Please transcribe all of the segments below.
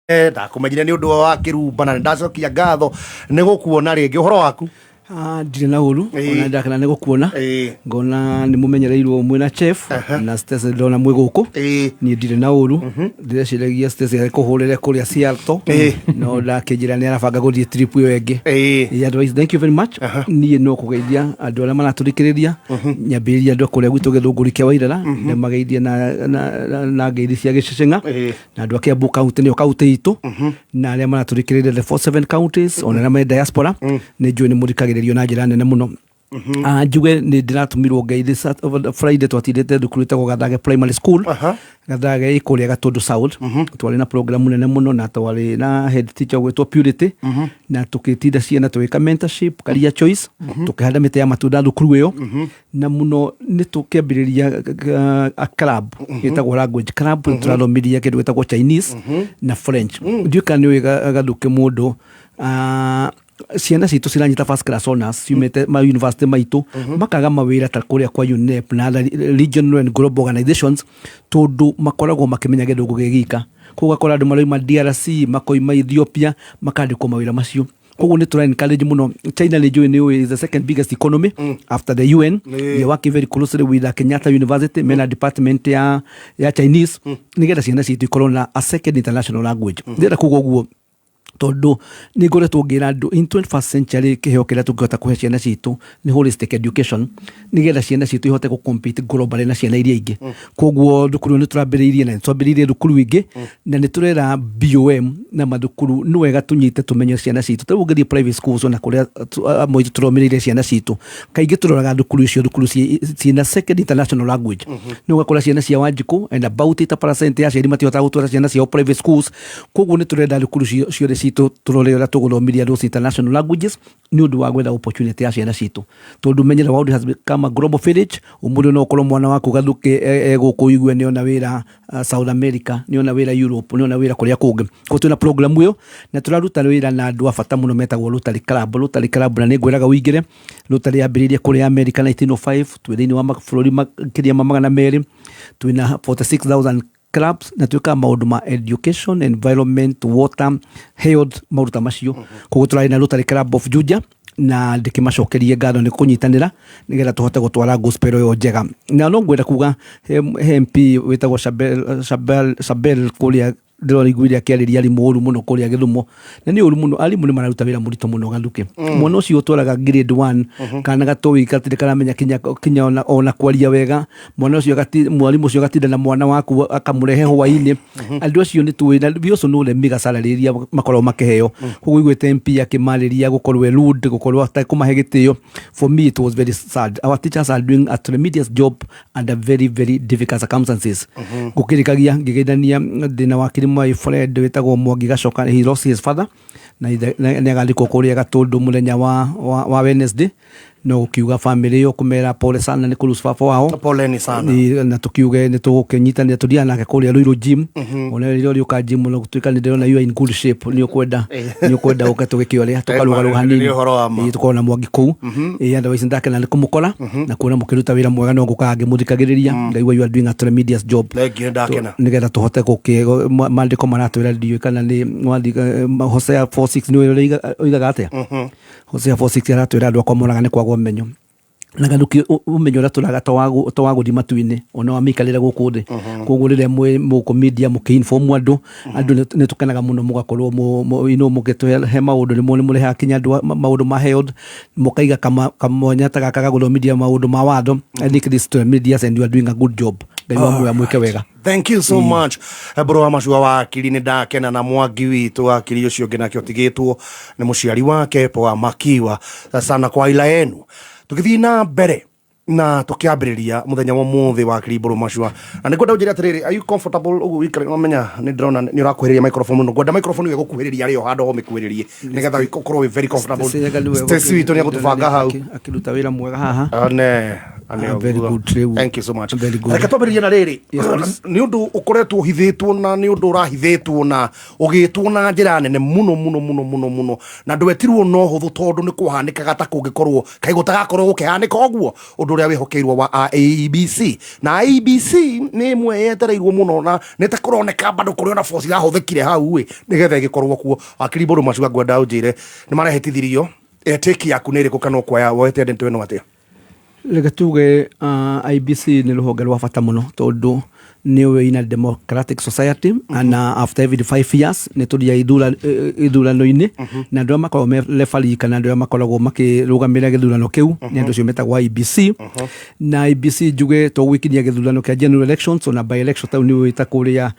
Ndakumenyire nĩ ũndũ wa kĩrumba na nĩ ndacokia ngatho nĩ gũkuona rĩngĩ. Ũhoro waku? Ah, ndirĩ na ũru. Ona ndakena nĩ gũkuona. Ngona nĩ mũmenyereirwo mwĩna chef na Stacy, ndona mwĩ gũkũ. Niĩ ndirĩ na ũru. Ndĩreciragia Stacy akũhũrĩre kũrĩa Seattle, no ndakĩnjĩra nĩ arabanga gũthiĩ trip ĩyo ĩngĩ. Yeah, otherwise, thank you very much. Niĩ no kũgeithia andũ arĩa maratũthikĩrĩria, nyambĩrĩria andũ a kũrĩa gwitũ Gĩthũngũri kĩa Wairara, ndĩmageithie na ngeithi cia gĩceceng'a, na andũ a Kiambu County, nĩyo kaunti itũ, na arĩa maratũthikĩrĩria the 47 counties, ona arĩa me diaspora, nĩ njũĩ nĩ mũthikagĩrĩrio na njĩra nene mũno. Ah, njuge nĩ ndĩratũmirwo ngeithi Friday twatindĩte thukuru ĩtagwo Gathage Primary School. Gathage ĩ kũrĩa Gatũndũ South. Twarĩ na program nene mũno na twarĩ na head teacher ũgwĩtwo Purity, na tũkĩtinda ciana tũgĩka mentorship, career choice, tũkĩhanda mĩtĩ ya matunda thukuru ĩyo, na mũno nĩ tũkĩambĩrĩria a club ĩtagwo language club. Nĩ tũrathomirie kĩndũ gĩtagwo Chinese na French. Ndiũĩ kana nĩ ũĩ, Gathuke, mũndũ, ah, ciana citũ ciranyita first class honors ciumĩte ma university maitũ, makaga mawĩra ta kũrĩa kwa UNEP na other regional and global organizations, tondũ makoragwo makĩmenya gĩthũngũ gĩ gika. Koguo ũgakora andũ marauma DRC, makoima Ethiopia, makandĩkwo mawĩra macio. Koguo nĩ tũra encourage mũno. China, nĩ njũĩ nĩ ũĩ, is the second biggest economy after the UN. They working very closely with the Kenyatta University, mena department ya Chinese, nĩgetha ciana citũ ikorwo na a second international language. Ndĩrenda kuga ũguo tondũ nĩ ngoretwo ngĩra andũ, in 21st century, kĩheo kĩrĩa tũngĩhota kũhe ciana citũ nĩ holistic education, nĩgetha ciana citũ ihote gũ compete globally na ciana iria ingĩ. Koguo thukuru nĩ tũrambĩrĩirie, na nĩ twambĩrĩirie thukuru ingĩ, na nĩ tũrera BOM na mathukuru. Nĩ wega tũnyite tũmenye ciana citũ. Ta rĩu ũngĩthiĩ private schools, ona kũrĩa amwe aitũ tũromereire ciana citũ, kaingĩ tũroraga thukuru icio, thukuru ciĩna second international language. Nĩ ũgakora ciana cia Wanjikũ and about 80% ya aciari matihotaga gũtwara ciana ciao private schools. Koguo nĩ tũrenda thukuru ciothe citũ tũrore ũrĩa tũgũthomithia those international languages, nĩ ũndũ wa gwetha opportunity ya ciana citũ, tondũ menye the world has become a global village. Ũmũthĩ no ũkorwo mwana waku Gathuke gũkũ, igue nĩ ona wĩra South America, nĩ ona wĩra Europe, nĩ ona wĩra kũrĩa kũngĩ. Koguo twĩna program ĩyo na tũraruta wĩra na andũ a bata mũno metagwo Rotary Club. Rotary Club, na nĩ ngwĩraga ũingĩre Rotary, yambĩrĩirie kũrĩa America 1905. Twĩ thĩinĩ wa mabũrũri makĩria ma 200, twĩna 46,000 clubs, na twĩkaga maũndũ ma education, environment, water, health, maũndũ ta macio. Koguo tũrarĩ na Rotary Club of Juja, na ndĩkĩmacokerie ngatho nĩ kũnyitanĩra nĩgetha tũhote gũtwara gospel ĩyo njega. Na no ngwenda kuga he MP wĩtagwo Shabel kũrĩa, ndĩroiguire akĩarĩria arimũ ũru mũno kũrĩa Gĩthumo, na nĩ ũru mũno. Arimũ nĩ mararuta wĩra mũritũ mũno, Gathuke. Mwana ũcio ũtwaraga grade 1, kana gatũi gatirĩ karamenya kinya ona kwaria wega, mwana ũcio mwarimũ ũcio agatinda na mwana waku akamũrehe hwainĩ. Andũ acio nĩ tũĩ, na we also know the mega salary iria makoragwo makĩheo. Koguo iguĩte MP akĩmarĩria gũkorwo e rude, gũkorwo atekũmahe gĩtĩo, for me it was very sad. Our teachers are doing a tremendous job under very very difficult circumstances. Gũkĩrĩkagia ngĩgeithania ndĩna wakiri my friend wĩtagwo Mwangi Gacoka. He lost his father na nĩ agathikwo kũrĩa Gatũndũ mũthenya wa Wednesday. No gũkiuga family ĩyo, kũmera pole sana nĩ kũlose baba wao. Poleni sana. Na tukiuge nĩ tũgũkĩnyitanĩra, tũthiaga nake kũrĩa Ruiru gym. Ona rĩrĩa ũrĩũka gym, no gũtuĩka nĩ ndĩrona you are in good shape, nĩ ũkwenda ũke tũgĩkĩoria tũkarũgarũga hanini. Nĩ ũhoro wa ma. Ĩĩ, tũkorwo na Mwangi kũu. Ĩĩ, otherwise ndakena nĩ kũmũkora na kuona mũkĩruta wĩra mwega. No ngũkaga ngĩmũthikagĩrĩria, ngaigua you are doing a tremendous job. Thank you, ndakena. Nĩgetha tũhote gũkĩ maandĩko maratwĩra, ndiũĩ kana nĩ wathi Hosea 4:6, nĩ ũrĩa oigaga atĩa? Hosea 4:6 aratwĩra andũ akwa moraga nĩ kwaga ũmenyo. Na Gathuki, ũmenyo ũrĩa tũraga to wa gũthiĩ matu-inĩ, ona wa mĩikarĩre gũkũ thĩ. Koguo rĩrĩa mwĩ mũkũ media mũkĩ-inform andũ nĩ tũkenaga mũno mũgakorwo mũgĩtũhe maũndũ. Nĩ mũrehaga kinya andũ maũndũ ma health, mũkaiga kamwanya ta gaka ga gũthomithia maũndũ ma watho. I think this to media and you are doing a good job. Ngai wa muoyo amwĩke wega. Thank you so much, mbũrũ wa macua wakiri. Nĩ ndakena na Mwangi witũ wakiri ũcio ũngĩ nake ũtigĩtwo nĩ mũciari wake. Poa makiwa sana kwa ila yenu. Tũgĩthiĩ na mbere na tũkĩambĩrĩria mũthenya wa ũmũthĩ, wakiri mbũrũ macua, na nĩ ngwenda ũnjĩre atĩrĩrĩ, are you comfortable ũguo wĩikare? Wamenya nĩ ndĩrona nĩ ũrakuhĩrĩria microphone mũno. Ngwenda microphone ĩyo ĩgũkuhĩrĩria rĩo handũ ho mĩkuhĩrĩrie, nĩgetha ũkorwo wĩ very comfortable. Stacy witũ nĩ egũtũbanga hau. Akĩruta wĩra mwega haha. One. Very good rĩu. Thank you so much. Very good. Reke twambĩrĩrie na rĩrĩ. Yes, please. Nĩ ũndũ ũkoretwo ũhithĩtwo na nĩ ũndũ ũrahithĩtwo na ũgĩtwo na njĩra nene mũno mũno mũno mũno mũno, na ndwetirwo na ũhũthũ tondũ nĩ kũhanĩkaga ta kũngĩkorwo kaĩ gũtagakorwo gũkĩhanĩka ũguo, ũndũ ũrĩa wĩhokeirwo wa IEBC. Na IEBC nĩ ĩmwe yetereirwo mũno na nĩ ta kũroneka bado kũrĩ ona force irahũthĩkire hau ĩ nĩgetha ĩgĩkorwo kuo. Wakiri Mbũrũ Macuga, ngwenda ũnjĩre nĩ marehĩtithirio, take yaku nĩ ĩrĩkũ kana ũkuoya woete ndeto ĩno atĩa? Reke tuge IEBC nĩ rũhonge rwa bata mũno tondũ nĩ ũĩ in a democratic society and after every 5 years nĩ tũthiaga ithurano-inĩ, na andũ arĩa makoragwo me referee kana andũ arĩa makoragwo makĩrũgamĩrĩra gĩthurano kĩu nĩ andũ acio metagwo IEBC. Na IEBC njuge to gwĩkinyia gĩthurano kĩa general elections, ona by election tau nĩ ũĩ ta kũrĩa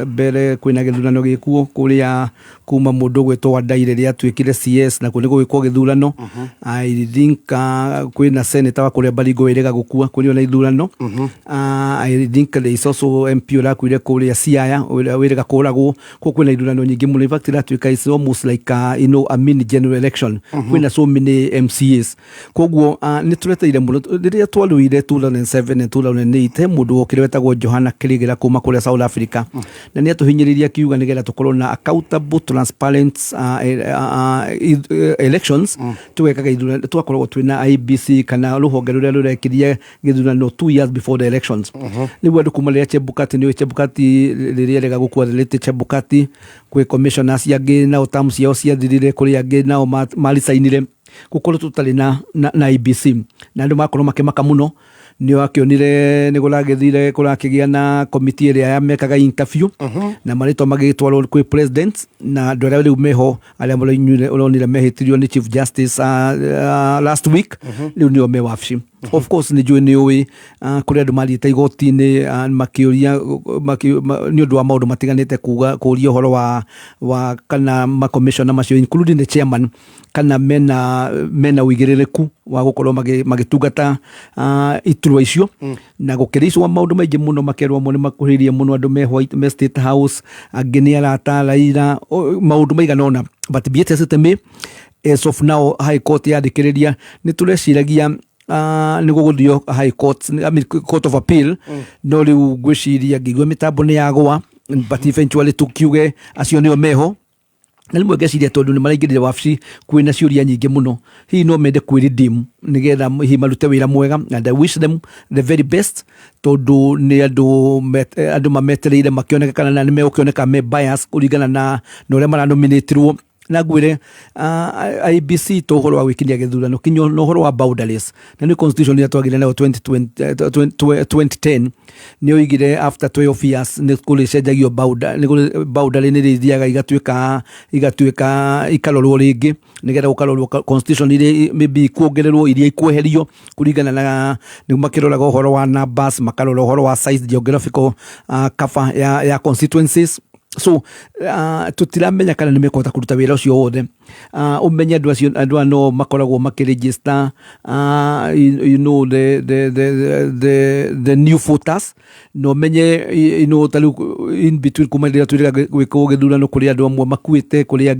mbere kwĩna gĩthurano gĩkuo kũrĩa kuma mũndũ ũgwĩtwo Wandayi rĩrĩa atuĩkire CS, nakuo nĩ gũgĩkwo gĩthurano. I think kwĩna senator wa kũrĩa Baringo wĩrĩga gũkua, kũrĩ ona ithurano. I think there is also MP ũrakuire kũrĩa Siaya ũrĩa wĩrĩga kũragwo. Kũu kwĩna ithurano nyingĩ mũno. In fact, iratuĩka is almost like a mini general election. Kwĩna so many MCAs, koguo nĩ tũreteire mũno. Rĩrĩa twarũire 2007 and 2008, he mũndũ wokire wetagwo Johana Kĩrĩgĩra kuma kũrĩa South Africa, na nĩ atũhinyĩrĩirie akiuga nĩgetha tũkorwo na accountable, transparent elections, tũgekaga ithurano, tũgakoragwo twĩna IEBC kana rũhonge rũrĩa rũrekirie gĩthurano 2 years before the elections. Rĩu andũ kuma rĩrĩa Chebukati, nĩũĩ Chebukati rĩrĩa erega gũkua, the late Chebukati, kwĩ commissioners angĩ nao term ciao ciathirire, kũrĩ angĩ nao maricainire, gũkorwo tũtarĩ na IEBC, na andũ makorwo makĩmaka mũno. Nĩ wakĩonire nĩ kũragĩthire kũrakĩgĩa na komiti ĩrĩa yamekaga interview na marĩtwa magĩtwarwo kwĩ president, na andũ arĩa rĩu meho arĩa ũronire mehĩtirio nĩ Chief Justice last week, rĩu nĩo me wabici. Of course nĩ njũĩ nĩ ũĩ kũrĩ andũ mathiĩte igoti-inĩ makĩũria nĩ ũndũ wa maũndũ matiganĩte, kuga kũria ũhoro wa kana makomishona macio, including the chairman, kana mena ũigĩrĩrĩku wa gũkorwo magĩtungata iturwa icio, na gũkĩrĩcwo maũndũ maingĩ mũno, makerwo amwe nĩ makuhĩrĩirie mũno andũ me White, me State House, angĩ nĩ arata a Raila, maũndũ maigana ũna. But be it as it may, as of now High Court yathikĩrĩria, nĩ tũreciragia nĩ gũgũthio High Court, I mean, Court of Appeal, no rĩu ngwĩciria ngĩigua mĩtambo nĩ yagũa, but eventually tukiuge acio nĩo meho. Na rĩmwe ngeciria tondũ nĩ maraingĩrire wabici kwĩna ciũria nyingĩ mũno, hihi no mende kwĩ redeem nĩgetha hihi marute wĩra mwega, and I wish them the very best tondũ nĩ andũ mametereire makĩoneka kana na nĩ megũkĩoneka me bias kũringana na ũrĩa maranominatirwo. Na ngwĩre IEBC to ũhoro wa gwĩkinyia gĩthurano kinya na ũhoro wa boundaries, na nĩ constitution ĩrĩa twagĩire nayo 2020, 2010 nĩ oigire after 12 years nĩ kũrĩcenjagio boundary, nĩ kũrĩ boundary nĩ rĩthiaga igatuĩka ikarorwo rĩngĩ nĩgetha gũkarorwo constitution iria maybe ikuongererwo, iria ikweherio, kũringana na nĩ makĩroraga ũhoro wa numbers, makarora ũhoro wa size, geographical cover ya constituencies. So tũtiramenya kana nĩ mekũhota kũruta wĩra ũcio wothe. Ũmenye andũ acio, andũ aya no makoragwo makĩregister you, you know the new voters, na ũmenye ta rĩu in between kuma rĩrĩa twĩrĩga gwĩkwo gĩthurano, kũrĩ andũ amwe makuĩte, kũrĩ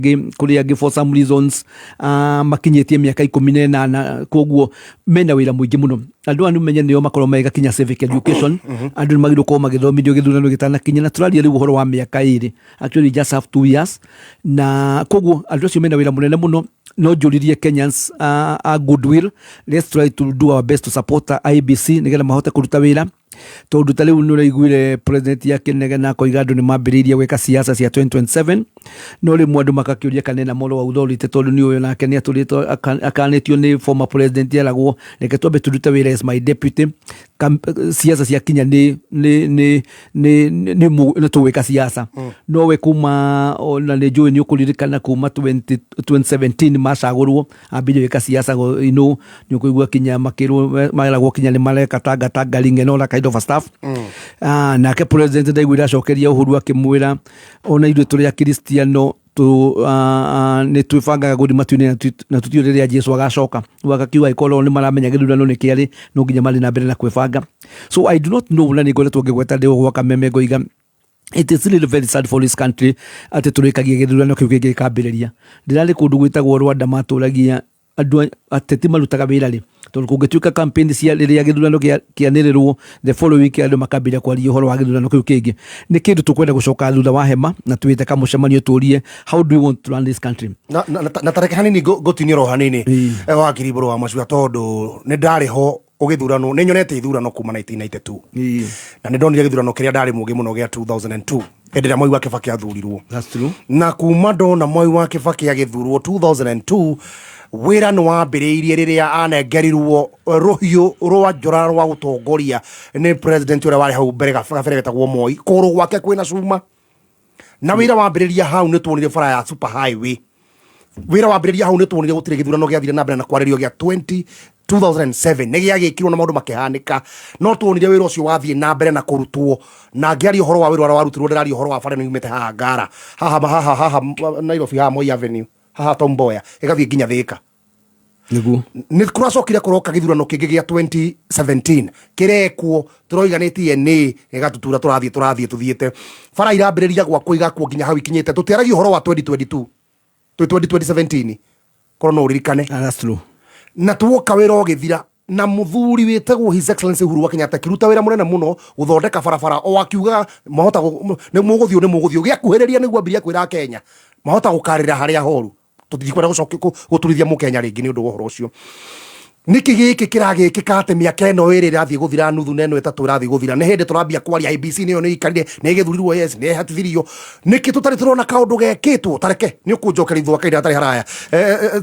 angĩ for some reasons makinyĩtie mĩaka 18, koguo mena wĩra mũingĩ mũno. Andũ aya nĩũmenye nĩo makorwo mega kinya civic education, andũ nĩ magĩrĩirwo gũkorwo magĩthomithio gĩthurano gĩtanakinya, na tũraria rĩu ũhoro wa mĩaka 2, actually just have 2 years, na koguo andũ acio mena wĩra mũnene mũno. No njũririe Kenyans a goodwill, let's try to do our best to support IEBC nĩgetha mahote kũruta wĩra, tondũ ta rĩu nĩ ũraiguire president akĩnegena akoiga andũ nĩ mambĩrĩirie gwĩka siasa cia 2027, no rĩmwe andũ magakĩũria kana ena moral authority, tondũ nĩ ũyũ nake nĩ atũrĩtwo akanĩtio nĩ former president, eragwo reke twambe tũrute wĩra as my deputy. Siasa ciakinya nĩ tũgwĩka siasa, no we kuma ona nĩ njũĩ nĩ ũkũririkana kuma 20 2017 macagũrwo ambire gwĩka siasa, nĩ ũkũigua kinya makĩrwo maragwo kinya nĩ mareka tanga tangering and all that kind of a stuff. Nake president ndaiguire acokeria Uhuru akĩmwĩra ona ithuĩ tũrĩ akristiano tu nĩ twĩbangaga gũthiĩ matu-inĩ na tũtiũĩ rĩrĩa Jesu agacoka. Rĩu agakiuga angĩkorwo nĩ maramenya gĩthurano nĩ kĩarĩ, no nginya marĩ na mbere na kwĩbanga. So I do not know, na nĩ ngoretwo ngĩgweta ndĩ gwa kameme ngoiga it is really very sad for this country atĩ tũrĩkagia gĩthurano kĩu kĩngĩ gĩkambĩrĩria. Ndĩrarĩ kũndũ gwĩtagwo Rwanda matũragia Andũ ateti marutaga wĩra rĩ, tondũ kũngĩtuĩka campaign cia rĩrĩa gĩthurano kĩanĩrĩrwo, the following week andũ makambĩrĩria kwaria ũhoro wa gĩthurano kĩu kĩngĩ. Nĩ kĩndũ tũkwenda gũcoka thutha wa hema na twĩte kamũcemanio tũrie, how do we want to run this country? Na tareke hanini ngũtinie oro hanini. Wakiri Mbũrũ wa Macua, tondũ nĩ ndarĩ ho ũgĩthuranwo, nĩ nyonete ithurano kuma 1992 na nĩ ndonire gĩthurano kĩrĩa ndarĩ mũgĩ mũno gĩa 2002, hĩndĩ ĩrĩa Mwai wa Kĩbakĩ athurirwo. That's true. Na kuma ndona Mwai wa Kĩbakĩ agĩthurwo 2002, wĩra nĩ wambĩrĩirie rĩrĩa anengerirwo rũhiũ rwa njora rwa gũtongoria nĩ president ũrĩa warĩ hau mbere gabere wetagwo Moi. Kũgũrũ gwake kwĩna cuma na wĩra wambĩrĩria hau. Nĩ tuonire bara ya super highway. Wĩra wambĩrĩria hau. Nĩ tuonire gũtirĩ gĩthurano gĩathire na mbere na kwarĩrio gĩa 20 2007 nĩ gĩagĩkirwo na maũndũ makĩhanĩka, no tuonire wĩra ũcio wathiĩ na mbere na kũrutwo. Na ngĩaria ũhoro wa wĩra ũrĩa warutirwo, ndĩraria ũhoro wa bara ĩno yumĩte haha Ngara, haha haha haha Nairobi, haha Moi Avenue, haha Tom Mboya, ĩgathiĩ nginya Thĩka. Nĩ kũracokire kũroka gĩthurano kĩngĩ gĩa 2017 kĩrekwo, tũroiga nĩ DNA gĩgatutura. Tũrathiĩ tũthiĩte, bara irambĩrĩria gwakwo, igakwo nginya hau ikinyĩte. Tũtiaragia ũhoro wa 2022, twĩ 2017, korwo no ũririkane. Ah, that's true. Na tuoka wĩra ũgĩthira na mũthuri wĩtagwo His Excellency Uhuru wa Kenyatta akĩruta wĩra mũnene mũno gũthondeka barabara, o akiugaga mahota nĩ mũgũthiĩ, nĩ mũgũthiĩ gĩakuhĩrĩria nĩguo ambirie kwĩra Kenya mahota gũkarĩra harĩa horu. Tũtikwenda gũcokia gũturithia mũkenya rĩngĩ nĩ ũndũ wa ũhoro ũcio. Nĩkĩ gĩkĩ kĩragĩkĩka atĩ mĩaka ĩno ĩrĩ ĩrathiĩ gũthira nuthu na ĩno 3 ĩrathiĩ gũthira, nĩ hĩndĩ tũrambia kwaria IEBC nĩyo nĩ ikarire, nĩ ĩgĩthurirwo, yes, nĩ ĩhatithirio, nĩkĩ tũtarĩ tũrona kaũndũ gekĩtwo? Tareke nĩ ũkũnjokeria thutha wa kahinda gatarĩ haraya.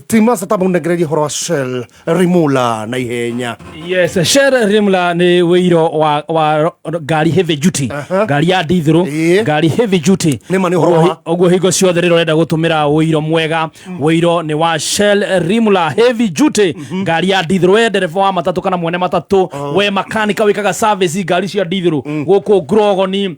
Timasa tamũnengererie ũhoro wa Shell Rimula na ihenya. Yes, Shell Rimla nĩ wĩiro wa ngari heavy duty, ngari ya dithero, ngari heavy duty. Nĩ ma nĩ ũhoro wa- Ũguo hingo ciothe rĩrĩa ũrenda gũtũmĩra wĩiro mwega, wĩiro nĩ wa Shell Rimula heavy duty, ngari ya dithero. We ndereba wa matatũ kana mwene matatũ, we makanika wĩkaga service ngari cia dithero gũkũ Grogoni,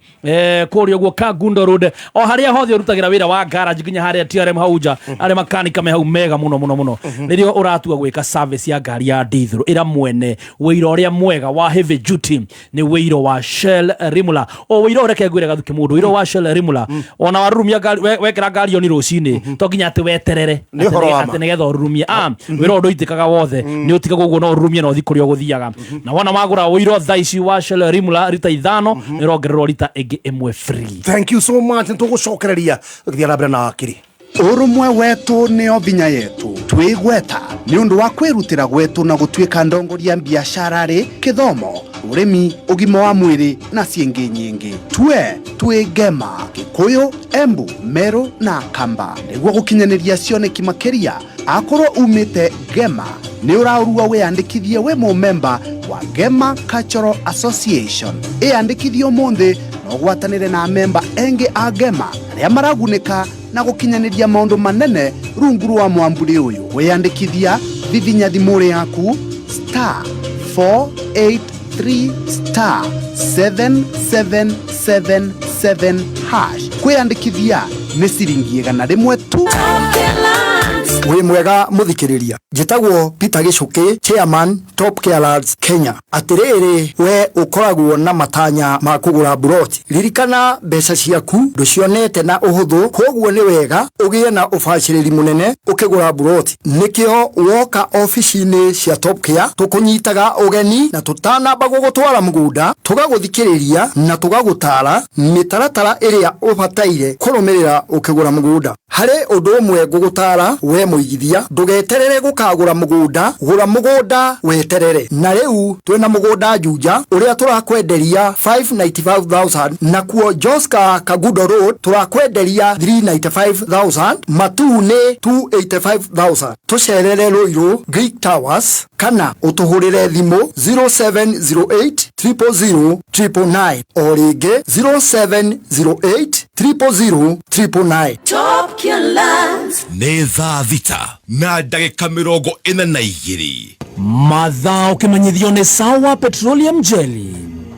kũrĩa ũguo Kangundo Road, o harĩa hothe ũrutagĩra wĩra wa garage, nginya harĩa TRM hau nja, arĩa makanika me hau mega mũno mũno mũno. Rĩrĩa ũratua gwĩka service ya ngari ya dithero, ĩra mwene wĩira ũrĩa mwega wa heavy duty nĩ wĩiro wa Shell Rimula. O wĩiro, reke ngwĩre gathuke mũndũ, wĩiro wa Shell Rimula, ona warurumia ngari, wekĩra ngari yo ni rũcinĩ, to nginya atĩ weterere Nĩ ũhoro wa ma. atĩ nĩgetha ũrurumie. Ah, wĩra ũyũ ndũitĩkaga wothe, nĩ ũtigagwo ũguo, no ũrurumie na ũthiĩ kũrĩa ũgũthiaga. Na wona wagũra ũiro thaa ici wa Shell Rimula rita 5, nĩ ũrongererwo rita ĩngĩ 1 free. Thank you so much. Nĩ tũgũcokereria tũgĩthiĩ na mbere na wakiri. Ũrũmwe wetũ nĩo vinya yetu. Twĩgweta nĩ ũndũ wa kwĩrutĩra gwetũ na gũtuĩka ndongoria biacara-rĩ, kĩthomo, ũrĩmi, ũgima wa mwĩrĩ na ciĩngĩ nyingĩ. Tue twĩ Ngema, Gĩkũyũ, Embu, Meru na Kamba nĩguo gũkinyanĩria cioneki makĩria. Akorwo umĩte Ngema, nĩ ũraũrua wĩyandĩkithie wĩ mũmemba wa Ngema Cultural Association. Ĩyandĩkithie ũmũthĩ na ũgwatanĩre na memba engĩ a Ngema arĩa maragunĩka na gũkinyanĩria maũndũ manene rungu rwa mwamburi ũyũ. Wĩyandĩkithia, vivinya thimũ yaku *483*7777#. Kwĩyandĩkithia nĩ ciringi 100 tu. Wĩ mwega mũthikĩrĩria, njĩtagwo Peter Gĩcũkĩ, chairman Top Care Lads Kenya. Atĩrĩrĩ, we ũkoragwo na matanya ma kũgũra mburoti, ririkana mbeca ciaku ndũcionete na ũhũthũ, koguo nĩ wega ũgĩe na ũbacĩrĩri mũnene ũkĩgũra mburoti. Nĩkĩo woka obici-inĩ cia Top Care tũkũnyitaga ũgeni, na tũtanamba gũgũtwara mũgũnda tũgagũthikĩrĩria na tũgagũtara mĩtaratara ĩrĩa ũbataire kũrũmĩrĩra ũkĩgũra mũgũnda. Harĩ ũndũ ũmwe ngũgũtara we mũigithia, ndũgeterere gũkagũra mũgũnda, gũra mũgũnda weterere. Na rĩu twĩna mũgũnda Juja ũrĩa tũrakwenderia 595,000, nakuo Joska Kangundo Road tũrakwenderia 395,000, Matuu nĩ 285,000. Tũcerere Ruiru Greek Towers kana ũtũhũrĩre thimũ 0708 000 999, o rĩngĩ 0708 000 999. Top Lands. Nĩ thaa 6:42. Mathaa ũkĩmenyithio nĩ Sawa Petroleum Jelly.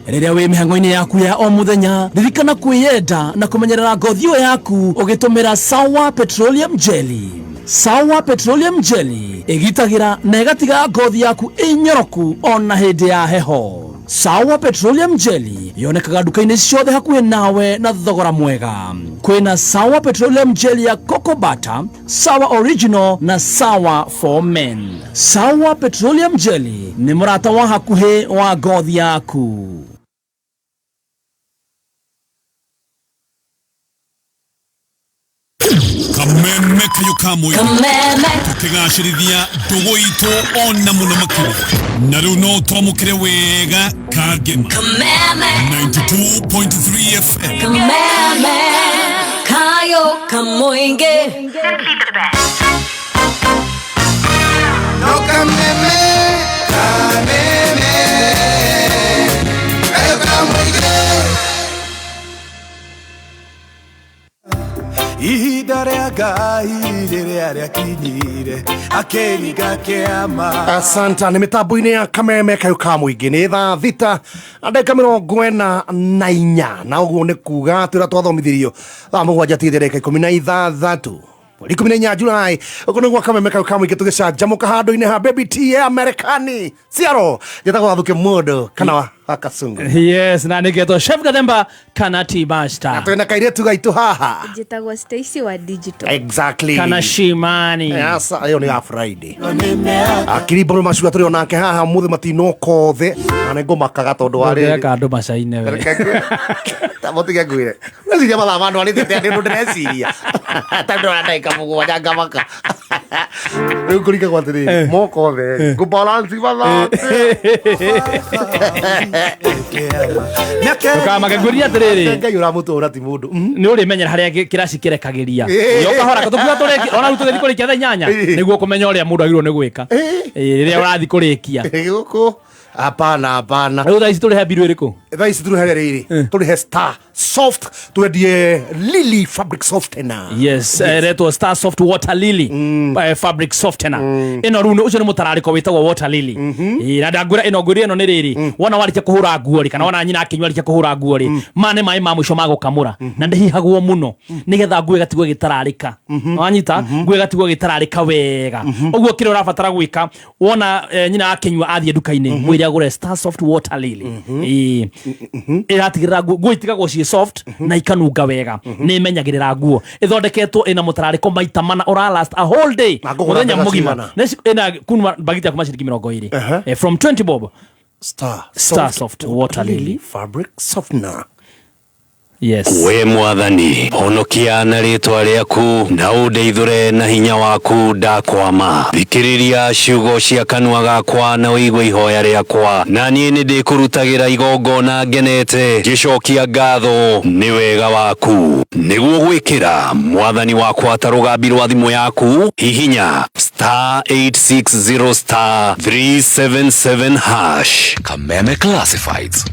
Rĩrĩa wĩ mĩhang'o-inĩ yaku ya o mũthenya, ririkana kwĩyenda na kũmenyerera ngothi ĩyo yaku ũgĩtũmĩra Sawa Petroleum Jelly. Sawa Petroleum Jelly ĩgitagĩra na ĩgatiga ngothi yaku ĩnyoroku ona hĩndĩ ya heho. Sawa Petroleum Jelly yonekaga nduka-inĩ ciothe hakuhĩ nawe na thogora mwega. Kwĩna Sawa Petroleum Jelly ya Cocoa Butter, Sawa Original na Sawa for Men. Sawa Petroleum Jelly nĩ mũrata wa hakuhĩ wa ngothi yaku. Kameme kayo ka mũingĩ tũkĩgacĩrithia ndũgũ itũ ona mũno makĩria na rĩu no twamũkĩre wega kangema 92.3 FM. Kameme kayo kamoinge. No kameme, kameme, kayo kamoinge. Ihinda rĩa Ngai rĩrĩa rĩakinyire akĩringa kĩama. Asante. Nĩ mĩtambo-inĩ ya Kameme kayo ka mũingĩ nĩ thaa 6 na ndagĩka 44 na ũguo nĩ kuga atĩ ũrĩa twathomithirio thaa 7 tigĩte ndagĩka 16 mweri 14 Julai ũguo nĩguo Kameme kayo ka mũingĩ tũgĩcanjamũka handũ-inĩ ha Baby T ya Amerikani Ciaro njĩtagwo Wathuke mũndũ kana wa Kasungu. Yes, na nĩgetwo Chef Gathemba kana T Master. Na twĩna kairĩtu gaitũ haha. Njĩtagwo Stacy wa digital. Exactly. Kana Shimani. Yes, ĩyo nĩ ya Friday. Akiri mbũrũ macua tũrĩ onake haha mũthĩ matinoka othe na nĩ ngũmakaga tondũ wa rĩrĩ. Ndĩreka andũ macaine we. Mũtige ngwĩre. Ngwĩciria mathaa ma ndwarĩte atĩa nĩ ũndũ ndĩreciria. Ta ndĩrona ndagĩka 7 ngamaka. Rĩu ngũringagwo atĩrĩrĩ, moka othe ngũbalansi mathaa. Ndũkamake ngwĩria atĩrĩrĩ. Ngai ũramũtũra ti mũndũ. Nĩ ũrĩmenyera harĩa kĩraci kĩrekagĩria. Yo kahora tũkiuga tũrĩkie ona rĩu tũgĩthiĩ kũrĩkia thaa 8 nĩguo kũmenya ũrĩa mũndũ agĩrĩirwo nĩ gwĩka. Rĩrĩa ũrathiĩ kũrĩkia. Gũkũ hapana hapana. Rĩu thaa ici tũrĩhe mbiru ĩrĩkũ? Thaa ici tũrĩhe rĩrĩ tũrĩhe Star Soft twendie Lily fabric softener. Yes, ĩretwo Star Soft Water Lily fabric softener. Ĩno rĩu ũcio nĩ mũtararĩko wĩtagwo Water Lily. Na ndangwĩra ĩno ngwĩra ĩno nĩ rĩrĩ wona warĩkia kũhũra nguo rĩ kana wona nyina akĩnyua arĩkia kũhũra nguo rĩ ma nĩ maĩ ma mũico ma gũkamũra na ndĩhihagwo mũno nĩgetha nguo ĩgatigwo ĩgĩtararĩka. Wanyita nguo ĩgatigwo ĩgĩtararĩka wega. Ũguo kĩrĩa ũrabatara gwĩka wona nyina akĩnyua athiĩ nduka-inĩ mwĩre agũre Star Soft Water Lily. Ĩratigĩrĩra nguo itigagwo ciĩ soft na ikanunga wega. Nĩ ĩmenyagĩrĩra nguo ĩthondeketwo ĩna mũtararĩko maita mana ũra last a whole day mũthenya mũgima. Ĩna kuma bagiti ya kuma ciringi 20 from 20 bob. Star Soft Water Lily fabric softener. Yes. We mwathani honokia na rĩtwa rĩaku na ũndeithũre na hinya waku ndakwama. Thikĩrĩria ciugo cia kanua gakwa na ũigue ihoya rĩakwa na niĩ nĩ ndĩkũrutagĩra igongona ngenete ngĩcokia ngatho nĩ wega waku. Nĩguo gwĩkĩra mwathani wakwa ta rũgambi rwa thimũ yaku hihinya star 860 star 377 hash. Kameme Classifieds.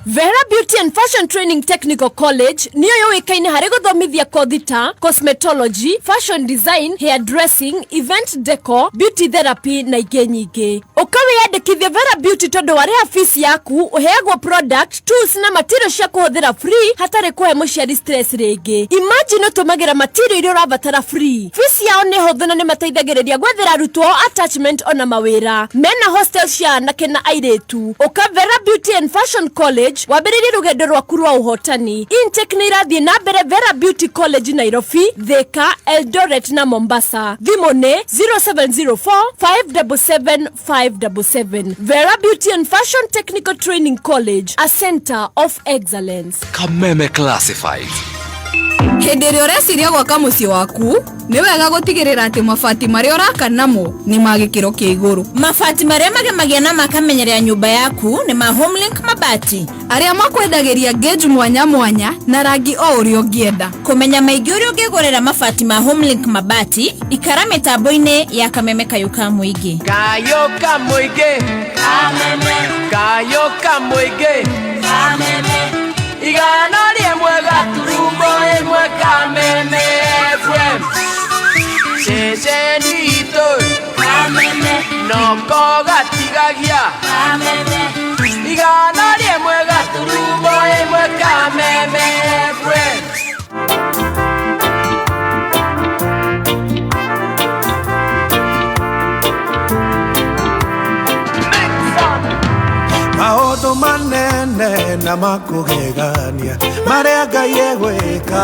Vera Beauty and Fashion Training Technical College niyo yũĩkaine harĩ gũthomithia kothi ta cosmetology, fashion design, hair dressing, event decor, beauty therapy na ingĩ nyingĩ. Ũka wĩyandĩkithie Vera Beauty tondũ warĩha fees yaku ũheagwo product, tools na material cia kũhũthĩra free hatarĩ kũhe mũciari stress rĩngĩ. Imagine ũtũmagĩra material iria ũrabatara free. Fees yao nĩ hũthũ na nĩmateithagĩrĩria gwethera arutwo attachment ona mawĩra. Mena hostel cia anake na airĩtu. Ũka Vera Beauty and Fashion College wambĩrĩrie rũgendo rwaku rwa ũhotani. Intake nĩ irathiĩ na mbere Vera Beauty College Nairobi, Thika, Eldoret na Mombasa. Thimũ nĩ 0704 577 577. Vera Beauty and Fashion Technical Training College, a center of excellence. Kameme Classifieds. Hĩndĩ ĩrĩa ũreciria gwaka mũciĩ waku nĩ wega gũtigĩrĩra atĩ mabati marĩa ũraka namo nĩ ma gĩkĩro kĩa igũrũ. Mabati marĩa magemagia na makamenyerera nyũmba yaku nĩ ma Homelink mabati arĩa makwendagĩria gauge mwanya mwanya na rangi o ũrĩa ũngĩenda. Kũmenya maingĩ ũrĩa ũngĩgũrĩra mabati ma Homelink mabati, ikara mĩtambo-inĩ ya Kameme Kayũ ka Mũingĩ. Kayũ ka Mũingĩ, Kameme, Kayũ ka Mũingĩ, Kameme, igana rĩmwe gaturumo ĩmwe Kameme FM, ceceni itũ, Kameme, noko gatigagia, Kameme, igana rĩmwe gaturumo ĩmwe Kameme FM. Na makũgegania marĩa Ngai egwĩka.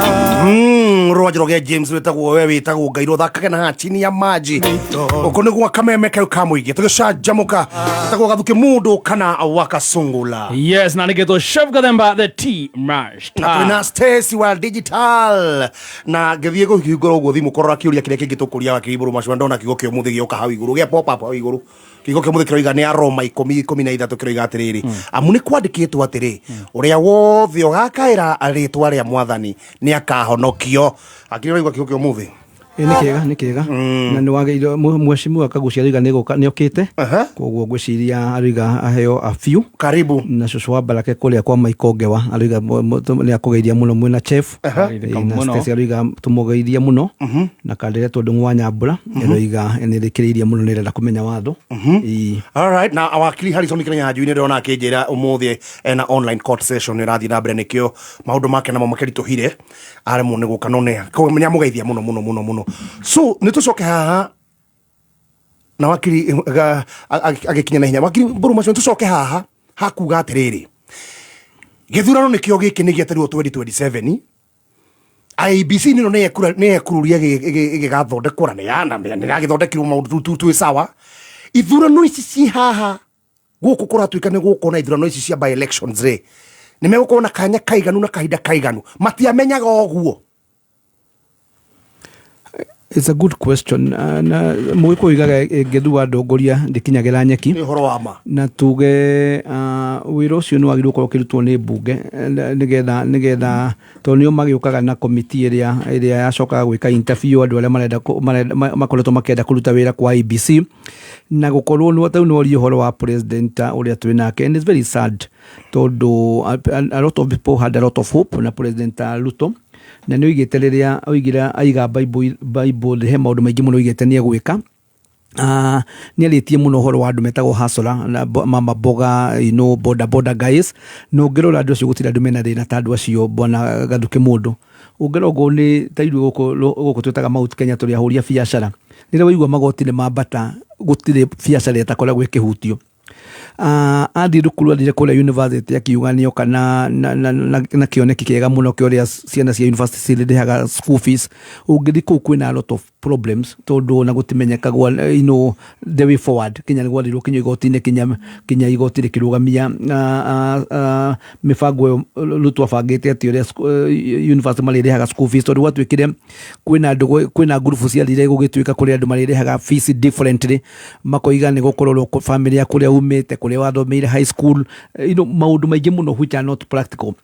Rwa Njoroge James wĩtagwo we wĩtagwo Ngai rũthakage na haha chini ya maji ũkũ nĩ gwa kameme kau ka mũingĩ tũgĩcanjamũka tagwo gathuke mũndũ kana wakasungula. Yes, na nĩgĩtwo Chef Gathemba the Tea Master. Na twĩna Stacy wa digital na ngĩthiĩ kũhingũra ũguo thimũ kũrora kĩũria kĩrĩa kĩngĩ tũkũria wakiri Mbũrũ Macua, ndona kiugo kĩa ũmũthĩ gĩoka hau igũrũ gĩa pop up hau igũrũ. Kiugo kĩa ũmũthĩ kĩroiga nĩ Aroma 10:13, kĩroiga atĩrĩrĩ, amu nĩ kwandĩkĩtwo atĩrĩ, ũrĩa wothe ũgakaĩra rĩtwa rĩa mwathani nĩ akahonokio. Akiri, ũraigua kiugo kĩa ũmũthĩ? Ĩ, nĩ kĩega, nĩ kĩega, na nĩ wagĩrĩire mheshimiwa Kagucia arauga nĩ gũka nĩ okĩte, koguo ngwĩciria arauga aheo a few. Karibu. Na cũcũ wa Barake kũrĩa kwa Maikongewa arauga nĩ akũgeithia mũno mwĩna chef. Ĩ, na Mũno. Stacy arauga tũmũgeithie mũno na kanderetwo Ndũng'ũ wa Nyambura arauga nĩ rĩkĩrĩirie mũno, nĩ ĩrenda kũmenya watho. Ĩ. Alright, na wakiri Harrison Kĩrĩnyanjui nĩ ndĩrona akĩnjĩra ũmũthĩ ena online court session ĩrathiĩ na mbere, nĩkĩo maũndũ make namo makĩritũhire aremwo nĩ gũka, no nĩ amũgeithia mũno mũno mũno mũno. So nĩ tũcoke haha na wakiri agĩkinya na hinya wakiri Mbũrũ Macio, nĩ tũcoke haha hakuga atĩrĩrĩ, gĩthurano nĩkĩo gĩkĩ nĩ gĩeterirwo 2027. IEBC nĩno nĩ yekururia ĩgĩgathondekwo na nĩ yagĩthondekirwo maũndũ tu twĩ sawa. Ithurano ici ci haha gũkũ kũratuĩka nĩ gũkũ na ithurano ici cia by elections rĩ, nĩ megũkorwo na kanya kaiganu na kahinda kaiganu? Matiamenyaga ũguo. It's a good question. Na mũgĩkũyũ oigaga ĩngĩthua ndongoria ndĩkinyagĩra nyeki. Nĩ ũhoro wa ma. Na tuge wĩra ũcio nĩ wagĩrĩirwo gũkorwo ũkĩrutwo nĩ mbunge, nĩgetha tondũ nĩo magĩũkaga na komiti ĩrĩa yacokaga gwĩka interview andũ arĩa marenda makoretwo makĩenda kũruta wĩra kwa IEBC, na gũkorwo nĩ rĩu nĩ ũhoro wa president ũrĩa twĩ nake, and it's very sad tondũ a lot of people had a lot of hope na President Ruto, na nĩ oigĩte rĩrĩa oigire aiga Bible he maũndũ maingĩ mũno oigĩte nĩ egwĩka. Nĩ arĩtie mũno ũhoro wa andũ metagwo hustler na mama mboga, boda boda guys, na ũngĩrora andũ acio gũtirĩ andũ mena thĩna ta andũ acio, bwana Gathuke. Mũndũ ũngĩrora ũguo nĩ ta ithuĩ gũkũ twĩtaga Mount Kenya tũrĩ ahũri a biacara. Rĩrĩa waigua magoti nĩ mambata, gũtirĩ biacara ĩtakoragwo ĩkĩhutio. Athiĩ thukuru, athire kũrĩa university akiuga nĩoka na kĩoneki kĩega mũno kĩa ũrĩa ciana cia university cirĩrĩhaga school fees. Ũngĩthiĩ kũu kwĩna a lot of problems tondũ ona gũtimenyekagwo the way forward, kinya nĩ gwathirwo kinya igoti-inĩ, kinya igoti rĩkĩrũgamia mĩbango ĩyo Ruto abangĩte atĩ ũrĩa university marĩrĩhaga school fees, tondũ gwatuĩkire kwĩna andũ, kwĩna ngurubu ciathire gũgĩtuĩka kũrĩ andũ marĩrĩhaga fees differently, makoiga nĩ gũkũrorwo family ya kũrĩa umĩte, kũrĩa wathomeire high school, maũndũ maingĩ mũno which are not practical.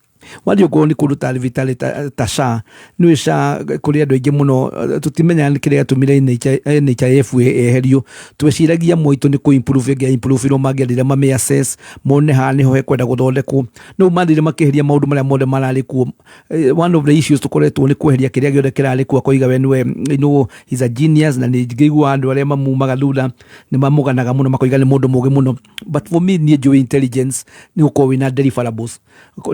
Wathiĩ okorwo nĩ kũndũ ta thibitarĩ ta SHA, nĩũĩ SHA kũrĩ andũ aingĩ mũno, tũtimenyaga nĩ kĩrĩa gĩatũmire NHIF ĩeherio. Tweciragia moitũ nĩ kũ improve ĩngĩa improve irwo mangĩathire mamĩ assess mone haha nĩho hekwenda gũthondekwo, no mathire makĩeheria maũndũ marĩa mothe mararĩ kuo. One of the issues tũkoretwo nĩ kweheria kĩrĩa gĩothe kĩrarĩ kuo. Akoiga we nĩwe, he's a genius, na nĩ ngĩigua andũ arĩa mamumaga thutha nĩ mamũganaga mũno, makoiga nĩ mũndũ mũgĩ mũno, but for me niĩ njũĩ intelligence nĩ gũkorwo wĩna deliverables.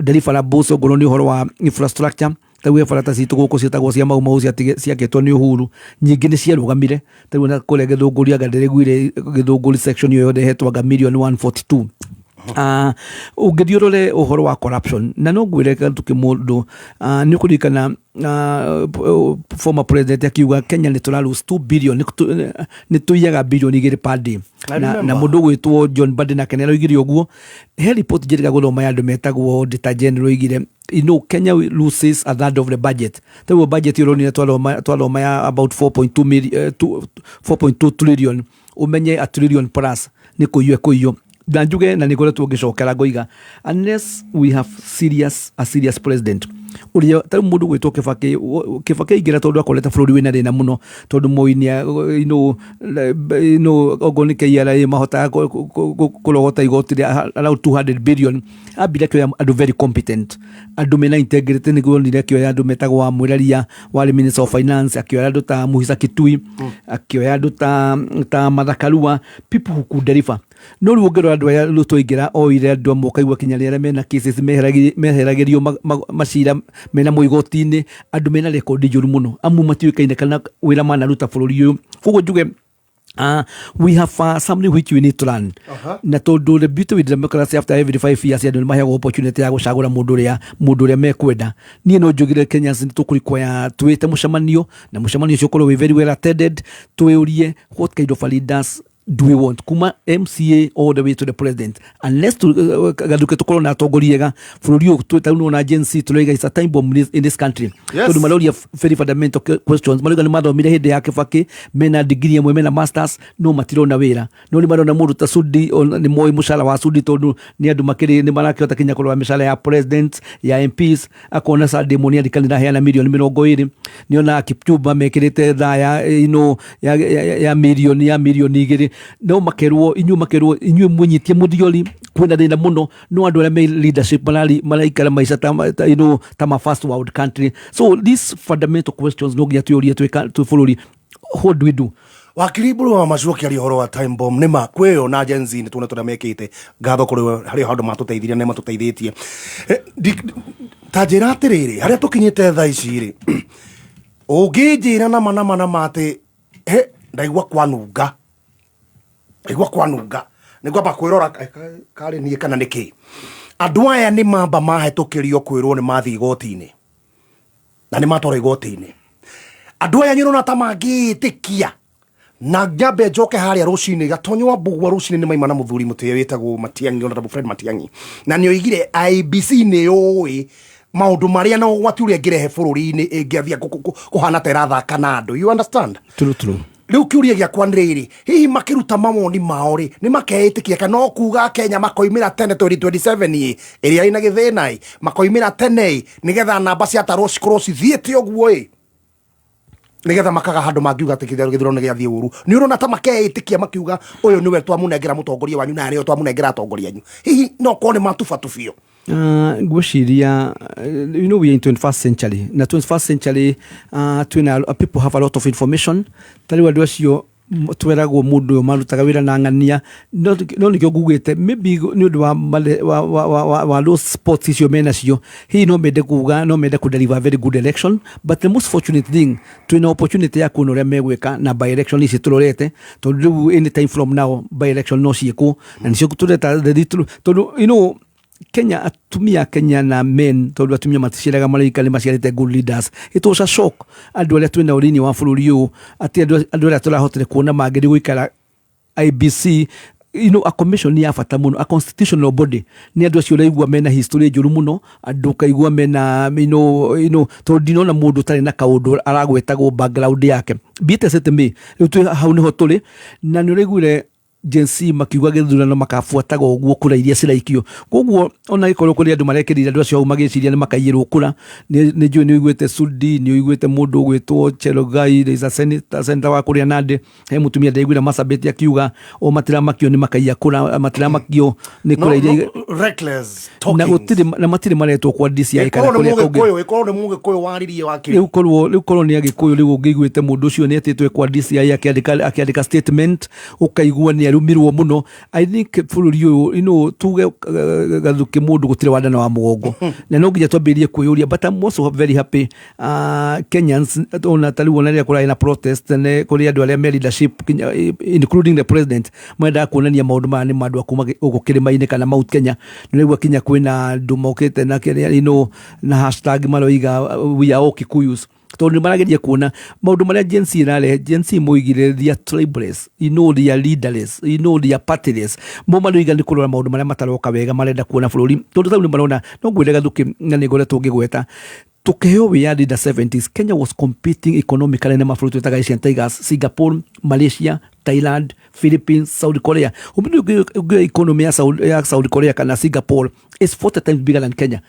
Deliverables ongorwo nĩ ũhoro wa infrastructure, ta rĩu bara ta citũ gũkũ ciĩtagwo cia Mau Mau ciakĩtwo nĩ Uhuru, nyingĩ nĩ ciarũgamire. Ta rĩu na kũrĩa Gĩthũngũri, anga ndĩrĩguire Gĩthũngũri section ĩyo yothe ĩhetwo anga mirioni 142. Ũngĩthiĩ ũrore ũhoro wa corruption, na no ngwĩre Gathuki mũndũ, nĩ ũkũririkana former president akiuga Kenya nĩ tũra lose 2 billion, nĩ tũiyaga bilioni 2 per day. I Na remember. mũndũ ũgwĩtwo John Mbadi nake nĩ aroigire ũguo. He report njĩrĩga gũthoma ya andũ metagwo auditor general oigire Kenya loses a third of the budget. Taguo budget ũronire twathoma ya about 4.2 4.2 trillion, ũmenye a trillion plus nĩ kũiywo ĩkũiywo. Na njuge na nĩ ngoretwo ngĩcokera ngoiga, unless we have a serious president ũrĩa ta rĩu mũndũ gwĩtwo Kibaki, Kibaki aingĩra tondũ akorete bũrũri wĩna thĩna mũno, tondũ Moi nĩ okorwo nĩ KRA mahotaga kũrogota igoti rĩa around 200 billion. Ambire akĩoya andũ very competent, andũ mena integrity, nĩguo onire akĩoya andũ metagwo wa Mwĩraria warĩ minister of finance, akĩoya andũ ta Muhisa Kitui, akĩoya andũ ta Martha Karua, people who could deliver. No rĩu ũngĩrora andũ aya Ruto aingĩra oire andũ amwe ũkaigua kinya rĩrĩa mena cases meheragĩrio macira mena mo igoti-inĩ, andũ mena rekondi njũru mũno, amwe matiũĩkaine kana wĩra manaruta bũrũri ũyũ. Koguo njuge We have something which we need to learn. Na tondu the beauty with democracy, after every 5 years andu nĩmaheagwo opportunity ya gũcagũra mũndũ ũrĩa mekwenda. Niĩ no njugire Kenyans nĩ tũkũrequire twĩte mũcemanio, na mũcemanio ũcio ũkorwo wĩ very well attended, twĩũrie what kind of a leaders do we want, kuma MCA all the way to the president. Unless tu gathuke tukorwo na atongoria ega bũrũri ũyũ ta rĩu na Gen Z tũroiga is a time bomb in this country. Tondũ maroria very fundamental questions. Maroiga nĩ mathomire hĩndĩ ya Kibaki, mena degree ĩmwe, mena masters, no matirona wĩra. No nĩ marona mũndũ ta Sudi, ona nĩ moĩ mũcara wa Sudi, tondũ nĩ andũ makĩrĩ nĩ marakĩhota kinya kũrora mĩcara ya president, ya MPs. Akona Sunday Moni kanitha heana mirioni 20, nĩona Kipchumba mekĩrĩte thaa ya ino ya mirioni 2, no makerwo inyuĩ, makerwo inyuĩ mwĩnyitie mũthiori kwĩna thĩna mũno, no andũ arĩa me leadership marari maraikara maica ta ma first world country. So these fundamental questions no nginya twĩũrie twĩ bũrũri, what do we do? Wakiri Mburu wa Macu akĩaria ũhoro wa time bomb. Nĩ ma kwĩyo na Gen Z nĩ tuonete ũrĩa mekĩte. Ngatho kũrĩ we harĩ handũ matũteithirie na matũteithĩtie. Ta njĩra atĩrĩrĩ, harĩa tũkinyĩte thaa ici rĩ, ũngĩnjĩra nama nama nama atĩ he ndaigua kwanunga, ndaigua kwanunga, nĩ ngwamba kwĩrora karĩ niĩ kana nĩ kĩ. Andũ aya nĩ mamba mahetũkĩrio kwĩrwo nĩ mathiĩ igoti-inĩ na nĩ matwarwo igoti-inĩ. Andũ aya nĩ ũrona ta mangĩĩtĩkia? Na nyambe njoke harĩa rũcinĩ Gatonyo wa Mbugua, rũcinĩ nĩ maima na mũthuri mũtĩe wĩtagwo Matiang'i, Honorable Fred Matiang'i, na nĩ oigire IEBC nĩ yũĩ maũndũ marĩa na ũgwati ũrĩa ĩngĩrehe bũrũri-inĩ ĩngĩathia kũhana ta ĩrathaka na andũ, you understand? True, true. Rĩu kĩũria gĩakwa nĩ rĩrĩ, hihi makĩruta mawoni mao rĩ, nĩ makeĩtĩkia kana no kuga Kenya makoimĩra tene 2027 ĩ, ĩrĩa ĩna gĩthĩna ĩ, makoimĩra tene ĩ, nĩgetha namba ciatarwo cikorwo cithiĩte ũguo ĩ, nigetha makaga handũ mangiuga atĩ gĩthurano nĩ gĩathiĩ ũru? Nĩ ũrona ta makeĩtĩkia makiuga ũyũ nĩwe twamũnengera mũtongoria wanyu na arĩo twamũnengera atongoria anyu? Hihi no korwo nĩ matubatubio? Ngwĩciria we are in 21st century, na 21st century twina people have a lot of information. Ta rĩu andũ acio tweragwo mũndũ ũyũ marutaga wĩra na ng'ania, no nĩkĩo ngugĩte maybe nĩ ũndũ wa, male- wa, wa, wa, wa, wa those sports icio menacio, hihi no mende kuga, no mende ku deliver a very good election. But the most fortunate thing, twĩna opportunity ya kuona ũrĩa megwĩka na by election ici tũrorete, tondũ rĩu any time from now by election no ciĩkwo, na nĩcio tũreta tondũ Kenya, atumia a Kenya na men, tondũ atumia maticiaraga maraika, nĩ maciarĩte good leaders. It was a shock andũ arĩa twĩnao thĩinĩ wa bũrũri ũyũ, atĩ andũ arĩa tũrahotire kuona mangĩrĩ gũikara IEBC, a commission ya bata mũno, a constitutional body, nĩ andũ acio ũraigua mena history njũru mũno, andũ ũkaigua mena tondũ ndinona mũndũ ũtarĩ na kaũndũ aragwetagwo background yake. Be it as it may, rĩu twĩ hau nĩho tũrĩ, na nĩ ũraiguire Gen Z makiuga gĩthurano makabuataga ũguo kura iria ciraikio. Koguo ona gĩkorwo kũrĩ andũ marekĩrire andũ acio hau magĩciria nĩ makaiyĩrwo kura, nĩ njũĩ nĩ ũiguĩte Sudi, nĩ ũiguĩte mũndũ ũgwĩtwo Cherogai, there is a senator wa kũrĩa Nandi, he mũtumia ndaiguire Marsabit akiuga o matiramakio nĩ makaiya kura, matiramakio nĩ kura iria No, reckless na talkings. Gũtirĩ na matirĩ maretwo kwa DCI kana Ĩkorwo nĩ kũrĩa kũngĩ. Mũgĩkũyũ, ĩkorwo nĩ Mũgĩkũyũ waririe, wakiri. Rĩu korwo nĩ Agĩkũyũ, rĩu ũngĩiguĩte mũndũ ũcio nĩ etĩtwo kwa DCI akĩandĩka statement, ũkaigua nĩ arumirwo mũno. I think bũrũri ũyũ, tuge gathuke mũndũ gũtirĩ wandana wa mũgongo, na no nginya twambĩrĩrie kwĩyũria. But I'm also very happy, Kenyans, ona ta rĩu ona rĩrĩa kũrarĩ na protest, nĩ kũrĩ andũ arĩa me leadership including the president, mendaga kuonania maũndũ maya nĩ ma andũ a kuma gũkũ kĩrĩma-inĩ kana Mount Kenya. Nĩ ũraigua kinya kwĩna andũ mokĩte na kĩrĩa na hashtag maroiga "We are all Kikuyus", tondũ nĩ marageria kuona maũndũ marĩa Gen Z ĩrarehe. Gen Z moigire they are tribeless, they are leaderless, they are partyless. Mo maroiga nĩ kũrora maũndũ marĩa mataroka wega, marenda kuona bũrũri, tondũ tau nĩ marona. No ngwĩre Gathuki, na nĩ ngoretwo ngĩgweta, tukiheo wĩyathi in the 70s, Kenya was competing economically na mabũrũri twĩtaga Asian Tigers: Singapore, Malaysia, Thailand, Philippines, South Korea. Ũngĩ economy ya South Korea kana Singapore is 40 times bigger than Kenya.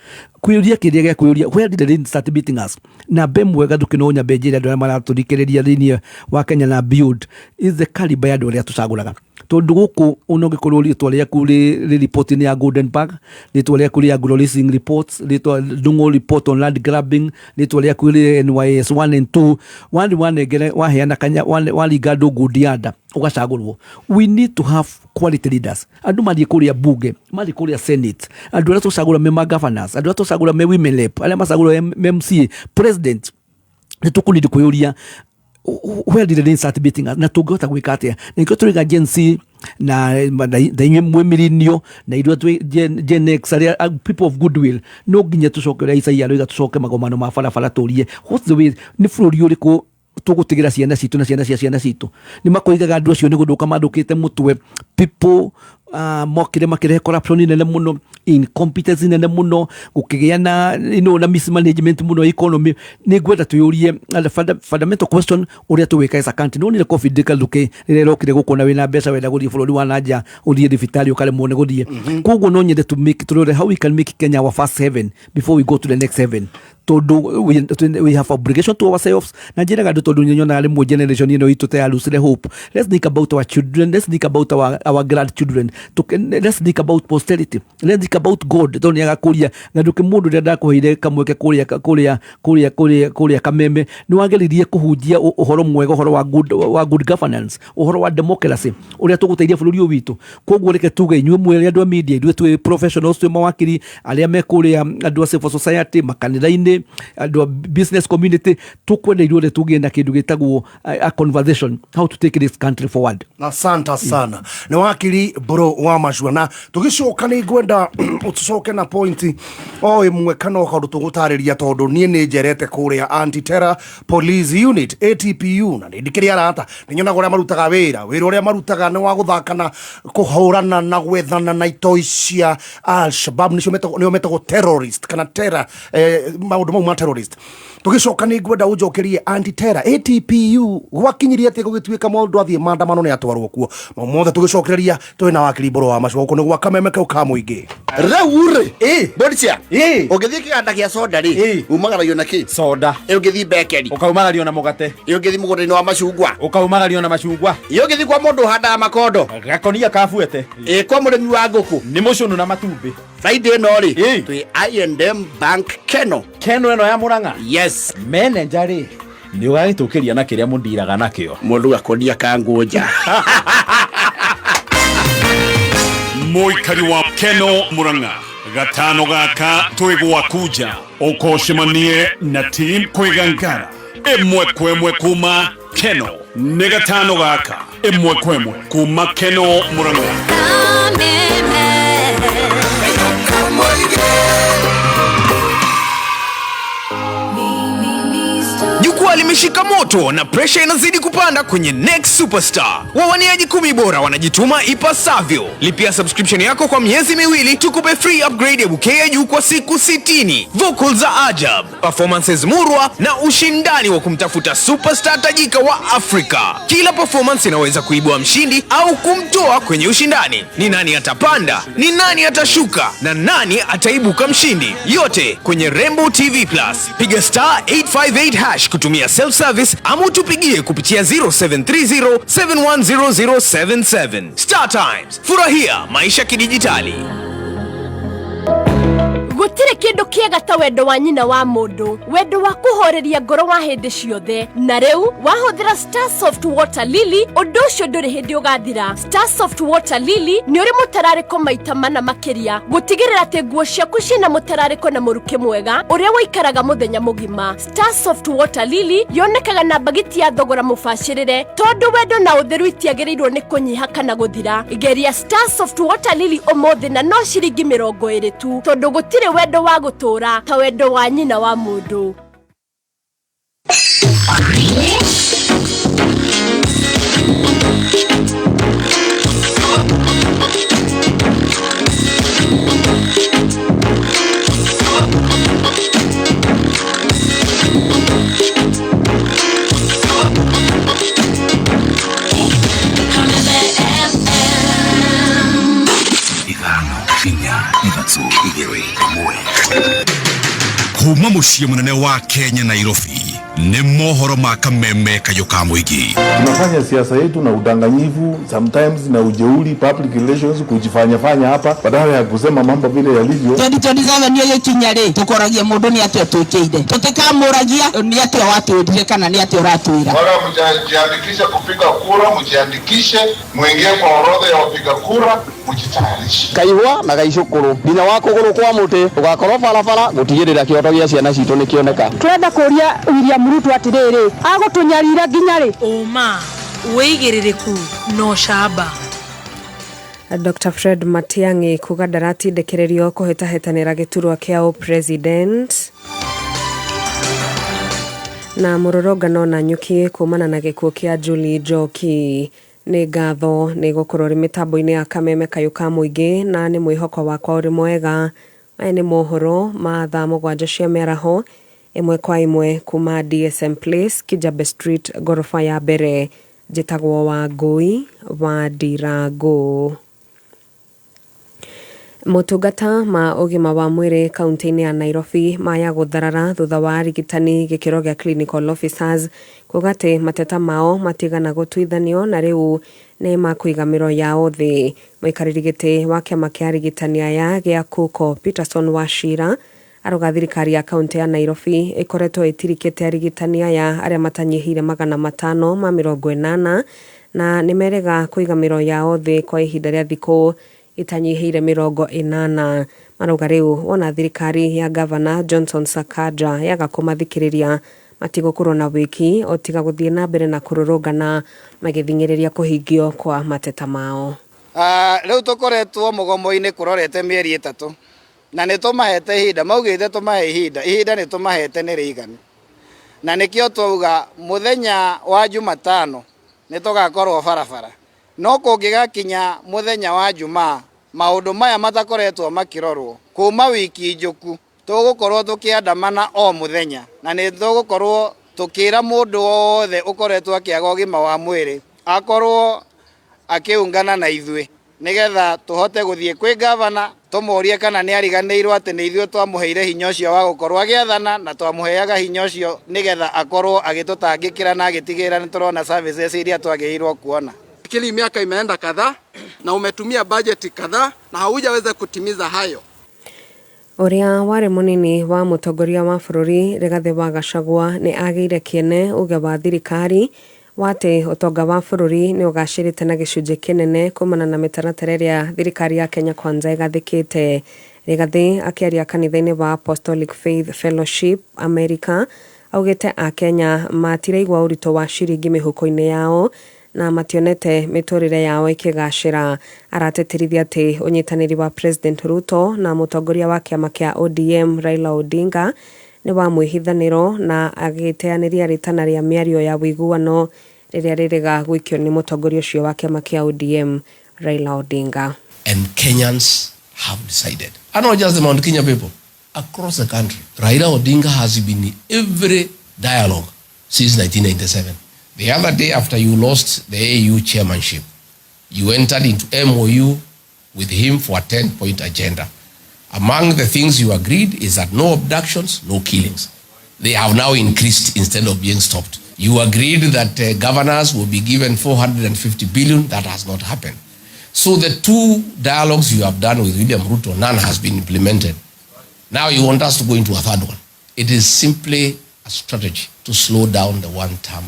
Kwĩyũria kĩrĩa gĩa kwĩyũria, where did they start beating us? Na mbe mwega Gathuki, no nyambe njĩre andũ arĩa maratũthikĩrĩria thĩinĩ wa Kenya na beyond is the caliber ya andũ arĩa tũcagũraga, tondũ gũkũ ona ũngĩkorwo rĩtwa rĩaku rĩ riboti-inĩ ya Goldenberg, rĩtwa rĩaku rĩ Anglo Leasing reports, rĩtwa Ndung'u report on land grabbing, rĩtwa rĩaku rĩ NYS 1 and 2, wani wanengere waheana kanya waringa andũ ngundi ya nda ũgacagũrwo. We need to have quality leaders. Andũ mathiĩ kũrĩa bunge, mathiĩ kũrĩa senate, andũ arĩa tũcagũra me ma governors, andũ arĩa tũcagũra me women rep, arĩa macagũra me MCA, president, nĩ tũkũnidi kwĩyũria. Where did they start beating us? Na tũngĩhota gwĩka atĩa? Na nĩkĩo tũrĩga Gen Z na inyuĩ mwĩ millennial na ithuĩ twĩ Gen X arĩa people of goodwill, no nginya tũcoke ũrĩa Isaia aroiga, tũcoke magomano ma barabara, tũrie what's the way, nĩ bũrũri ũrĩkũ tũgũtigĩra ciana citũ na ciana cia ciana citũ. Nĩ makoigaga andũ acio nĩ gũthũka mathũkĩte mũtwe. People mokire makĩrehe corruption nene mũno, incompetence nene mũno, gũkĩgĩa na na mismanagement mũno economy. Nĩ ngwenda twĩyũrie the fundamental question ũrĩa tũgwĩka as a country. Nĩ wonire COVID kaluke rĩrĩa ĩrokire gũkũ, na wĩna mbeca wenda gũthiĩ bũrũri wa nanja, ũthiĩ thibitarĩ ũkaremwo nĩ gũthiĩ. Koguo no nyende to make tũrore how we can make Kenya our first heaven before we go to the next heaven, tondũ we have obligation to ourselves. Na njĩraga andũ, tondũ nyonaga rĩmwe generation ĩno itũ ta yarusire hope, let's think about our children, let's think about our grandchildren, let's think about posterity, let's think about God, tondũ nĩ agakũria ng'anduke mũndũ ũrĩa ndakũheire kamweke kũrĩa kũrĩa kũrĩa kũrĩa kũrĩa Kameme. Nĩ wageririe kũhunjia ũhoro mwega, ũhoro wa good governance, ũhoro wa democracy, ũrĩa tũgũteithia bũrũri ũyũ witũ. Koguo reke tuge inyuĩ mwĩ andũ a media, ithuĩ twĩ professionals, twĩ mawakiri, arĩa me kũrĩa andũ a civil society, makanitha-inĩ, andũ a business community, tũkwenda ithuothe tũgĩe na kĩndũ gĩtagwo a conversation how to take this country forward. Asante sana, nĩ wakiri Mbũrũ wa Macua. Na tũgĩcoka nĩ ngwenda ũtũcoke na point o ĩmwe kana o kaũndũ tũgũtarĩria, tondũ niĩ nĩ njerete kũrĩa Anti-Terror Police Unit, ATPU, na nĩ ndikĩrĩ arata, nĩ nyonaga ũrĩa marutaga wĩra. Wĩra ũrĩa marutaga nĩ wa gũthaka na kũhũrana na gwethana na itoi cia Al-Shabab, nĩcio nĩo metagwo terrorist kana terror, maũndũ mau ma terrorist. Tũgĩcoka nĩ ngwenda ũnjokerie anti-terror ATPU gwakinyirie atĩ gũgĩtuĩka mũndũ athiĩ maandamano nĩ atwarwo kuo. Mau mothe tũgĩcokereria twĩ na wakiri Mbũrũ wa Macua gũkũ nĩ gwa Kameme kau ka mũingĩ. Rĩu rĩ, Boricia, ũngĩthiĩ kĩganda gĩa soda rĩ, umagaragio na kĩ? Soda. Ĩ ũngĩthiĩ bakery? Ũkaumagario na mũgate. Ĩ ũngĩthiĩ mũgũnda-inĩ wa macungwa? Ũkaumagario na macungwa. Ĩ ũngĩthiĩ kwa mũndũ ũhandaga makondo? Gakonia kabuete. Ĩ kwa mũrĩmi wa ngũkũ? Nĩ mũcũnũ na matumbĩ. Friday ĩno rĩ, twĩ I&M Bank Keno. Keno ĩno ya Mũrang'a? Yes. Manager rĩ, nĩ ũgagĩtũkĩria na kĩrĩa mũndiraga nakĩo. Mũndũ gakonia ka ngũnja. Mũikari wa Keno Murang'a, gatano gaka twĩ gwaku nja, ũkocemanie na team kwĩgangara ĩmwe kwa ĩmwe kuma Keno. Nĩ gatano gaka ĩmwe kwa ĩmwe kuma Keno Murang'a. Kameme. Jukwaa limeshika moto na presha inazidi kupanda kwenye Next Superstar. Wawaniaji 10 bora wanajituma ipasavyo. Lipia subscription yako kwa miezi 2, tukupe free upgrade ya bouquet ya juu kwa siku 60. Vocals za ajab, performances murwa na ushindani wa kumtafuta superstar tajika wa Afrika. Kila performance inaweza kuibua mshindi au kumtoa kwenye ushindani. Ni nani atapanda? Ni nani atashuka? Na nani ataibuka mshindi? Yote kwenye Rainbow TV Plus. Piga star 858 hash kutumia self service ama utupigie kupitia 0730 710077. Star Times, furahia maisha kidijitali. Gũtirĩ kĩndũ kĩega ta wendo wa nyina wa mũndũ, wendo wa kũhoreria ngoro wa hĩndĩ ciothe. Na rĩu wahũthĩra Star Soft Water Lily, ũndũ ũcio ndũrĩ hĩndĩ ũgathira. Star Soft Water Lily nĩ ũrĩ mũtararĩko maita mana makĩria, gũtigĩrĩra atĩ nguo ciaku ciĩna mũtararĩko na mũrukĩ mwega ũrĩa waikaraga mũthenya mũgima. Star Soft Water Lily yonekaga na mbagiti ya thogora mũbacĩrĩre, tondũ wendo na ũtheru itiagĩrĩirwo nĩ kũnyiha kana gũthira. Geria Star Soft Water Lily ũmũthĩ na no ciringi 20 tu, tondũ gũtirĩ wendo wa gũtũũra ta wendo wa nyina wa mũndũ. 5, 4, 3, 2, 1. Kuma mũciĩ mũnene wa Kenya, Nairobi, nĩ mohoro ma Kameme kayũ ka mũingĩ. Tunafanya siasa yetu na udanganyifu sometimes na ujeuri, public relations, kujifanya fanya hapa badala ya kusema mambo vile yalivyo. 2027 nĩ ĩgĩkinya rĩ, tũkoragia mũndũ nĩ atĩa twĩkĩire, tũtikamũragia nĩ atĩa watwĩrire kana nĩ atĩa ũratwĩra. Wale mjajiandikisha kupiga kura, mjiandikishe, muingie kwa orodha ya wapiga kura. Mujitayarishe. Kaihwa na gaicukuru nginya wa kuguru kwa muti ugakorwo barabara gutigirira kioto gia ciana citu ni kioneka. Turenda kuria William Ruto atiriri agutunyarira nginya ri uma wigiririku no camba. Dr. Fred Matiang'i kuga ndaratindĩkĩrĩrio kũhĩtahĩtanĩra gĩturwa kĩa president na mũrũrũngano na nyuki kumana na gĩkuũ kĩa Julie Njoki. Nĩ ngatho nĩ gũkorwo ũrĩ mĩtambo-inĩ ya Kameme Kayũ ka Mũingĩ na nĩ mwĩhoko wakwa ũrĩ mwega. Maya nĩ mohoro ma thaa 7 cia mĩaraho ĩmwe kwa ĩmwe kuma DSM Place, Kijabe Street, ngoroba ya mbere. Njĩtagwo Wangũi wa Ndirango. Motungata ma ũgima wa mwĩrĩ kaunti-inĩ ya Nairobi maya gũtharara thutha wa arigitani gĩkĩro gĩa clinical officers kuga atĩ mateta mao matigana gũtuithanio na rĩu nĩ makũiga mĩro yao thĩ. Mũikarĩri gĩtĩ wa kĩama kĩa arigitani aya gĩa KUCO Peterson Wachira aroga thirikari ya kaunti ya Nairobi ĩkoretwo ĩtirikĩte arigitani aya arĩa matanyihĩire 580 na nĩmerega kũiga mĩro yao thĩ kwa ihinda rĩa thikũ itanyihĩire 80. Marauga rĩu wona thirikari ya Gavana Johnson Sakaja yaga kũmathikĩrĩria matigũkorwo na wĩki o tiga gũthiĩ na mbere na kũrũrũngana magĩthing'ĩrĩria kũhingio kwa mateta mao. Rĩu tũkoretwo mũgomo-inĩ kũrorete mĩeri 3 na nĩ tũmahete ihinda, maugĩte tũmahe ihinda, ihinda nĩ tũmahete nĩ rĩiganu, na nĩkĩo twauga mũthenya wa Jumatano nĩ tũgakorwo barabara, no kũngĩgakinya mũthenya wa Jumaa maũndũ maya matakoretwo makĩrorwo kuma wiki njũku tũgũkorwo tũkĩandamana o mũthenya, na nĩ tũgũkorwo tũkĩra mũndũ wothe ũkoretwo akĩaga ũgima wa mwĩrĩ akorwo akĩungana na ithuĩ nĩgetha tũhote gũthiĩ kwĩ gavana tũmũrie kana nĩ ariganĩirwo atĩ nĩ ithuĩ twamũheire hinya ũcio wa gũkorwo agĩathana na twamũheaga hinya ũcio nĩgetha akorwo agĩtũtangĩkĩra na agĩtigĩrĩra nĩ tũrona services iria twagĩrĩirwo kuona. Kili miaka imeenda kadhaa na umetumia bajeti kadhaa na haujaweza kutimiza hayo. Ũrĩa warĩ mũnini wa mũtongoria wa bũrũri Rigathĩ wa Gachagua nĩ agĩire kĩene uge wa thirikari wa atĩ ũtonga wa bũrũri nĩ ũgacĩrĩte na gĩcunjĩ kĩnene kumana na mĩtaratara ĩrĩa thirikari ya Kenya Kwanza ĩgathĩkĩte. Rigathĩ akĩaria kanitha-inĩ wa Apostolic Faith Fellowship America augĩte akenya matiraigua ũritũ wa ciringi mĩhuko-inĩ yao na mationete mĩtũrĩre yao ĩkĩgacĩra. Aratĩtĩrithia atĩ ũnyitanĩri wa President Ruto na mũtongoria wa kĩama kĩa ODM Raila Odinga nĩ wa mwĩhithanĩro na agĩteanĩria rĩtana rĩa mĩario ya ũiguano rĩrĩa rĩrĩga gũikio nĩ mũtongoria ũcio wa kĩama kĩa ODM Raila Odinga. And Kenyans have decided, and not just the Mount Kenya people, across the country, Raila Odinga has been in every dialogue since 1997. The other day after you lost the AU chairmanship, you entered into MOU with him for a 10-point agenda. Among the things you agreed is that no abductions, no killings. They have now increased instead of being stopped. You agreed that governors will be given 450 billion. That has not happened. So the two dialogues you have done with William Ruto, none has been implemented. Now you want us to go into a third one. It is simply a strategy to slow down the one-term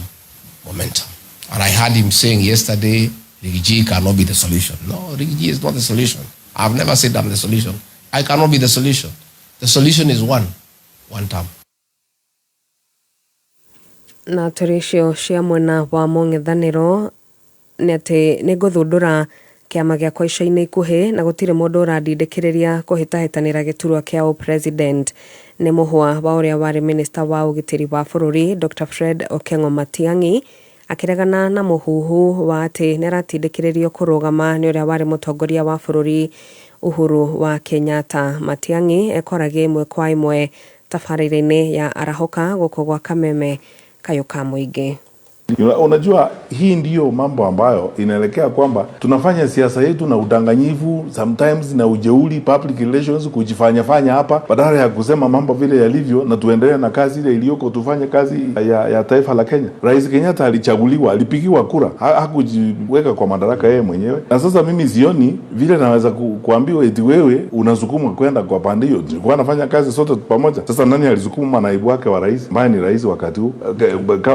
momentum. And I heard him saying yesterday, Riggy cannot be the solution. No, Riggy is not the solution. I've never said I'm the solution. I cannot be the solution. The solution is one term. Na tũrĩ icio cia mwena wa mũng'ethanĩro nĩ atĩ nĩ ngũthundũra kĩama gĩakwa ica-inĩ ikuhĩ na gũtirĩ mũndũ ũrandindĩkĩrĩria kũhĩtahĩtanĩra gĩturwa kĩa ũpresident. Nĩ mũhwa wa ũrĩa warĩ minista wa ũgitĩri wa bũrũri Dr. Fred Okengo Matiang'i akĩregana na mũhuhu wa atĩ nĩaratindĩkĩrĩrio kũrũgama nĩ ũrĩa warĩ mũtongoria wa bũrũri Uhuru wa Kenyatta. Matiang'i ekoragia ĩmwe kwa ĩmwe tabarĩra-inĩ ya Arahũka gũkũ gwa Kameme Kayũ ka Mũingĩ. Unajua, hii ndiyo mambo ambayo inaelekea kwamba tunafanya siasa yetu na udanganyifu sometimes na ujeuri, public relations, kujifanya fanya hapa badala ya kusema mambo vile yalivyo na tuendelee na kazi ile iliyoko, tufanye kazi ya taifa la Kenya. Rais Kenyatta alichaguliwa, alipigiwa kura, hakujiweka kwa madaraka yeye mwenyewe. Na sasa mimi sioni vile naweza kuambiwa eti wewe unasukuma kwenda kwa pande hiyo. Tulikuwa nafanya kazi sote pamoja. Sasa nani alisukuma naibu wake wa rais ambaye ni rais wakati huu?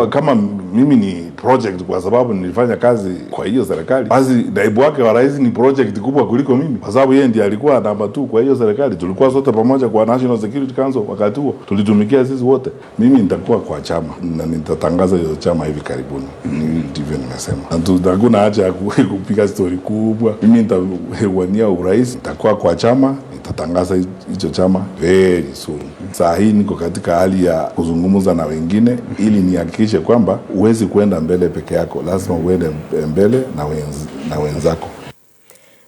Kama mimi ni project kwa sababu nilifanya kazi kwa hiyo serikali, basi naibu wake wa rais ni project kubwa kuliko mimi, kwa sababu yeye ndiye alikuwa namba 2 kwa hiyo serikali. Tulikuwa sote pamoja kwa National Security Council wakati huo, tulitumikia sisi wote. Mimi nitakuwa kwa chama na nitatangaza hiyo chama hivi karibuni, ndivyo nimesema. Hakuna haja ya kupiga story kubwa. Mimi nitawania urais, nitakuwa kwa chama, nitatangaza hicho chama very soon. Saa hii niko katika hali ya kuzungumza na wengine ili nihakikishe kwamba huwezi kuenda mbele peke yako, lazima uende mbele na wenzako.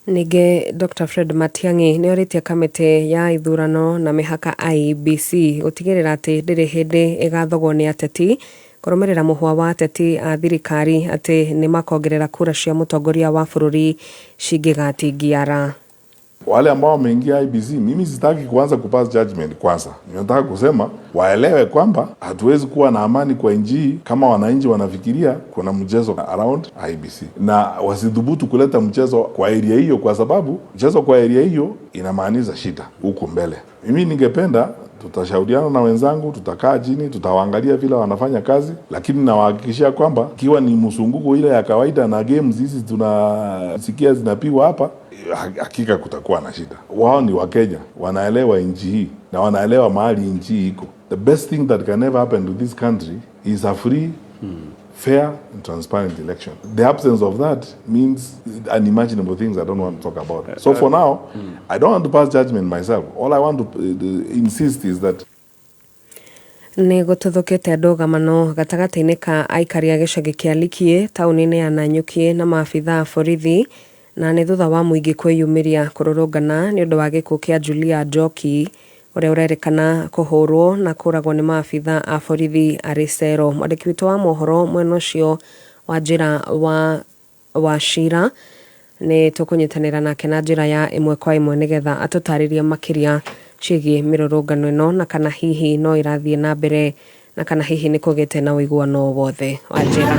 Ningĩ Dr Fred Matiang'i nĩ orĩtie kamĩtĩ ya ithurano na mĩhaka IEBC gũtigĩrĩra atĩ ndĩrĩ hĩndĩ ĩgathogwo nĩ ateti kũrũmĩrĩra mũhwa wa ateti a thirikari atĩ nĩ makongerera kura cia mũtongoria wa bũrũri cingĩgatingiara. Wale ambao wameingia IEBC, mimi sitaki kuanza kupass judgment kwanza. Ninataka kusema waelewe kwamba hatuwezi kuwa na amani kwa nchi hii kama wananchi wanafikiria kuna mchezo around IEBC, na wasidhubutu kuleta mchezo kwa area hiyo, kwa sababu mchezo kwa area hiyo inamaanisha shida huko mbele. Mimi ningependa tutashauriana na wenzangu, tutakaa chini, tutawaangalia vile wanafanya kazi, lakini nawahakikishia kwamba ikiwa ni msunguko ile ya kawaida na games hizi tunasikia zinapigwa hapa, hakika kutakuwa na shida. Wao ni Wakenya, wanaelewa nchi hii na wanaelewa mahali nchi hii iko. The best thing that can ever happen to this country is a free, fair and transparent election. The absence of that means unimaginable things I don't want to talk about. So for now, I don't want to pass judgment myself. All I want to insist is that Nĩ gũtuthũkĩte ndũgamano gatagatĩ-inĩ ka aikari a gĩcagi kĩa Likie taũni-inĩ ya Nanyuki na maabitha a borithi, na nĩ thutha wa mũingĩ kwĩyumĩria kũrũrũngana nĩ ũndũ wa gĩkuũ kĩa Julia Njoki ũrĩa ũrerĩkana kũhũrwo na kũragwo nĩ maabitha a borithi arĩ cero. Mwandĩki witũ wa mohoro mwena ũcio wa njĩra wa Wachira nĩ tũkũnyitanĩra nake na njĩra ya ĩmwe kwa ĩmwe nĩgetha atũtarĩrie makĩria ciĩgiĩ mĩrũrũngano ĩno na kana hihi no ĩrathiĩ na mbere na kana hihi nĩ kũgĩte na ũiguano wothe. Wanjĩra.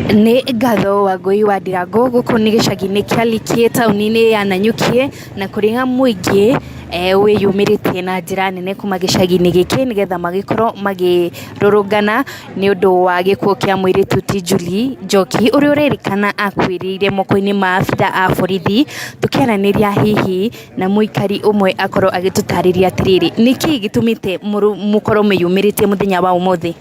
Nĩ ngatho Wangũi wa Ndirango. Gũkũ nĩ gĩcagi-inĩ kĩa Likie taũni-inĩ ya Nanyuki, na kũrĩa mũingĩ wĩyumĩrĩtie na njĩra nene kuma gĩcagi-inĩ gĩkĩ nĩgetha magĩkorwo makĩrũrũngana nĩ ũndũ wa gĩkuũ kĩa mũirĩtu ti Julie Njoki ũrĩa ũrerĩkana akuĩrĩire moko-inĩ ma abitha a borithi. Tũkĩaranĩria hihi na mũikari ũmwe akorwo agĩtũtarĩria atĩrĩrĩ, nĩkĩĩ gĩtũmĩte mũkorwo mwĩyumĩrĩtie mũthenya wa ũmũthĩ?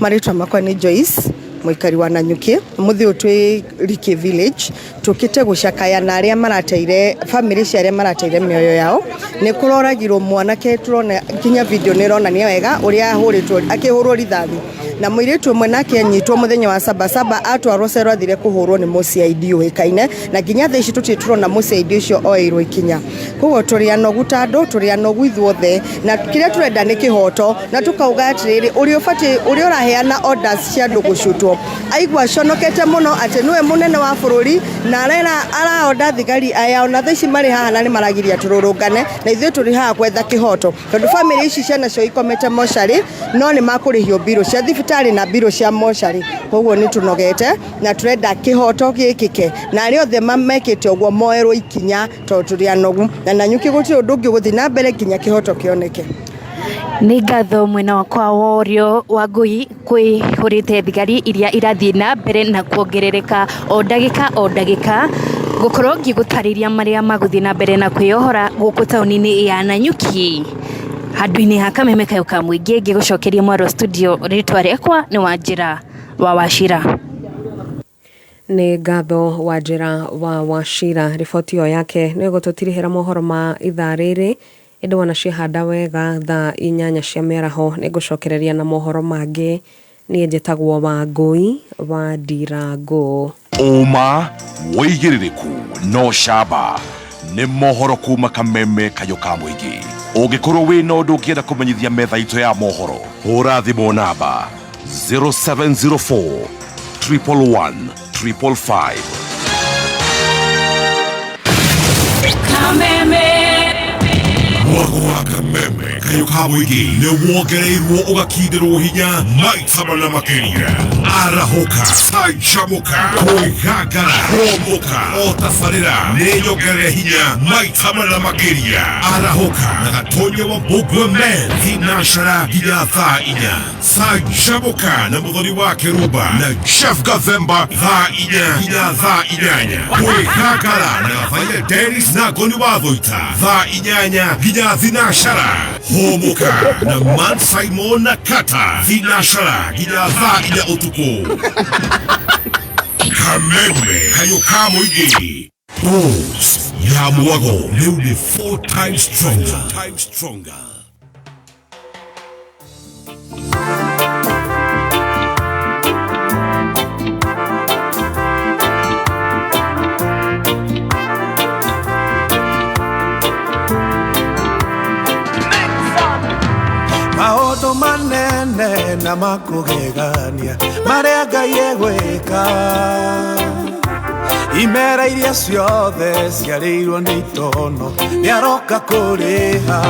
Marĩtwa makwa nĩ Joyce, mũikari wa Nanyuki. Mũthĩ ũyũ twĩ Likie village tũkĩte gũcakaya na arĩa marateire family cia arĩa marateire mĩoyo yao. Nĩ kũroragirwo mwanake, tũrona nginya video nĩ ĩronania wega ũrĩa ahũrĩtwo, akĩhũrwo rithathi, na mũirĩtu ũmwe nake anyitwo mũthenya wa sabasaba atwarwo cero athire kũhũrwo nĩ mũCID ũĩkaine, na nginya thaa ici tũtirĩ tũrona mũCID ũcio oeirwo ikinya. Koguo tũrĩ anogu ta andũ, tũrĩ anogu ithuothe, na kĩrĩa tũrenda nĩ kĩhoto, na tũkauga atĩrĩrĩ, ũrĩa ũbatiĩ, ũrĩa ũraheana orders cia andũ gũcutwo aigua aconokete mũno atĩ nĩwe mũnene wa bũrũri na arera araonda thigari aya ona thaa ici marĩ haha na nĩ maragiria tũrũrũngane, na ithuĩ tũrĩ haha gwetha kĩhoto tondũ family ici ciana cio ikomete mocarĩ no nĩ makũrĩhio mbirũ cia thibitarĩ na mbirũ cia mocarĩ. Koguo nĩ tũnogete na tũrenda kĩhoto gĩkĩke, na arĩa othe mekĩte ũguo moerwo ikinya tondũ tũrĩ anogu, na Nanyuki gũtirĩ ũndũ ũngĩ ũgũthiĩ na mbere nginya kĩhoto kĩoneke. Nĩ ngatho mwena wakwa wa ũrĩo wa Ngũi kwĩhũrĩte thigari iria irathiĩ na mbere na kuongerereka o ndagĩka o ndagĩka, gũkorwo ngĩgũtarĩria marĩa magũthiĩ na mbere na kwĩyohora gũkũ taũni-inĩ ya Nanyuki handũ-inĩ ha kameme kayũ ka mũingĩ. Ngĩgũcokeria mwaro studio, rĩtwa rĩakwa nĩ Wanjĩra wa Wachira. Nĩ ngatho Wanjĩra wa Wachira. Riboti ĩyo yake nĩ ĩgũtũtirihĩra mohoro ma ithaa rĩrĩ, ĩndĩ wona ciahanda wega thaa 8 cia mĩaraho nĩ ngũcokereria na mohoro mangĩ. Niĩ njĩtagwo Wangũi wa Ndirango. Ũma wĩigĩrĩrĩku no camba nĩ mohoro kuma kameme kayũ ka mũingĩ. Ũngĩkorwo wĩna ũndũ ũngĩenda kũmenyithia metha itũ ya mohoro, hũra thimũ namba 0704 111 555. Kameme. Mwago wa kameme. Kayũ ka mũingĩ nĩ wongereirwo ũgakindĩrwo hinya maita mana makĩria. Arahũka, canjamũka, kwĩgangara, hũmũka, o tabarĩra nĩ nyongerere hinya maita mana makĩria. Arahũka na Gatonya wa Mbũngwe Men thinacara nginya thaa inya. Canjamũka na mũthoni wa Kĩrumba na Jeff Gathemba thaa inya nginya thaa inyanya. Kwĩgangara na Gabaia Dennis na Ngoni wa Thũita thaa inyanya nginya thinacara. Hũmũka na Man Simon na Kata thinacara nginya thaa inya ũtukũ. Kameme kayũ ka mũingĩ. Bulls ya mwago rĩu nĩ four times stronger. Times stronger. Maũndũ manene na makũgegania marĩa Ngai egwĩka. Imera iria ciothe ciarĩirwo nĩ itono nĩaroka kũrĩha.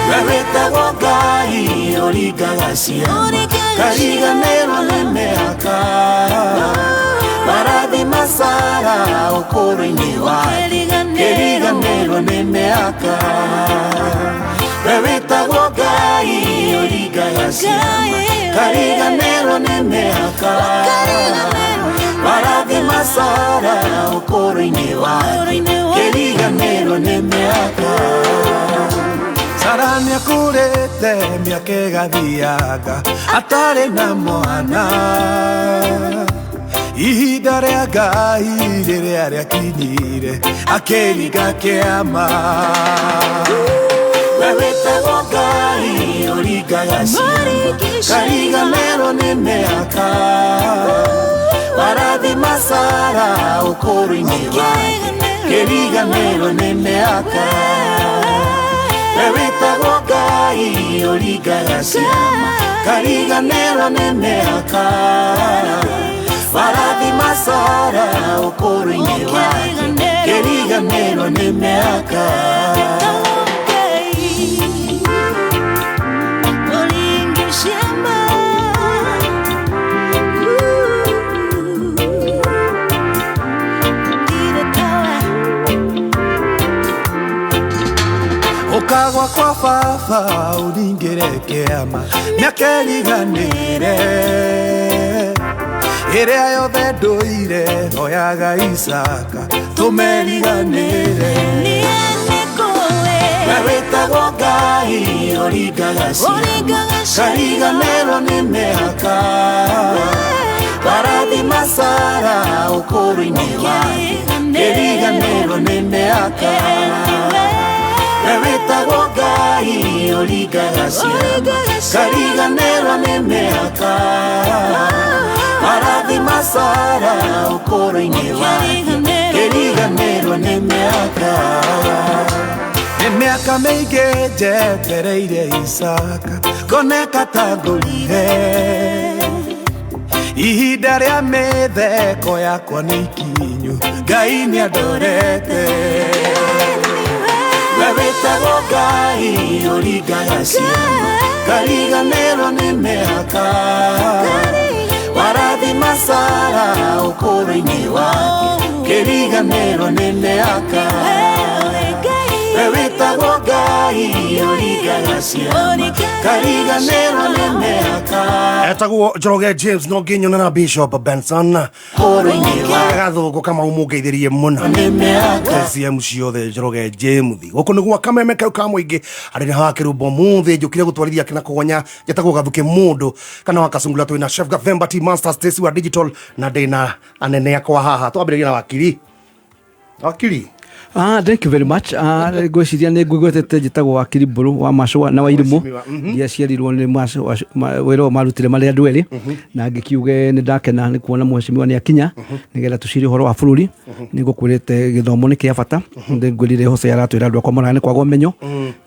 We wĩtagwo Ngai ũringaga ciama, kariganĩrwo nĩ mĩaka. Marathima Sara ũkũrũ-inĩ wake, kĩriganĩrwo nĩ mĩaka. We wĩtagwo Ngai ũringaga ciama, kariganĩrwo nĩ mĩaka. Marathima Sara ũkũrũ-inĩ wake, kĩriganĩrwo nĩ mĩaka. Sara nĩakũrĩte mĩaka ĩgathianga atarĩ na mwana. Ihinda rĩa Ngai rĩrĩa rĩakinyire akĩringa kĩama. We wĩtagwo Ngai ũringaga ciama, kariganĩrwo nĩ mĩaka. Marathima Sara ũkũrũ-inĩ wake, kĩriganĩrwo nĩ mĩaka. We wĩtagwo Ngai ũringaga ciama, kariganĩrwo nĩ mĩaka. Marathima Sara ũkũrũ-inĩ wake, kĩriganĩrwo nĩ mĩaka. Ũkagwa kwa baba ũringĩre kĩama mĩaka ĩriganĩre. Ĩrĩa yothe ndũire hoyaga Isaka tũmeriganĩre. We wĩtagwo Ngai ũringaga ciama, kariganĩrwo nĩ mĩaka. Marathima Sara ũkũrũ-inĩ wake, kĩriganĩrwo nĩ mĩaka. We wĩtagwo Ngai ũringaga ciama, kariganĩrwo nĩ mĩaka. Marathima Sara ũkũrũ-inĩ wake, kĩriganĩrwo nĩ mĩaka. Nĩ mĩaka mĩingĩ njetereire Isaka ngoneka ta ngũrire. Ihinda rĩa mĩtheko yakwa nĩ ikinyu, Ngai nĩandorete. We wĩtagwo Ngai ũringaga ciama, kariganĩrwo nĩ mĩaka. Marathima Sara ũkũrũ-inĩ wake, kĩriganĩrwo nĩ mĩaka. We wĩtagwo Ngai ũringaga ciama, kariganĩrwo nĩ mĩaka. Etagwo Njoroge James no nginyona na Bishop Benson gathũngũ Kamau mũngeithĩrie mũno KCM ciothe Njoroge James. Gũkũ nĩ gwa Kameme kau ka mũingĩ arĩ na wa Kĩrumba ũmũthĩ njũkire gũtwarithia kĩna kũgonya njĩtagwo Gathuke mũndũ kana wa Kasungula twĩna Chef Gathemba T Master Stacy wa Digital na ndĩna anene akwa haha. Twambĩrĩria na wakiri. Wakiri. Thank you very much. Ngwĩciria nĩ ngwĩgwetete njĩtagwo wakiri Mbũrũ wa Macũa na Wairimũ. Ndiaciarirwo nĩ wĩra ũyũ marutire marĩ andũ erĩ, na ngĩkiuge nĩ ndakena nĩ kuona mheshimiwa nĩ akinya nĩgetha tũcire ũhoro wa bũrũri. Nĩ ngũkwĩrĩte gĩthomo nĩ kĩa bata, ngwĩrire Hosea aratwĩra andũ akwa moraga nĩ kwaga ũmenyo,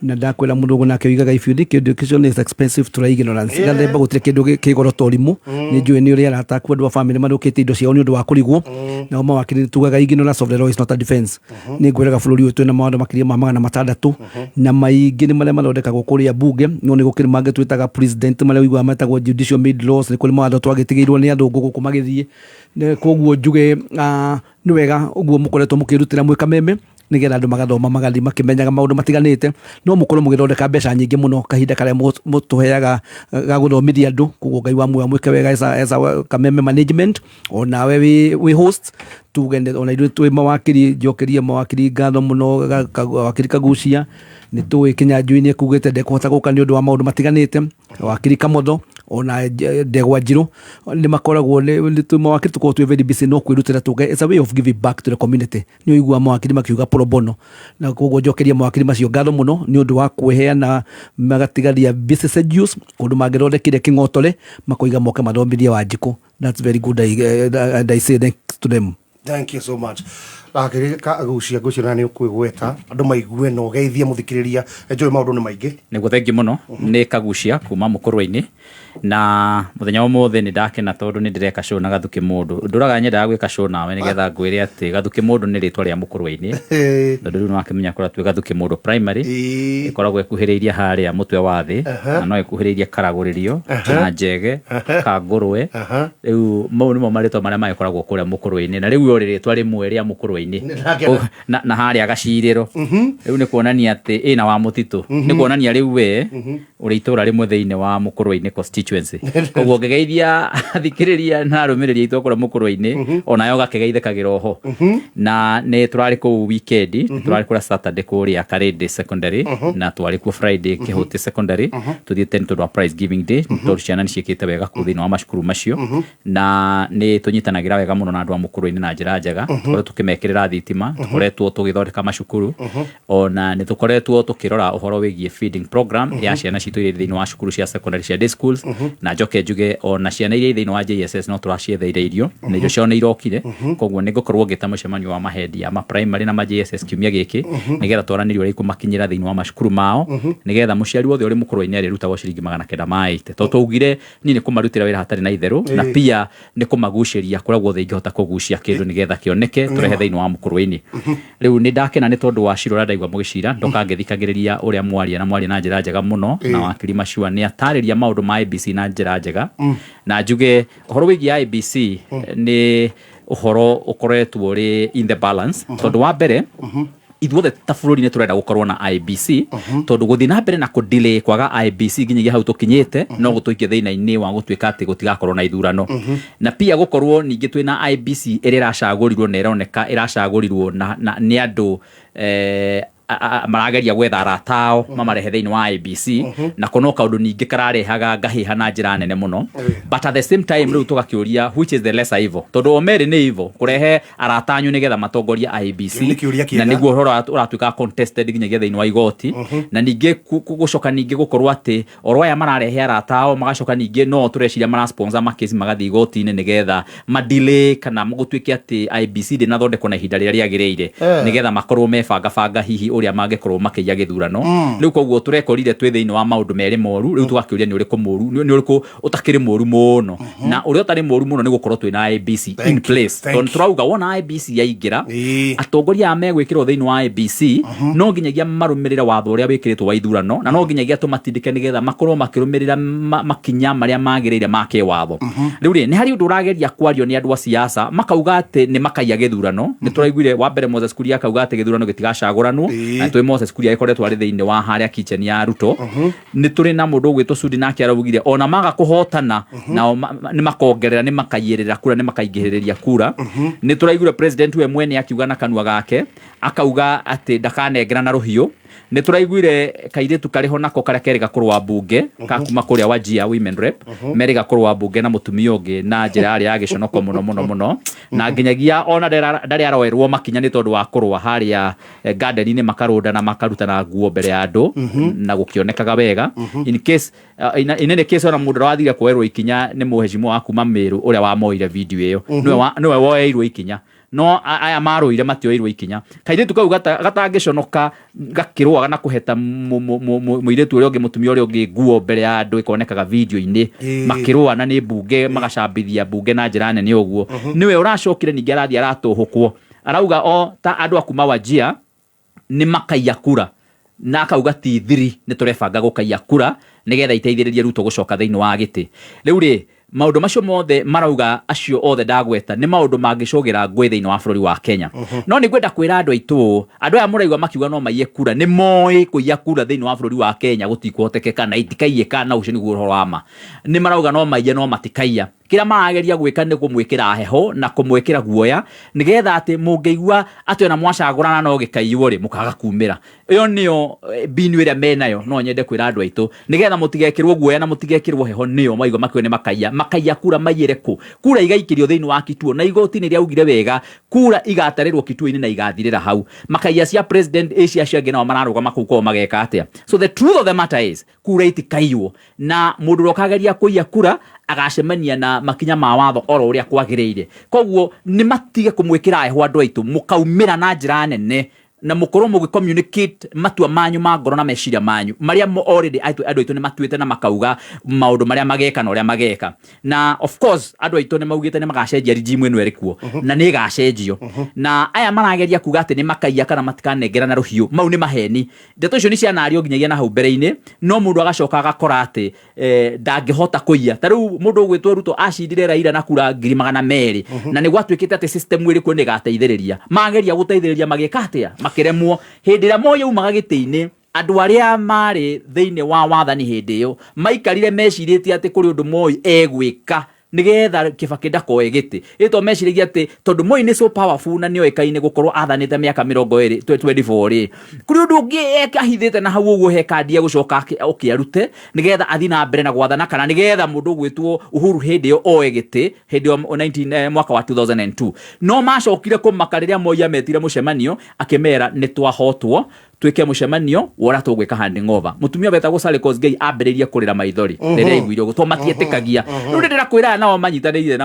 na ndakwĩra mũndũ ũguo nake oigaga if you think education is expensive try ignorance. Gathemba gũtirĩ kĩndũ kĩ goro ta ũrimũ. Nĩ njũĩ nĩ ũrĩ arata aku andũ a bamĩrĩ mathũkĩtie indo ciao nĩ ũndũ wa kũrigwo, nao mawakiri tugaga ignorance of the law is not a defense. Nĩ Ngwĩraga bũrũri ũyũ twĩna mawatho makĩria ma 600, na maingĩ nĩ marĩa mathondekagwo kũrĩa bunge, no nĩ gũkĩrĩ mangĩ twĩtaga president marĩa ũiguaga metagwo judicial made laws. Nĩ kũrĩ mawatho twagĩtigĩirwo nĩ athũngũ gũkũ magĩthiĩ. Koguo njuge nĩ wega ũguo mũkoretwo mũkĩrutĩra mwĩ Kameme, nĩgetha andũ magathoma, magathiĩ makĩmenyaga maũndũ matiganĩte. No mũkorwo mũgĩthondeka mbeca nyingĩ mũno kahinda karĩa mũtũheaga ga gũthomithia andũ. Koguo Ngai wa muoyo mwĩke wega as a Kameme management, onawe wĩ host. Tuge ona ithuĩ twĩ mawakiri, njokerie mawakiri ngatho mũno. Wakiri Kagucia, nĩ tũĩ Kĩnyanjui nĩ ekugĩte ndekũhota gũka nĩ ũndũ wa maũndũ matiganĩte. Wakiri Kamotho, ona Ndegwa Njirũ nĩ makoragwo nĩ twĩ mawakiri, tũkoragwo twĩ very busy, no kwĩrutĩra tũke, it's a way of giving back to the community. Nĩ ũiguaga mawakiri makiuga pro bono, na koguo njokerie mawakiri macio ngatho mũno nĩ ũndũ wa kwĩheana, magatigaria busy schedules, kũndũ mangĩthondekire kĩng'otore, makoiga moke mathomithie Wanjikũ. That's very good, and I say thanks to them. Thank you so much. Wakiri Kagucia, ngwĩciria na nĩ ũkwĩgweta andũ maigue na ũgeithie mũthikĩrĩria, njũĩ maũndũ nĩ maingĩ. Nĩguo, thengi mũno. Nĩ Kagucia kuma Mũkũrwe-inĩ, na mũthenya wa ũmũthĩ nĩ ndakena tondũ nĩ ndĩreka show na Gathuki. Mũndũ ndũraga nyendaga gwĩka show nawe nĩgetha ngwĩre atĩ Gathuki mũndũ nĩ rĩtwa rĩa Mũkũrwe-inĩ, tondũ rĩu nĩwakĩmenya kũrĩa twĩ Gathuki mũndũ primary ĩkoragwo ĩkuhĩrĩirie harĩa mũtwe wa thĩ, na no ĩkuhĩrĩirie Karagũrĩrio na Njege Kangũrwe. Rĩu mau nĩmo marĩtwa marĩa magĩkoragwo kũrĩa Mũkũrwe-inĩ, na rĩu ũrĩ rĩtwa rĩmwe rĩa Mũkũrwe-inĩ. Nĩndakena. Na harĩa Gacirĩro rĩu nĩ kuonania atĩ ĩna wa mũtitũ, nĩ kuonania rĩu we ũrĩ itũra rĩmwe thĩinĩ wa Mũkũrwe-inĩ constituency. Koguo ngĩgeithia athikĩrĩria na arũmĩrĩri aitũ a kũrĩa Mũkũrwe-inĩ, onayo gakĩgeithĩkagĩra oho. Na nĩ tũrarĩ kũu weekend, nĩ tũrarĩ kũrĩa Saturday kũrĩa Karĩndĩ Secondary, na twarĩ kuo Friday Kĩhũtĩ Secondary. Tũthiĩte nĩ tondũ wa prize giving day, tondũ ciana nĩ ciĩkĩte wega kũu thĩinĩ wa macukuru macio, na nĩ tũnyitanagĩra wega mũno na andũ a Mũkũrwe-inĩ na njĩra njega. Tũkoretwo tũkĩmekĩrĩra thitima, tũkoretwo tũgĩthondeka macukuru, ona nĩ tũkoretwo tũkĩrora ũhoro wĩgiĩ feeding program ya ciana citũ iria irĩ thĩinĩ wa cukuru cia secondary cia day schools. Na njoke njuge ona ciana iria irĩ thĩinĩ wa JSS no tũracietherire irio, na irio ciao nĩ irokire. Koguo nĩ ngũkorwo ngĩta mũcemanio wa mahendi ya ma primary na ma JSS kiumia gĩkĩ, nĩgetha twaranĩrie ũrĩa ikũmakinyĩra thĩinĩ wa macukuru mao, nĩgetha mũciari wothe ũrĩ Mũkũrwe-inĩ arĩrutagwo ciringi 980, tondũ twaugire niĩ nĩ kũmarutĩra wĩra hatarĩ na itherũ, na pia nĩ kũmagucĩria kũrĩa guothe ingĩhota kũgucia kĩndũ nĩgetha kĩoneke tũrehe thĩinĩ wa Mũkũrwe-inĩ. Rĩu nĩ ndakena nĩ tondũ wa cira ũrĩa ndaigua mũgĩcira, ndoka ngĩthikagĩrĩria ũrĩa mwaria, na mwaria na njĩra njega mũno. Na wakiri Macua nĩ atarĩria maũndũ ma IEBC na njĩra njega, na njuge ũhoro wĩgiĩ IEBC nĩ ũhoro ũkoretwo ũrĩ in the balance, tondũ wa mbere ithuothe ta bũrũri nĩ tũrenda gũkorwo na IEBC, tondũ gũthiĩ na mbere na kũ-delay kwaga IEBC nginyagia hau tũkinyĩte no gũtũikie thĩna-inĩ wa gũtuĩka atĩ gũtigakorwo na ithurano. Na pia gũkorwo ningĩ twĩna IEBC ĩrĩa ĩracagũrirwo na ĩroneka ĩracagũrirwo na nĩ andũ marageria gwetha arata ao mamarehe thĩinĩ wa IEBC, nako no kaũndũ ningĩ kararehaga ngahĩha na njĩra nene mũno. But at the same time rĩu tũgakĩũria, which is the lesser evil? Tondũ o merĩ nĩ evil, kũrehe arata anyu nĩgetha matongorie IEBC. Kĩu nĩ kĩũria kĩega. Na nĩguo ũhoro ũratuĩka contested nginyagia thĩinĩ wa igoti. Na ningĩ gũcoka ningĩ gũkorwo atĩ oro aya mararehe arata ao magacoka ningĩ no tũreciria marasponsor makesi magathiĩ igoti-inĩ nĩgetha madelay kana gũtuĩke atĩ IEBC ndĩnathondekwo na ihinda rĩrĩa rĩagĩrĩire, nĩgetha makorwo mebangabanga hihi ũrĩa mangĩkorwo makĩiya gĩthurano. Rĩu koguo tũrekorire twĩ thĩinĩ wa maũndũ merĩ moru. Rĩu tũgakĩũria nĩ ũrĩkũ mũru, nĩ ũrĩkũ ũtakĩrĩ mũru mũno? Na ũrĩa ũtarĩ mũru mũno nĩ gũkorwo twĩna IEBC in place, tondũ tũrauga wona IEBC yaingĩra, atongoria aya megwĩkĩrwo thĩinĩ wa IEBC no nginyagia marũmĩrĩre watho ũrĩa wĩkĩrĩtwo wa ithurano, na no nginyagia tũmatindĩke nĩgetha makorwo makĩrũmĩrĩra makinya marĩa magĩrĩire ma kĩwatho. Rĩu rĩ, nĩ harĩ ũndũ ũrageria kwario nĩ andũ a siasa, makauga atĩ nĩ makaiya gĩthurano. Nĩ tũraiguire wa mbere Moses Kuria akauga atĩ gĩthurano gĩtigacagũranwo. Na twĩ Moses Kuria agĩkoretwo arĩ thĩinĩ wa harĩa kitchen ya Ruto. Nĩ tũrĩ na mũndũ ũgwĩtwo Sudi, nake araugire ona maga kũhotana nao nĩ makongerera, nĩ makaiyĩrĩra kura, nĩ makaingĩhĩrĩria kura. Nĩ tũraiguire president we mwene akiuga na kanua gake, akauga atĩ ndakanengera na rũhiũ. Nĩ tũraiguire kairĩtu karĩ ho nako karĩa kerĩga kũrũa mbunge ka kuma kũrĩa Wajir women rep, merĩga kũrũa mbunge na mũtumia ũngĩ na njĩra yarĩ ya gĩconoko mũno mũno mũno, na nginyagia ona ndarĩ aroerwo makinya nĩ tondũ wa kũrũa harĩa garden-inĩ, makarũndana, makarutana nguo mbere ya andũ na gũkĩonekaga wega. In case in any case, ona mũndũ ũrĩa wathire kuoerwo ikinya nĩ mũhecimũ wa kuma Meru ũrĩa wamoire video ĩyo, nĩwe woeirwo ikinya, no aya marũire matioirwo ikinya. Kairĩtu kau gatangĩconoka gakĩrũaga na kũheta mũirĩtu ũrĩa ũngĩ, mũtumia ũrĩa ũngĩ nguo mbere ya andũ, ĩkonekaga video-inĩ makĩrũa, na nĩ mbunge magacambithia mbunge na njĩra nene ũguo. Nĩwe ũracokire ningĩ arathiĩ aratũhũkwo, arauga o ta andũ a kuma Wajir. Nĩ makaiya kura na akauga ti thiri nĩ tũrebanga gũkaiya kura nĩgetha iteithĩrĩrie Ruto gũcoka thĩinĩ wa gĩtĩ. Rĩu rĩ, maũndũ macio mothe marauga acio othe ndagweta nĩ maũndũ mangĩcũgĩra ngũĩ thĩinĩ wa bũrũri wa Kenya. No nĩ ngwenda kwĩra andũ aitũ ũũ, andũ aya mũraigua makiuga no maiye kura nĩ moĩ kũiya kura thĩinĩ wa bũrũri wa Kenya gũtikũhotekeka na itikaiyĩka na ũcio nĩguo ũhoro wa ma. Nĩ marauga no maiye no matikaiya. Kĩrĩa marageria gwĩka nĩ kũmwĩkĩra heho na kũmwĩkĩra guoya nĩgetha atĩ mũngĩigua atĩ ona mwacagũrana no gĩkaiywo rĩ, mũkaga kumĩra. Ĩyo nĩyo mbinu ĩrĩa menayo, no nyende kwĩra andũ aitũ nĩgetha mũtigekĩrwo guoya na mũtigekĩrwo heho nĩyo maigua makiuga nĩ makaiya. Makaiya kura maiyĩre kũ? Kura igaikĩrio thĩinĩ wa kituo na igoti nĩ rĩaugire wega kura igatarĩrwo kituo-inĩ na igathirĩra hau. Makaiya cia president ĩ cia acio angĩ nao mararũgama kũu kwao mageka atĩa? So the truth of the matter is kura itikaiywo na mũndũ ũrĩa ũkageria kũiya kura agacemania na makinya ma watho oro ũrĩa kwagĩrĩire. Koguo nĩ matige kũmwĩkĩra heho andũ aitũ, mũkaumĩra na njĩra nene na mũkorwo mũgĩ communicate matua manyu ma ngoro na meciria manyu marĩa already andũ aitũ nĩ matuĩte na makauga maũndũ marĩa mageka na ũrĩa mageka. Na of course andũ aitũ nĩ maugĩte nĩ magacenjia regime ĩno ĩrĩ kuo na nĩ ĩgacenjio. Na aya marageria kuga atĩ nĩ makaiya kana matikanengerana rũhiũ, mau nĩ maheni. Ndeto icio nĩ cianario nginyagia na hau mbere-inĩ, no mũndũ agacoka agakora atĩ ndangĩhota kũiya. Ta rĩu mũndũ ũgwĩtwo Ruto acindire Raila na kura 200,000, na nĩ gwatuĩkĩte atĩ system ĩrĩ kuo nĩ ĩgateithĩrĩria. Mageria gũteithĩrĩria magĩka atĩa? Makĩremwo. Hĩndĩ ĩrĩa Moi aumaga gĩtĩ-inĩ, andũ arĩa marĩ thĩinĩ wa wathani hĩndĩ ĩyo maikarire mecirĩtie atĩ kũrĩ ũndũ Moi egwĩka nĩgetha Kibaki ndakoe gĩtĩ. Ĩ to meciragia atĩ tondũ Moi nĩ so powerful na nĩoĩkaine gũkorwo athanĩte mĩaka mĩrongo ĩrĩ, 24 rĩ, kũrĩ ũndũ ũngĩ ahithĩte na hau ũguo he kandi egũcoka oke arute nĩgetha athiĩ na mbere na gwathana, kana nĩgetha mũndũ ũgwĩtwo Uhuru hĩndĩ ĩyo oe gĩtĩ hĩndĩ ĩyo mwaka wa 2002. No macokire kũmaka rĩrĩa Moi ametire mũcemanio akĩmera nĩ twahotwo, twĩke mũcemanio wa ũrĩa tũgwĩka handing over. Mũtumia wetagwo Sally Kosgei ambĩrĩirie kũrĩra maithori rĩrĩa aiguire ũguo, tondũ matietĩkagia. Rĩu nĩ ndĩrakwĩra aya nao manyitanĩire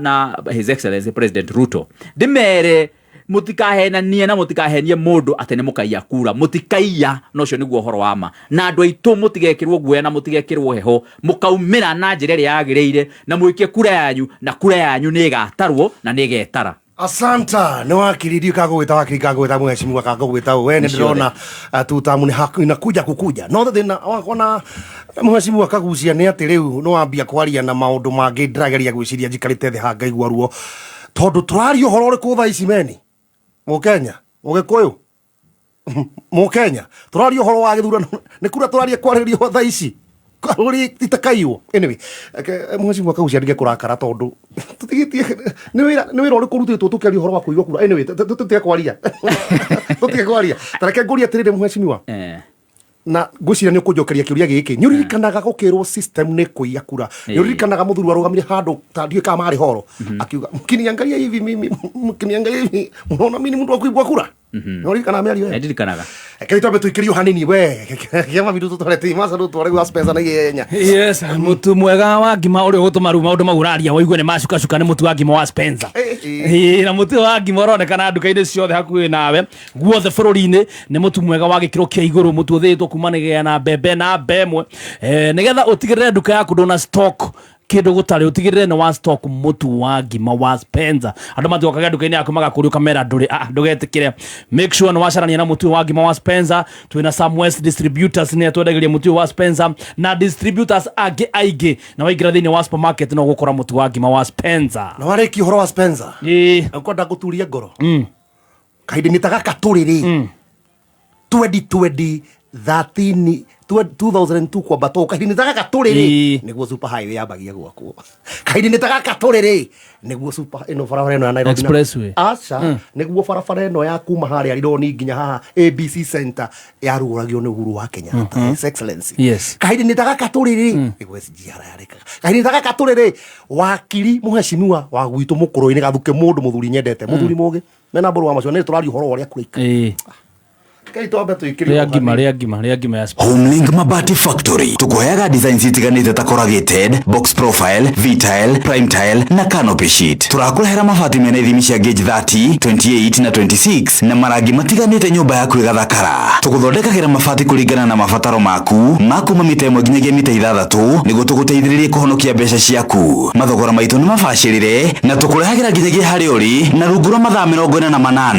na His Excellency President Ruto, ndĩmere mũtikahenanie na mũtikahenie mũndũ atĩ nĩ mũkaiya kura, mũtikaiya, na ũcio nĩguo ũhoro wa ma. Na andũ aitũ mũtigekĩrwo guoya na mũtigekĩrwo heho, mũkaumĩra na njĩra ĩrĩa yagĩrĩire na mũikie kura yanyu, na kura yanyu nĩ ĩgatarwo na nĩ ĩgetara. Asanta nĩ wakiri ndiũ kagũgwĩta wakiri kagũgwĩta mheshimiwa kagũgwĩta we nĩ ndĩrona tutamu nĩ haku inakuja kukuja no thĩna wakwa na mheshimiwa Kagucia nĩ atĩ rĩu nĩ wambia kwaria na maũndũ mangĩ ndĩrageria gwĩciria njikarĩte thĩ haha ngaigua ruo tondũ tũraria ũhoro ũrĩkũ thaa ici meni mũkenya mũgĩkũyũ Mũkenya tũraria ũhoro wa gĩthurano nĩ kura tũraria kwarĩrio thaa ici ũrĩ itakaiywo anyway mheshimiwa Kagucia ndige kũrakara tondũ tũtigĩtie nĩ wĩra nĩ wĩra ũrĩkũ ũrutĩtwo tũkĩaria ũhoro wa kũiywo kura anyway tũtige kwaria tũtige kwaria ta reke ngũrie atĩrĩrĩ mheshimiwa na ngwĩciria nĩ ũkũnjokeria kĩũria gĩkĩ nĩ ũririkanaga gũkĩrwo system nĩ kũiya kura nĩ ũririkanaga mũthuri warũgamire handũ ta ndiũĩ kana marĩ horo akiuga mkiniangalia hivi mimi mkiniangalia hivi mnaona mimi ni mtu wa kuibwa kura nĩ ũririkanaga mĩario ĩyo Ndirikanaga. Reke twambe tũikĩrio hanini we kĩama bitu tũtware timasa tũtware gwa Spencer na ihenya Yes, mutu mwega wa ngima ũrĩa ũgũtũma rĩu maũndũ mau ũraria waigue nĩ macukacuka nĩ mũtu wa ngima wa Spencer. Ĩĩ, na mũtu wa ngima ũronekana nduka-inĩ ciothe hakuhĩ nawe guothe bũrũri-inĩ nĩ mũtu mwega wa gĩkĩro kĩa igũrũ mũtu ũthĩĩtwo kumanagia na mbembe na mbemwe nĩgetha ũtigĩrĩre nduka yaku ndũna stock kindu gutari utigirire ni wa stock mutu wa ngima wa Spencer andu matigokaga nduka-inĩ yaku magakũria ukamera ndũrĩ ah ndũgetikire make sure ni wacarania na mutu wa ngima wa Spencer twina Samwest distributors ni atwendagiria mutu wa Spencer na distributors angĩ aingĩ na waingĩra thĩinĩ wa supermarket no ũgũkora mutu wa ngima wa Spencer na warĩkia ũhoro wa Spencer ĩĩ ngwenda ngũturie ngoro kahinda nĩ ta gaka tũrĩ rĩ 2020 13 2002 kwambata ũũ kahinda nĩ ta gaka tũrĩ rĩ nĩguo super highway yambagia gwakwo kahinda nĩ ta gaka tũrĩ rĩ nĩguo super ĩno barabara ĩno ya Nairobi na- Expressway. aca nĩguo barabara ĩno ya kuma harĩa Rironi nginya haha ABC Center yarugũragio nĩ Uhuru wa Kenyatta His Excellency Yes. kahinda nĩ ta gaka tũrĩ rĩ nĩguo SGR yarĩkaga kahinda nĩ ta gaka tũrĩ rĩ wakiri mũhecimiwa wa gwitũ mũkũrũ-inĩ gathuke mũndũ mũthuri nyendete mũthuri mũgĩ mena mbũrũ wa macio nĩ tũraria ũhoro wa ũrĩa kũraikara Ĩĩ. Kai twambe tũikĩrie Rĩa ngima, rĩa ngima, rĩa ngima ya Homelink Mabati Factory tukuheaga designs itiganĩte ta corrugated, box profile, V-tile, prime tile na canopy sheet. Tũrakũrehera mabati mena ithimi cia gauge 30, 28 na 26 na marangi matiganĩte nyũmba yaku ĩgathakara. Tũgũthondekagĩra mabati kũringana na mabataro maku ma kuma mita ĩmwe nginyagia mita ithathatũ nĩguo tũgũteithĩrĩrie kũhonokia mbeca ciaku. Mathogora maitũ nĩ mabacĩrĩre na tũkũrehagĩra nginyagia harĩa ũrĩ na rungu rwa mathaa 48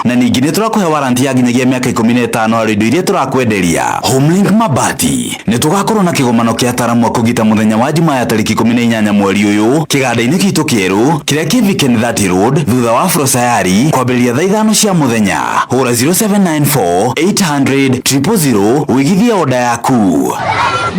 na ningĩ nĩ tũrakũhe warranty ya nginyagia mĩaka 15 harĩ indo iria tũrakwenderia. Homelink Mabati nĩ tũgakorwo na kĩgomano kĩa ataramu a kũgita mũthenya wa Jumaa ya tarĩki 18 mweri ũyũ kĩganda-inĩ gitũ kĩerũ kĩrĩa kĩ Viken 30 Road thutha wa Afro Sayari kwambĩrĩria thaa 5 cia mũthenya. Hũra 0794 800 000 wĩigithie oda yaku.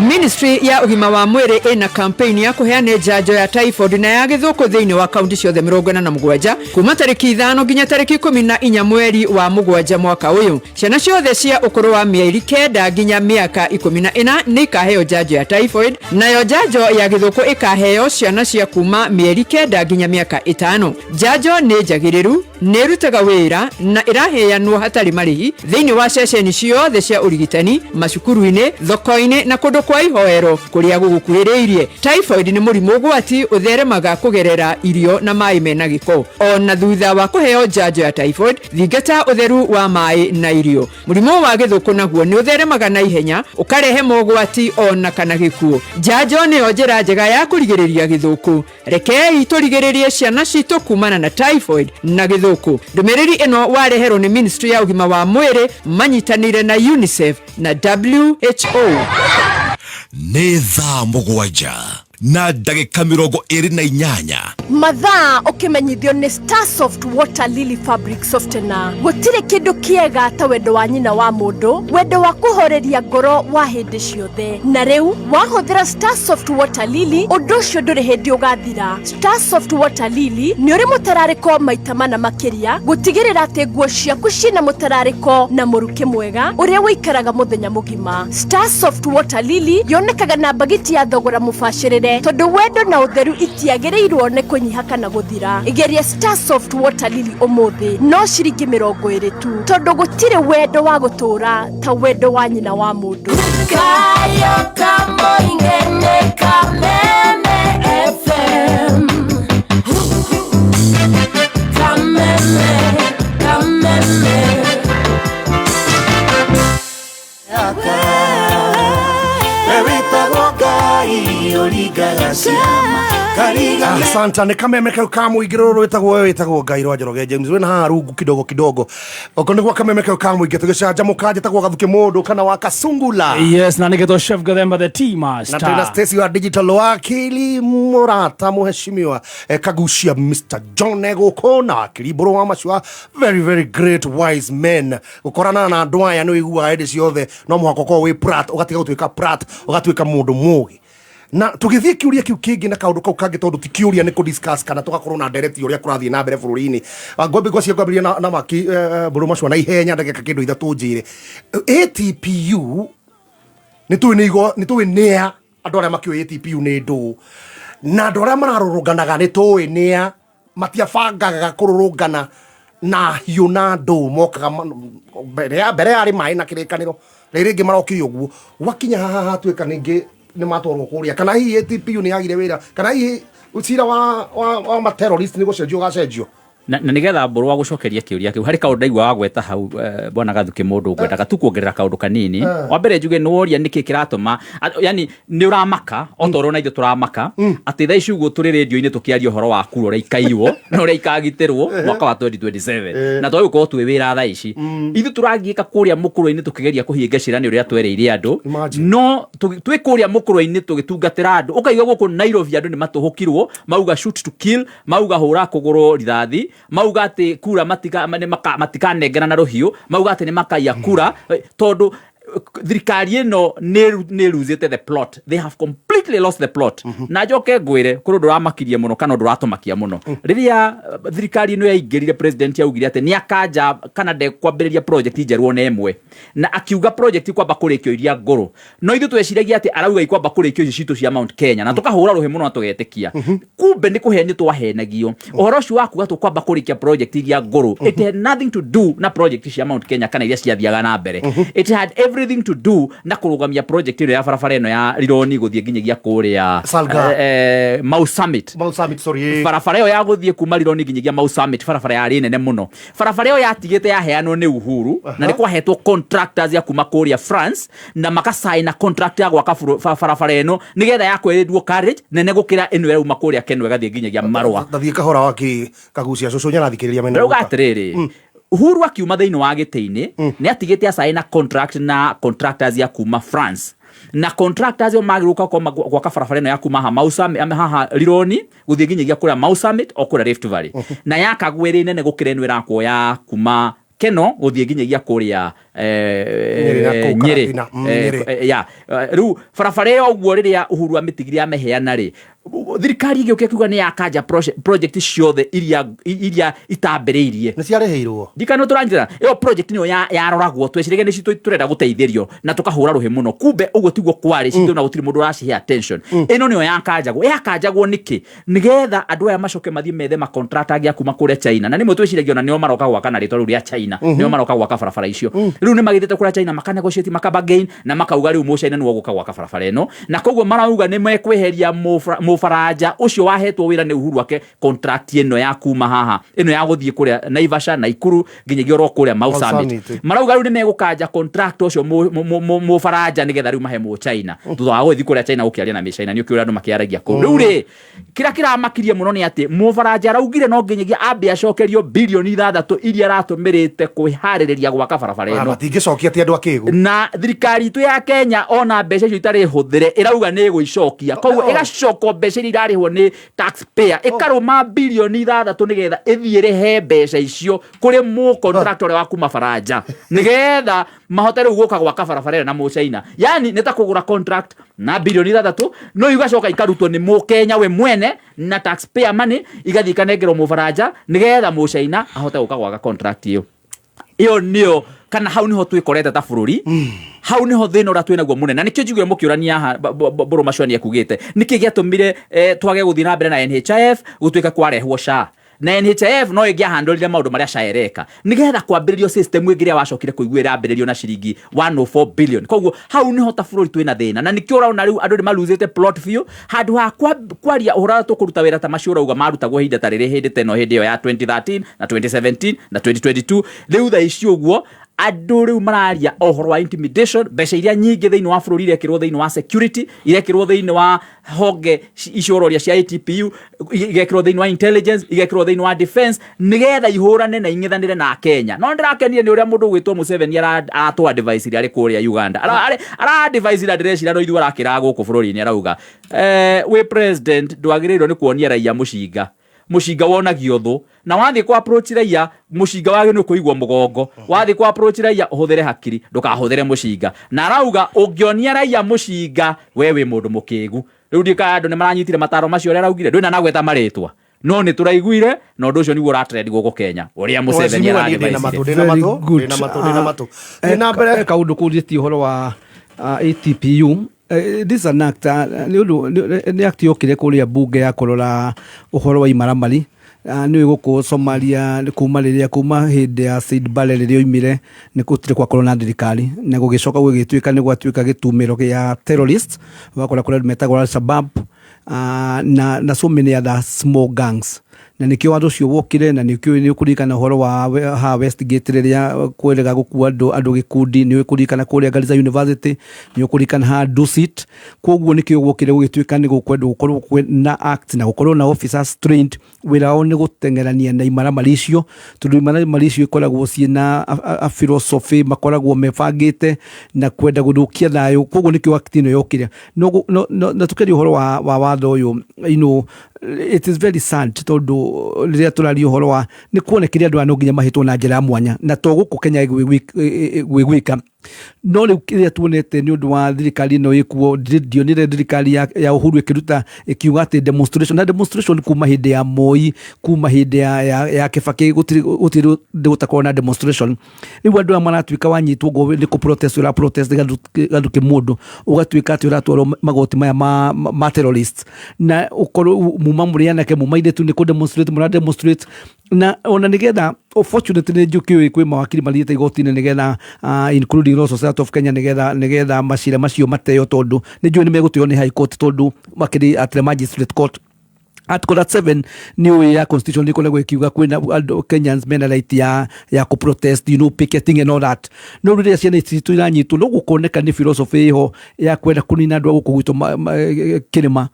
Ministry ya ũgima wa mwĩrĩ ĩna campaign ya kũheana njanjo ya typhoid na ya gĩthũkũ thĩinĩ wa kaunti ciothe 47 kuma tarĩki 5 nginya tarĩki 14 mweri wa 7 mwaka ũyũ. Ciana ciothe cia ũkũrũ wa mĩeri 9 nginya mĩaka 14 nĩ ikaheo njanjo ya typhoid, nayo njanjo ya gĩthũkũ ĩkaheo ciana cia kuma mĩeri 9 nginya mĩaka 5. Njanjo nĩ njagĩrĩru, nĩ ĩrutaga wĩra na ĩraheanwo hatarĩ marĩhi thĩinĩ wa ceceni ciothe cia ũrigitani, macukuru-inĩ, thoko-inĩ na kũndũ kwa ihoero kũrĩa gũgũkuhĩrĩirie. Typhoid nĩ mũrimũ ũgwati ũtheremaga kũgerera irio na maĩ mena gĩko. Ona thutha wa kũheo njanjo ya typhoid, thingata ũtheru wa maĩ na irio. Mũrimũ wa gĩthũkũ naguo nĩ ũtheremaga na ihenya ũkarehe mogwati ona kana gĩkuũ. Njanjo nĩyo njĩra njega ya kũrigĩrĩria gĩthũkũ. Rekei tũrigĩrĩrie ciana citũ kumana na typhoid na gĩthũkũ. Ndũmĩrĩri ĩno wareherwo nĩ Ministry ya ũgima wa mwĩrĩ manyitanĩire na UNICEF na WHO. Nĩ thaa 7 na ndagĩka 28. Mathaa ũkĩmenyithio nĩ Starsoft Water Lily Fabric Softener. Gũtirĩ kĩndũ kĩega ta wendo wa nyina wa mũndũ, wendo wa kũhoreria ngoro wa hĩndĩ ciothe. Na rĩu wahũthĩra Starsoft Water Lily, ũndũ ũcio ndũrĩ hĩndĩ ũgathira. Starsoft Water Lily nĩ ũrĩ mũtararĩko maita mana makĩria, gũtigĩrĩra atĩ nguo ciaku ciĩna mũtararĩko na mũrukĩ mwega ũrĩa ũikaraga mũthenya mũgima. Starsoft Water Lily yonekaga na mbagiti ya thogora mũbacĩrĩre, tondũ wendo na ũtheru itiagĩrĩirwo nĩ kũnyiha kana gũthira. Igeria Starsoft Water Lily ũmũthĩ no ciringi 20 tu, tondũ gũtirĩ wendo wa gũtũũra ta wendo wa nyina wa mũndũ. Kayo kamoingene Kameme FM. Kameme, Kameme. Asante nä kameme kau ka må ingä rå rå wätagwo Ngai rwa Njoroge James wä na haha rungu kidogo kidogo oko nä gwa kameme kau ka må ingä tå gä canjamå njätagwo Gathukä må ndå kana wa Kasungula. Yes, na nĩgetwo Chef Gathemba the Tea Na Master. twĩna Stacy wa digital wakili mũrata mũheshimiwa Kagucia Mr John egũkũ na wakili Mbũrũ wa Macua, very very great wise men. Gũkorana na andũ aya nĩ ũiguaga hĩndĩ ciothe no mũhaka ũkorwo wĩ prat, ũgatiga gũtuĩka prat ũgatuĩka mũndũ mũgĩ. Na tũgĩthiĩ kĩũria kĩu kĩngĩ na kaũndũ kau kangĩ, tondũ ti kĩũria nĩ kũ-discuss kana tũgakorwo na ndereti ũrĩa kũrathiĩ na mbere bũrũri-inĩ. Ngwambia ngwambĩrĩria na maki Mbũrũ Macua na ihenya ndagĩka kĩndũ 3 njĩre ATPU nĩ tũĩ nĩ igo nĩ tũĩ nĩa andũ arĩa makĩũĩ ATPU nĩ ndũ, na andũ arĩa mararũrũnganaga nĩ tũĩ nĩa matiabangaga kũrũrũngana na hiũ na ndũ, mokaga mbere yarĩ maĩ na kĩrĩkanĩro rĩrĩ rĩngĩ marokire ũguo gwakinya haha hatuĩka ningĩ nĩ matwarwo kũrĩa, kana hihi ATPU nĩ yagire wĩra, kana hihi cira wa ma terrorist nĩ gũcenjio ũgacenjio. Na nĩgetha Mbũrũ wa gũcokeria kĩũria kĩu harĩ kaũndũ ndaigua wagweta hau, bwana Gathuki mũndũ ngwendaga tu kuongerera kaũndũ kanini. Wa mbere njuge nĩ woria nĩkĩ kĩratũma, yani nĩ ũramaka o ta ũrĩa ona ithuĩ tũramaka atĩ thaa ici ũguo tũrĩ rĩndio-inĩ tũkĩaria ũhoro wa kura ũrĩa ikaiywo na ũrĩa ikagitĩrwo mwaka wa 2027 na twagĩkorwo twĩ wĩra thaa ici ithuĩ tũragiĩka kũrĩa mũkũrũ-inĩ tũkĩgeria kũhinga ciĩranĩro ũrĩa twereire andũ. Imagine. No twĩ kũrĩa mũkũrũ-inĩ tũgĩtungatĩra andũ ũkaigua gũkũ Nairobi andũ nĩ matũhũkirwo, mauga shoot to kill, mauga hũra kũgũrũ rithathi, mauga atĩ kura matikanengera na rũhiũ, mauga atĩ nĩ makaiya kura, tondũ Thirikari ĩno nĩ losete the plot. They have completely lost the plot. Na njoke ngwĩre, kũrĩ ũndũ ũramakirie mũno kana ũndũ ũratũmakia mũno. Rĩrĩa thirikari ĩno yaingĩrire, president yaugire atĩ nĩ akanja kana ndekwambĩrĩria project njerũ ona ĩmwe, na akiuga project kwamba kũrĩkio iria ngũrũ. No ithuĩ tweciragia atĩ arauga ikwamba kũrĩkio ici citũ cia Mount Kenya, na tũkahũra rũhĩ mũno na tũgetĩkia. Kumbe nĩ kũhenio twahenagio. Ũhoro ũcio wa kuga tũkwamba kũrĩkia project iria ngũrũ, it had nothing to do na project cia Mount Kenya kana iria ciathiaga na mbere. It had everything to do na kũrũgamia project ĩno ya barabara ĩno ya Rironi gũthiĩ nginyagia kũrĩa Salga. Mau Summit. Mau Summit, sorry. Barabara ĩyo ya gũthiĩ kuma Rironi nginyagia Mau Summit, barabara yarĩ nene mũno. Barabara ĩyo yatigĩte yaheanwo nĩ Uhuru, na nĩ kwahetwo contractors ya kuma kũrĩa France, na makasaina contract ya gwaka barabara ĩno nĩgetha yakwerĩrwo carriage nene gũkĩra ĩno ĩrauma kũrĩa Kenwa ĩgathiĩ nginyagia Marũa. Tathiĩ kahora waki kagucia cũcũ nyarathikĩrĩria mena. Ndauga atĩrĩrĩ, Uhuru akiuma thĩinĩ wa gĩtĩ-inĩ, nĩ atigĩte asaina contract na contractors ya kuma France, na contractors yo magĩrĩirwo gũka gwaka barabara ĩno ya kuma haha Mau Summit, haha Rironi gũthiĩ nginyagia kũrĩa Mau Summit o kũrĩa Rift Valley, na yakagwo ĩrĩ nene gũkĩra ĩno ĩrakwo ya kuma Keno gũthiĩ nginyagia kũrĩa Nyĩrĩ na kũu Nyĩrĩ. Karatina. Nyĩrĩ. Ya rĩu barabara ĩyo ũguo, rĩrĩa Uhuru amĩtigire amĩheana rĩ, thirikari ĩgĩũka ĩkiuga nĩ yakanja project ciothe iria itambĩrĩirie. Nĩ ciarĩhĩirwo. Ndikano tũranyitĩra ĩyo project nĩyo yaroragwo, tweciragia nĩ citũ tũrenda gũteithĩrio na tũkahũra rũhĩ mũno. Kumbe ũguo tiguo kwarĩ citũ, na gũtirĩ mũndũ ũracihe attention. Ĩno nĩyo yakanjagwo. Yakanjagwo nĩkĩ? Nĩgetha andũ aya macoke mathiĩ methe macontract angĩ a kuma kũrĩa China, na nĩmwe twĩciragia ona nĩo maroka gwaka na rĩtwa rĩu rĩa China. Nĩo maroka gwaka barabara icio. Rĩu nĩ magĩthiĩte kũrĩa China, makanegotiate, makabargain, na makauga rĩu mũchina nĩwe ũgũka gwaka barabara ĩno, na koguo marauga nĩ mekweheria mũbaranja ũcio wahetwo wĩra nĩ Uhuru ake contract ĩno ya kuma haha, ĩno ya gũthiĩ kũrĩa Naivasha, Naikuru, nginyagia oro kũrĩa Mau Mau Summit. Summit. Marauga rĩu nĩ megũkanja contract ũcio mũbaranja nĩgetha rĩu mahe mũchina, thutha wa gũgĩthiĩ kũrĩa China gũkĩaria na mĩchina. Nĩ ũkĩũria andũ makĩaragia kũu. Rĩu rĩ, kĩrĩa kĩramakirie mũno nĩ atĩ mũbaranja araugire no nginyagia ambe acokerio 6 bilioni iria aratũmĩrĩte kwĩharĩrĩria gwaka barabara ĩno. Matingĩcokia ti andũ akĩgu. Na thirikari itũ ya Kenya, ona mbeca icio itarĩ hũthĩre, ĩrauga nĩ ĩgũicokia. Koguo ĩgacoka mbeca iria irarĩhwo nĩ taxpayer, ĩkarũma 6 bilioni nĩgetha ĩthiĩ ĩrĩhe mbeca icio kũrĩ mũ contractor ũrĩa wa kuma baranja, nĩgetha mahote rĩu gũka gwaka barabara ĩyo na mũchaina. Yani nĩ ta kũgũra contract na 6 bilioni, no igacoka ikarutwo nĩ mũkenya we mwene na taxpayer money, igathiĩ ikanengerwo mũbaranja nĩgetha mũchaina ahote gũka gwaka contract ĩyo. Ĩyo nĩyo, kana hau niho twĩkorete ta bũrũri. Hau niho thĩna ũrĩa twĩnaguo mũnene, na nĩkĩo njiguire mũkĩũrania haha. Mbũrũ Macua nĩ ekugĩte nĩkĩ gĩatũmire twage gũthiĩ na mbere na NHIF, gũtuĩka kwarehwo SHA, na NHIF no ĩngĩahandũrire maũndũ marĩa SHA ĩreka, nĩgetha kwambĩrĩrio system ĩngĩ ĩrĩa wacokire kũigua ĩrambĩrĩrio na ciringi 104 billion. Koguo hau niho ta bũrũri twĩna thĩna, na nĩkĩo ũrona rĩu andũ nĩ malosete plot biũ. Handũ ha kwaria ũhoro ũrĩa tũkũruta wĩra ta macio ũrauga marutagwo ihinda ta rĩrĩ, hĩndĩ ta ĩno, hĩndĩ ĩyo ya 2013 na 2017 na 2022, rĩu thaa ici ũguo andũ rĩu mararia ũhoro wa intimidation. Mbeca iria nyingĩ thĩinĩ wa bũrũri irekĩrwo thĩinĩ wa security, irekĩrwo thĩinĩ wa honge icio ũroria cia ATPU, igekĩrwo thĩinĩ wa intelligence, igekĩrwo thĩinĩ wa defense, nĩgetha ihũrane na ing'ethanĩre na Kenya. No ndĩrakenire nĩ ũrĩa mũndũ ũgwĩtwo Museveni aratũ advice arĩ kũrĩa Uganda. Ara advice na ndĩreciria no ithuĩ arakĩraga gũkũ bũrũri-inĩ. Arauga wĩ president ndwagĩrĩirwo nĩ kuonia raia mũcinga. Mũcinga wonagio thũ, na wathiĩ ku approach raia, mũcinga wagĩrĩirwo nĩ kũigwo mũgongo. Wathiĩ ku approach raia, ũhũthĩre hakiri, ndũkahũthĩre mũcinga. Na arauga ũngĩonia raia mũcinga, we wĩ mũndũ mũkĩgu. Rĩu ndiũĩ kana andũ nĩ maranyitire mataro macio ũrĩa araugire. Ndwĩna nagweta marĩtwa, no nĩ tũraiguire, na ũndũ ũcio nĩguo ũratrend gũkũ Kenya, ũrĩa Museveni Mheshimiwa, niĩ ndĩna matũ, ndĩna Very matũ, good. ndĩna matũ, ndĩna matũ. Thiĩ na mbere. Kaũndũ kũrĩtie ũhoro wa ATPU. This is an act, nĩ ũndũ nĩ act yokire kũrĩa bunge ya kũrora ũhoro wa imaramari. Nĩ gũkũ Somalia kuma rĩrĩa, kuma hĩndĩ ya Said Barre rĩrĩa oimire, nĩ gũtirĩ gwakorwo na thirikari, na gũgĩcoka gũgĩtuĩka nĩ gwatuĩka gĩtumĩro gĩa terrorist. Ũgakora kũrĩ andũ metagwo Al-Shabaab na so many other small gangs, na nĩkĩo watho ũcio wokire. Na nĩkĩo nĩ ũkũririkana ũhoro wa haha Westgate rĩrĩa kwĩrĩga gũkua andũ gĩkundi, nĩ ũkũririkana kũrĩa Garissa University, nĩ ũkũririkana haha Dusit. Koguo nĩkĩo gwokire gũgĩtuĩka nĩ gũkwendwo gũkorwo kwĩna act na gũkorwo na officers trained, wĩra wao nĩ gũteng'erania na imaramari icio, tondũ imaramari icio ikoragwo ciĩna a philosophy, makoragwo mebangĩte na kwenda gũthũkia thayũ. Koguo nĩkĩo act ĩno yokire. No, na tũkĩaria ũhoro wa watho ũyũ, it is very sad, tondũ rĩrĩa tũraria ũhoro wa nĩ kuonekire andũ aya no nginya mahĩtwo na njĩra ya mwanya, na to gũkũ Kenya gwĩ gwĩka. No rĩu kĩrĩa tuonete nĩ ũndũ wa thirikari ĩno ĩkuo, ndionire thirikari ya Uhuru ĩkĩruta ĩkiuga atĩ demonstration na demonstration kuma hĩndĩ ya Moi, kuma hĩndĩ ya Kibaki, gũtirĩ gũtakorwo na demonstration. Rĩu andũ aya maratuĩka wanyitwo ngo nĩ kũ protest ũra protest gathuke mũndũ ũgatuĩka atĩ ũratwarwo magoti maya ma terrorists, na ũkorwo muma mũrĩ anake muma airĩtu nĩ kũ demonstrate mũra demonstrate. Na ona nĩgetha fortunately nĩ njũkĩũĩ kwĩ mawakiri mathiĩte igoti-inĩ nĩgetha including Law Society of Kenya nĩgetha macira macio mateo, tondũ nĩ njũĩ nĩ megũteo nĩ High Court, tondũ makĩrĩ at the magistrate court. Article 37 nĩ ũĩ ya constitution nĩ ĩkoragwo ĩkiuga kwĩna andũ Kenyans mena right ya kũ protest, picketing and all that. No rĩrĩa ciana ici citũ iranyitwo, no gũkoneka nĩ philosophy ĩho ya kwenda kũnina andũ a gũkũ gwitũ kĩrĩma,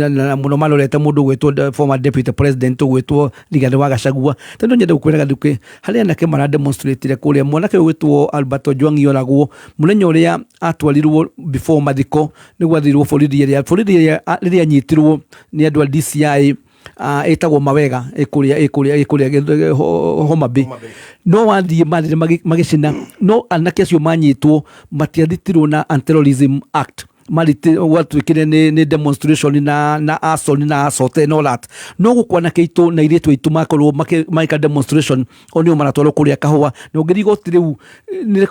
na mũno marorete mũndũ ũgwĩtwo former deputy president ũgwĩtwo Rigathĩ wa Gachagua. Tondũ nyende gũkwĩra Gathuke, harĩa anake mara demonstrate kũrĩa, mwanake ũgwĩtwo Albert Ojwang oragwo mũthenya ũrĩa atwarirwo before mathiko nĩ gwathirwo borithi ĩrĩa rĩrĩa anyitirwo nĩ andũ a DCI, ĩtagwo Mawega ĩkũrĩa Homa Bay. No wathiĩ mathire magĩcina, no anake acio manyitwo matiathitirwo na Anti-Terrorism Act, gwatuĩkire nĩ demonstration na arson na assault and all that. No gũkũ anake aitũ na airĩtu aitũ makorwo magĩka demonstration, o nĩo maratwarwo kũrĩa kahũa. Na ũngĩthiĩ igoti rĩu nĩ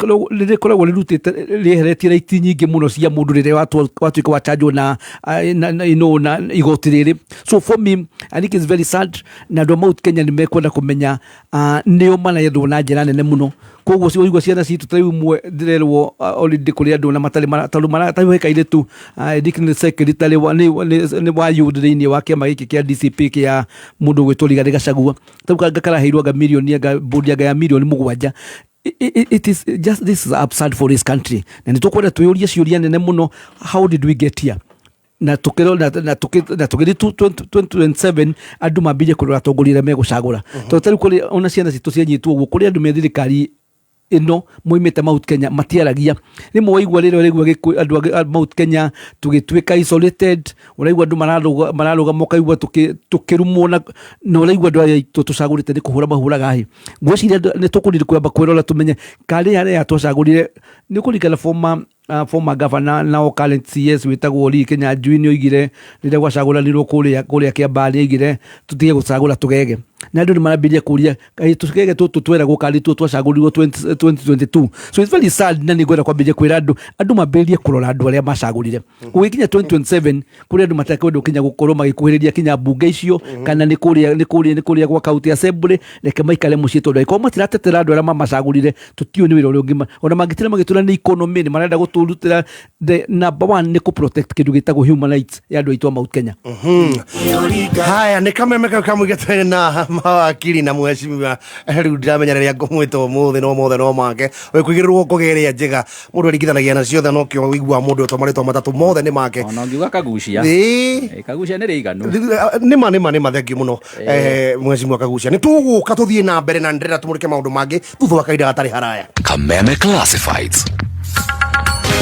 rĩkoragwo rĩrutĩte rĩeheretie right nyingĩ mũno cia mũndũ rĩrĩa watuĩka wachanjwo na igoti rĩrĩ. So for me, I think it's very sad, na andũ a Mount Kenya nĩ mekwenda kũmenya nĩo marethwo na njĩra nene mũno. Koguo ũigua ciana citũ ta rĩu imwe ndĩrerwo already kũrĩ andũ na matarĩ tondũ tarĩu he kairĩtu, I think nĩ secretary nĩ wa youth thĩinĩ wa kĩama gĩkĩ kĩa DCP kĩa mũndũ ũgwĩtwo Rigathĩ Gachagua, tarĩu kanga karaheirwo anga mirioni anga bũndi anga ya mirioni 7. It is just, this is absurd for this country, na nĩ tũkwenda twĩyũrie ciũria nene mũno, how did we get here? Na tukĩro na tũgĩthiĩ 2027 andũ mambirie kũrora atongoria arĩa megũcagũra, tondũ tarĩu kũrĩ ona ciana citũ cianyitwo ũguo, kũrĩ andũ me thirikari ĩno moimĩte Mount Kenya matiaragia. Rĩmwe waigua rĩrĩa ũraigua andũ a Mount Kenya tũgĩtuĩka isolated, ũraigua andũ mararũgama, ũkaigua tũkĩrumwo, na ũraigua andũ aya aitũ tũcagũrĩte nĩ kũhũra mahũraga hĩ. Ngwĩciria nĩ tũkũriri kwamba kwĩrora tũmenye karĩ arĩa twacagũrire. Nĩ ũkũririkana former governor nao current CS wĩtagwo Lee Kinyanjui nĩ oigire rĩrĩa gwacagũranirwo kũrĩa Kĩambaa, nĩ oigire tũtige gũcagũra tũgege, na andũ nĩ marambĩrĩria kũria kaĩ tũgege tũtũ tweragwo karĩ tuo twacagũrirwo 2022. So it's very sad, na nĩ ngwenda kwambĩrĩria kwĩra andũ mambĩrĩrie kũrora andũ arĩa macagũrire gũgĩkinya 2027, kũrĩ andũ matakwenda kinya gũkorwo magĩkuhĩrĩria kinya mbunge icio kana nĩ kũrĩa gwa county assembly. Reke maikare mũciĩ, tondũ angĩkorwo matiratetera andũ arĩa mamacagũrire, tũtiũĩ nĩ wĩra ũrĩa ũngĩ ona mangĩtira magĩtũra nĩ economy nĩ marenda gũtũrutĩra. The number one nĩ kũ protect kĩndũ gĩtagwo human rights ya andũ aitũ a Mount Kenya. Haya, nĩ kameme kau kamũigĩte na mawakiri na mheshimiwa. Rĩu ndiramenya rĩrĩa ngũmwĩta ũmũthĩ, no mothe no make wĩkũigĩrĩrwo ngũgĩ ĩrĩa njega mũndũ aringithanagia na ciothe, no kĩo wĩiguaga mũndũ etwo marĩtwa matatũ mothe nĩ make. Ona ũngiuga Kagucia. Kagucia nĩ rĩiganu. Nĩma nĩma nĩma, thengiũ mũno, mheshimiwa Kagucia. Nĩ tũgũka tũthiĩ na mbere na ndĩrenda tũmũrĩke maũndũ mangĩ thutha wa kahinda gatarĩ haraya. Kameme Classifieds.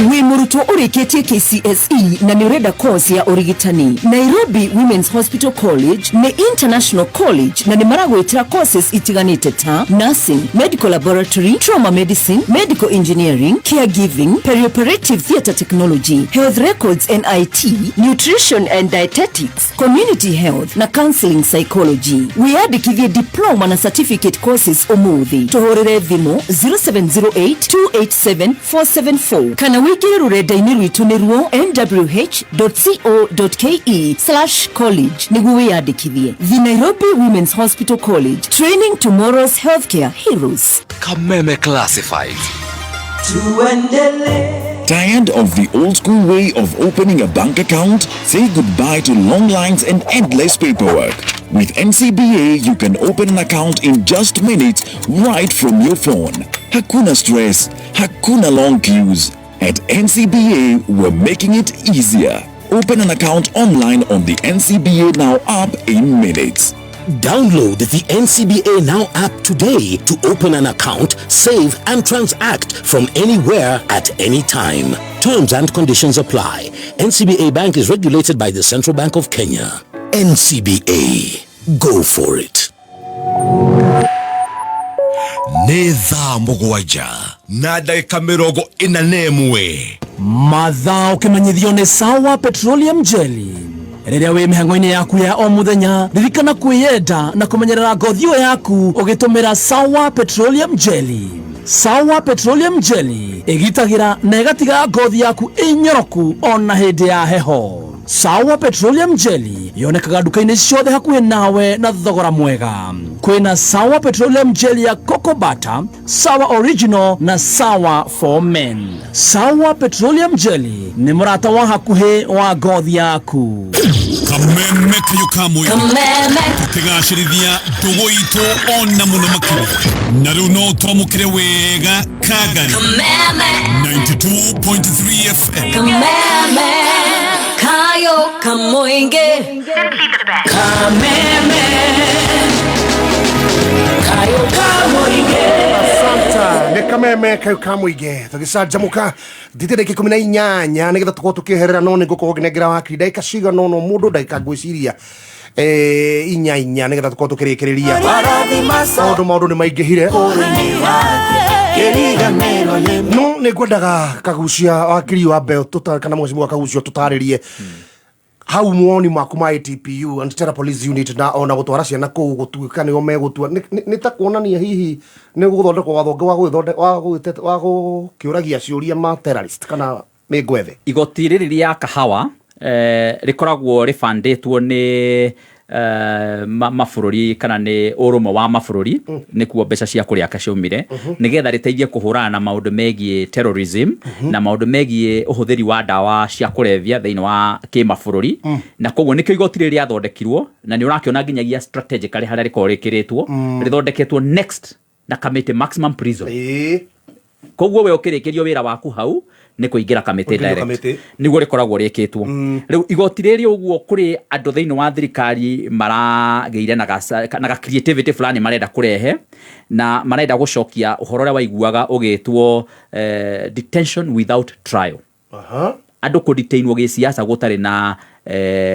Wĩ mũrutwo ũrĩkĩtie KCSE na nĩ ũrenda course ya ũrigitani, Nairobi Women's Hospital College nĩ international college na nĩ maragwĩtĩra courses itiganĩte ta nursing, medical laboratory, trauma medicine, medical engineering, caregiving, perioperative theatre technology, health records and IT, nutrition and dietetics, community health na counseling psychology. Wĩyandĩkithie diploma na certificate courses ũmũthĩ. Tũhũrĩre thimũ 0708 287 474 kana wĩingĩre rũrenda-inĩ rwitũ nĩruo nwh.co.ke/college nĩguo wĩyandĩkithie. The Nairobi Women's Hospital College, training tomorrow's healthcare heroes. Kameme Classifieds. Tired of the old school way of opening a bank account? Say goodbye to long lines and endless paperwork. With NCBA, you can open an account in just minutes right from your phone. Hakuna stress, hakuna long queues. At NCBA, we're making it easier. Open an account online on the NCBA Now app in minutes. Download the NCBA Now app today to open an account, save, and transact from anywhere at any time. Terms and conditions apply. NCBA Bank is regulated by the Central Bank of Kenya. NCBA. Go for it. Nĩ thaa 7 na ndagĩka 41. Mathaa ũkĩmenyithio nĩ Sawa Petroleum Jelly. Rĩrĩa wĩ mĩhang'o-inĩ yaku ya o mũthenya, ririkana kwĩyenda na kũmenyerera ngothi ĩyo yaku ũgĩtũmĩra Sawa Petroleum Jelly. Sawa Petroleum Jelly ĩgitagĩra na ĩgatiga ngothi yaku ĩnyoroku ona hĩndĩ ya heho. Sawa Petroleum Jelly yonekaga nduka-inĩ ciothe hakuhĩ nawe na thogora mwega. Kwĩna Sawa Petroleum Jelly ya Cocoa Butter, Sawa Original na Sawa for Men. Sawa Petroleum Jelly nĩ mũrata wa hakuhĩ wa ngothi yaku. Kameme kayo kamwe. Kameme. Tukigacĩrithia ndũgũ itũ ona mũno makĩria na rĩu no twamũkĩre wega Kagari. Kameme. 92.3 FM. Kameme. Kayo kamoinge. Kameme. Kayo kamoinge. Asanta nä kameme kau ka muige tũgĩcanjamũka ndite ndagĩka 18 nĩgetha tũkorwo tũkĩeherera no nĩ ngũkorwo ngĩnengera wakiri ndagĩka cigana ũna mũndũ ndagĩka ngwĩciria inya inya nĩgetha tũkorwo tũkĩrĩkĩrĩria tondũ maũndũ nĩ maingĩhire no nĩ ngwendaga Kagucia wakiri wa mbeo kana mheshimiwa Kagucia tũtarĩrie hau mawoni maku ma ATPU Anti Terror Police Unit na ona gũtwara ciana kũu gũtuĩka nĩo megũtua nĩ ta kuonania hihi nĩ gũthondekwo watho ũngĩ wa gũkĩũragia ciũria ma terrorist kana mĩngwethe. Igoti rĩrĩ rĩa Kahawa rĩkoragwo rĩbandĩtwo nĩ mabũrũri kana nĩ ũrũmwe wa mabũrũri nĩkuo mbeca cia kũrĩaka ciaumire nĩgetha rĩteithie kũhũrana na maũndũ megiĩ terrorism na maũndũ megiĩ ũhũthĩri wa ndawa cia kũrebia thĩinĩ wa kĩmabũrũri na koguo nĩkĩo igoti rĩrĩ rĩathondekirwo na nĩ ũrakĩona nginyagia strategically harĩa rĩkoragwo rĩkĩrĩtwo rĩthondeketwo next na Kamiti maximum prison. Koguo we ũkĩrĩkĩrio wĩra waku hau nĩ kũingĩra Kamiti Kũingĩrio direct. Kamĩtĩ. Nĩguo rĩkoragwo rĩkĩtwo rĩu igoti rĩrĩ ũguo kũrĩ andũ thĩinĩ wa thirikari maragĩire na ga creativity fulani marenda kũrehe na marenda gũcokia ũhoro ũrĩa waiguaga ũgĩtwo detention without trial. Andũ kũdetainwo gĩsiasa gũtarĩ na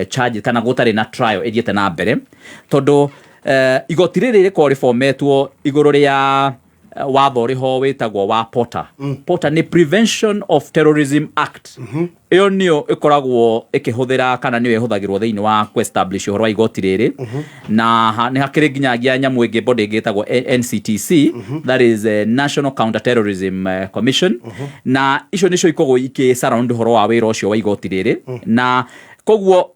charge kana gũtarĩ na trial ĩthiĩte na mbere tondũ igoti rĩrĩ rĩkoragwo rĩbometwo igũrũ rĩa watho ũrĩho wĩtagwo wa POTA. POTA nĩ Prevention of Terrorism Act. Ĩyo nĩyo ĩkoragwo ĩkĩhũthĩra kana nĩyo ĩhũthagĩrwo thĩinĩ wa kũ-establish ũhoro wa igoti rĩrĩ na nĩ hakĩrĩ nginyagia nyamũ ĩngĩ body ĩngĩ ĩtagwo NCTC, that is National Counter Terrorism Commission, na icio nĩcio ikoragwo ikĩ surround ũhoro wa wĩra ũcio wa igoti rĩrĩ na koguo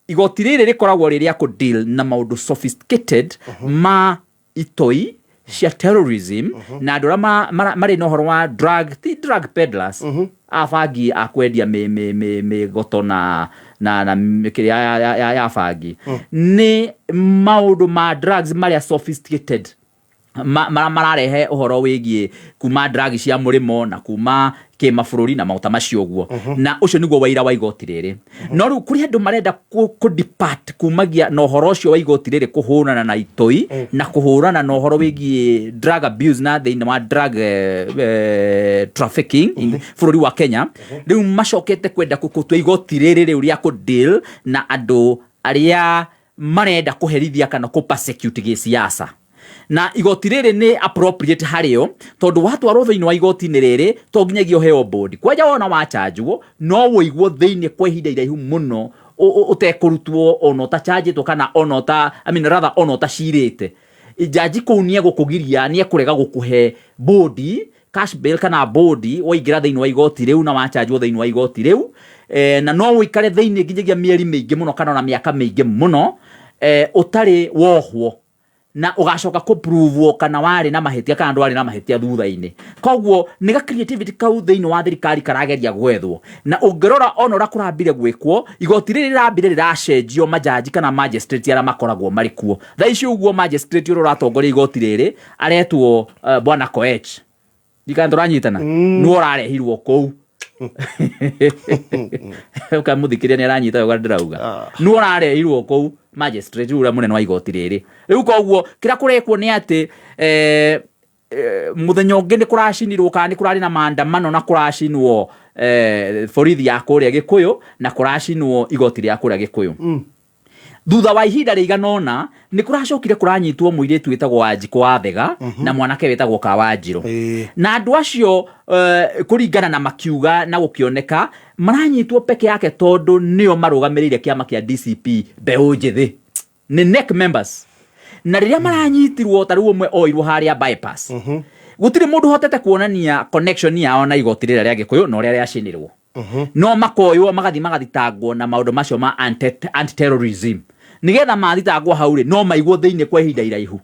igoti rĩrĩ rĩkoragwo rĩ rĩa kũ deal na maũndũ sophisticated ma itoi cia terrorism na andũ arĩa marĩ na ũhoro wa drug, ti drug peddlers, a bangi a kwendia mĩgoto na kĩrĩa ya bangi nĩ maũndũ ma drugs marĩa sophisticated mararehe ũhoro wĩgiĩ kuma drugs cia mũrĩmo na kuma kĩmabũrũri na maũta macio ũguo na ũcio nĩguo waira wa igoti rĩrĩ no rĩu kũrĩ andũ marenda kũ depart kumagia na ũhoro ũcio wa igoti rĩrĩ kũhũrana na itoi na kũhũrana na ũhoro wĩgiĩ drug abuse na thĩinĩ wa drug trafficking in bũrũri wa Kenya rĩu macokete kwenda gũtua igoti rĩrĩ rĩu rĩa kũ deal na andũ arĩa marenda kũherithia kana kũ persecute gĩsiasa na igoti rĩrĩ nĩ appropriate harĩo tondũ watwarwo thĩinĩ wa igoti-inĩ rĩrĩ to nginyagia ũheo bond kwanja wona wachanjwo no ũigwo thĩinĩ kwa ihinda iraihu mũno ũtekũrutwo ona ũtachanjĩtwo kana ona ũta, I mean, rather ona ũtacirĩte jaji kũu nĩegũkũgiria nĩekũrega gũkũhe bond cash bail kana bond waingĩra thĩinĩ wa igoti rĩu na wachanjwo thĩinĩ wa igoti rĩu na no ũikare thĩinĩ nginyagia mĩeri mĩingĩ mũno kana ona mĩaka mĩingĩ mũno ũtarĩ wohwo na ũgacoka kũ-prove kana warĩ na mahĩtia kana ndwarĩ na mahĩtia thutha-inĩ koguo nĩ ga creativity kau thĩinĩ wa thirikari karageria gwethwo na ũngĩrora ona ũrĩa kũrambire gwĩkwo igoti rĩrĩ rĩrambire rĩracenjio majaji kana magistrate arĩa makoragwo marĩ kuo thaa ici ũguo magistrate ũrĩa ũratongoria igoti rĩrĩ aretwo bwana Koech ndikana tũranyitana nĩwe ũrarehirwo kũu ũkamũthikĩria nĩ aranyita wega ndĩrauga nĩwe ũrarehirwo kũu magistrate ũrĩa mũnene wa igoti rĩrĩ rĩu koguo kĩrĩa kũrekwo nĩ atĩ mũthenya ũngĩ nĩ kũracinirwo kana nĩ kũrarĩ na maandamano na kũracinwo borithi ya kũrĩa Gĩkũyũ na kũracinwo igoti rĩa kũrĩa Gĩkũyũ Thutha wa ihinda rĩigana ũna nĩ kũracokire kũranyitwo mũirĩtu wĩtagwo Wanjikũ wa Thega na mwanake wĩtagwo Kawanjirũ, na andũ acio kũringana na makiuga na gũkĩoneka maranyitwo peke yake tondũ nĩo marũgamĩrĩire kĩama kĩa DCP mbeũ njĩthĩ, nĩ NEC members. Na rĩrĩa maranyitirwo, ta rĩu ũmwe oirwo harĩa bypass, gũtirĩ mũndũ hotete kuonania connection yao na igoti rĩrĩa rĩa Gĩkũyũ na ũrĩa rĩacinirwo, no makoywo magathiĩ magathitangwo na maũndũ macio ma anti-terrorism, nigetha mathitangwo hau rĩ, no maigwo thĩinĩ kwa ihinda iraihu.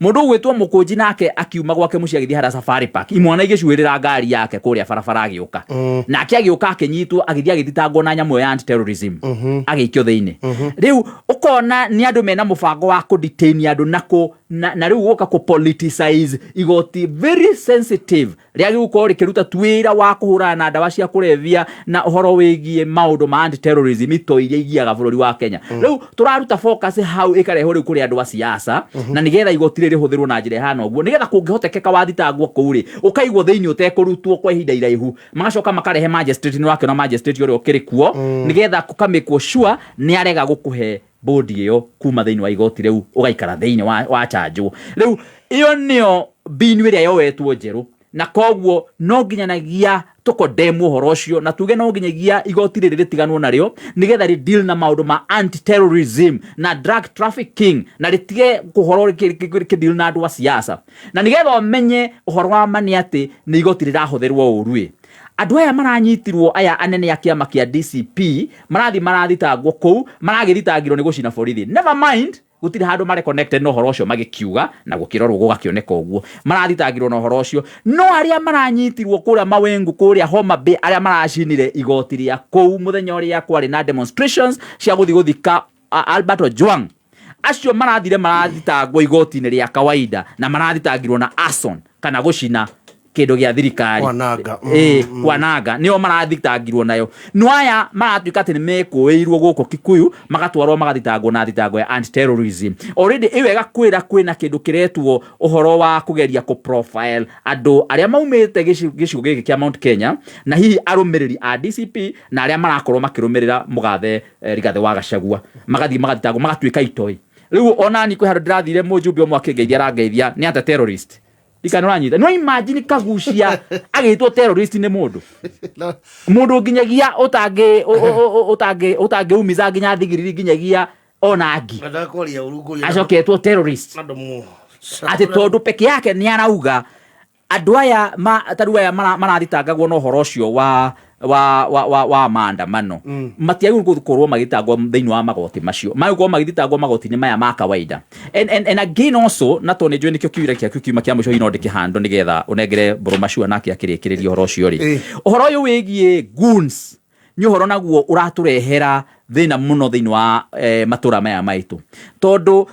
Mũndũ ũgwĩtwo Mũkũnji nake akiuma gwake mũciĩ agĩthiĩ harĩa Safari Park, imwana igĩcuĩrĩra ngari yake kũrĩa barabara, agĩũka nake agĩũka akĩnyitwo, agĩthiĩ agĩthitangwo na nyamũ ĩyo ya anti-terrorism, agĩikio thĩinĩ. Rĩu ũkona nĩ andũ mena mũbango wa kũ-detain andũ na kũ na rĩu gũka kũ politicize igoti very sensitive rĩagĩrĩirwo gũkorwo rĩkĩruta wĩra wa kũhũrana na ndawa cia kũrebia na ũhoro wĩgiĩ maũndũ ma anti-terrorism, itoi iria igiaga bũrũri wa Kenya. Rĩu tũraruta focus hau, ĩkarehwo rĩu kũrĩ andũ a siasa, na nĩgetha igoti rĩrĩ rĩhũthĩrwo na njĩra ĩhana ũguo, nĩgetha kũngĩhotekeka wathitangwo kũu rĩ, ũkaigwo thĩinĩ ũtekũrutwo kwa ihinda iraihu. Magacoka makarehe magistrate, nĩ wakĩona magistrate ũrĩa ũkĩrĩ kuo, nĩgetha kũkamĩkwo sure nĩ arega gũkũhe bodi ĩyo kuma thĩinĩ wa igoti rĩu, ũgaikara thĩinĩ wa chanjwo. Rĩu ĩyo nĩyo mbinu ĩrĩa yoetwo njerũ, na koguo no nginyanagia tũkondemwo ũhoro ũcio na tuge no nginyagia igoti rĩrĩ rĩtiganwo narĩo, nĩgetha rĩ deal na maũndũ ma anti-terrorism na drug trafficking, na rĩtige kũhoro rĩkĩ deal na andũ a siasa. Na nĩgetha ũmenye ũhoro wa ma nĩ atĩ nĩ igoti rĩrahũthĩrwo ũru ĩ, andũ aya maranyitirwo, aya anene a kĩama kĩa DCP, marathiĩ marathitangwo kũu, maragĩthitangirwo nĩ gũcina borithi. Never mind gũtirĩ handũ marĩ connected na ũhoro ũcio, magĩkiuga na gũkĩrorwo gũgakĩoneka ũguo marathitangirwo na ũhoro ũcio. No arĩa maranyitirwo kũrĩa Mawengu, kũrĩa Homa Bay, arĩa maracinire igoti rĩa kũu mũthenya ũrĩa kwarĩ na demonstrations cia gũthiĩ gũthika Albert Ojwang, acio marathire marathitangwo igoti-inĩ rĩa kawaida na marathitangirwo na arson kana gũcina kĩndũ gĩa thirikari. Kwananga. Kwananga nĩo marathitangirwo nayo, no aya maratuĩka atĩ nĩ mekũĩirwo gũkũ Kikuyu, magatwarwo magathitangwo na thitango ya anti-terrorism. Already ĩyo ĩgakwĩra kwĩna kĩndũ kĩretwo ũhoro wa kũgeria kũ profile andũ arĩa maumĩte gĩcigo gĩkĩ kĩa Mount Kenya, na hihi arũmĩrĩri a DCP na arĩa marakorwo makĩrũmĩrĩra mũgathe Rigathĩ wa Gachagua, magathiĩ magathitangwo magatuĩka itoi. Rĩu onani kwĩ handũ ndĩrathire, mũjumbe ũmwe akĩngeithia, arangeithia nĩ ata terrorist ikana ũranyita. No imagine Kagucia agĩtwo terrorist nĩ mũndũ nginyagia ũtangĩ ũtangĩ ũtangĩumiza nginya thigiriri, nginyagia ona ngi Ngwendaga kwaria ũru ngũria. Acoketwo terrorist. Andũ mu atĩ tondũ peke yake nĩ arauga andũ aya ma tarĩu aya marathitangagwo na ũhoro ũcio wa maandamano matiagĩrĩirwo gũkorwo magĩthitangwo thĩinĩ wa magoti macio, magĩrĩirwo gũkorwo magĩthitangwo magoti-inĩ maya ma kawaida. And again also, na tondũ nĩ njũĩ nĩkĩo kiũria gĩaku kiuma kĩa mũico, hihi no ndĩkĩhandwo nĩgetha ũnengere Mbũrũ Macua nake akĩrĩkĩrĩria ũhoro ũcio rĩ. Ũhoro ũyũ wĩgiĩ goons nĩ ũhoro naguo ũratũrehera thĩna mũno thĩinĩ wa matũra maya maitũ, tondũ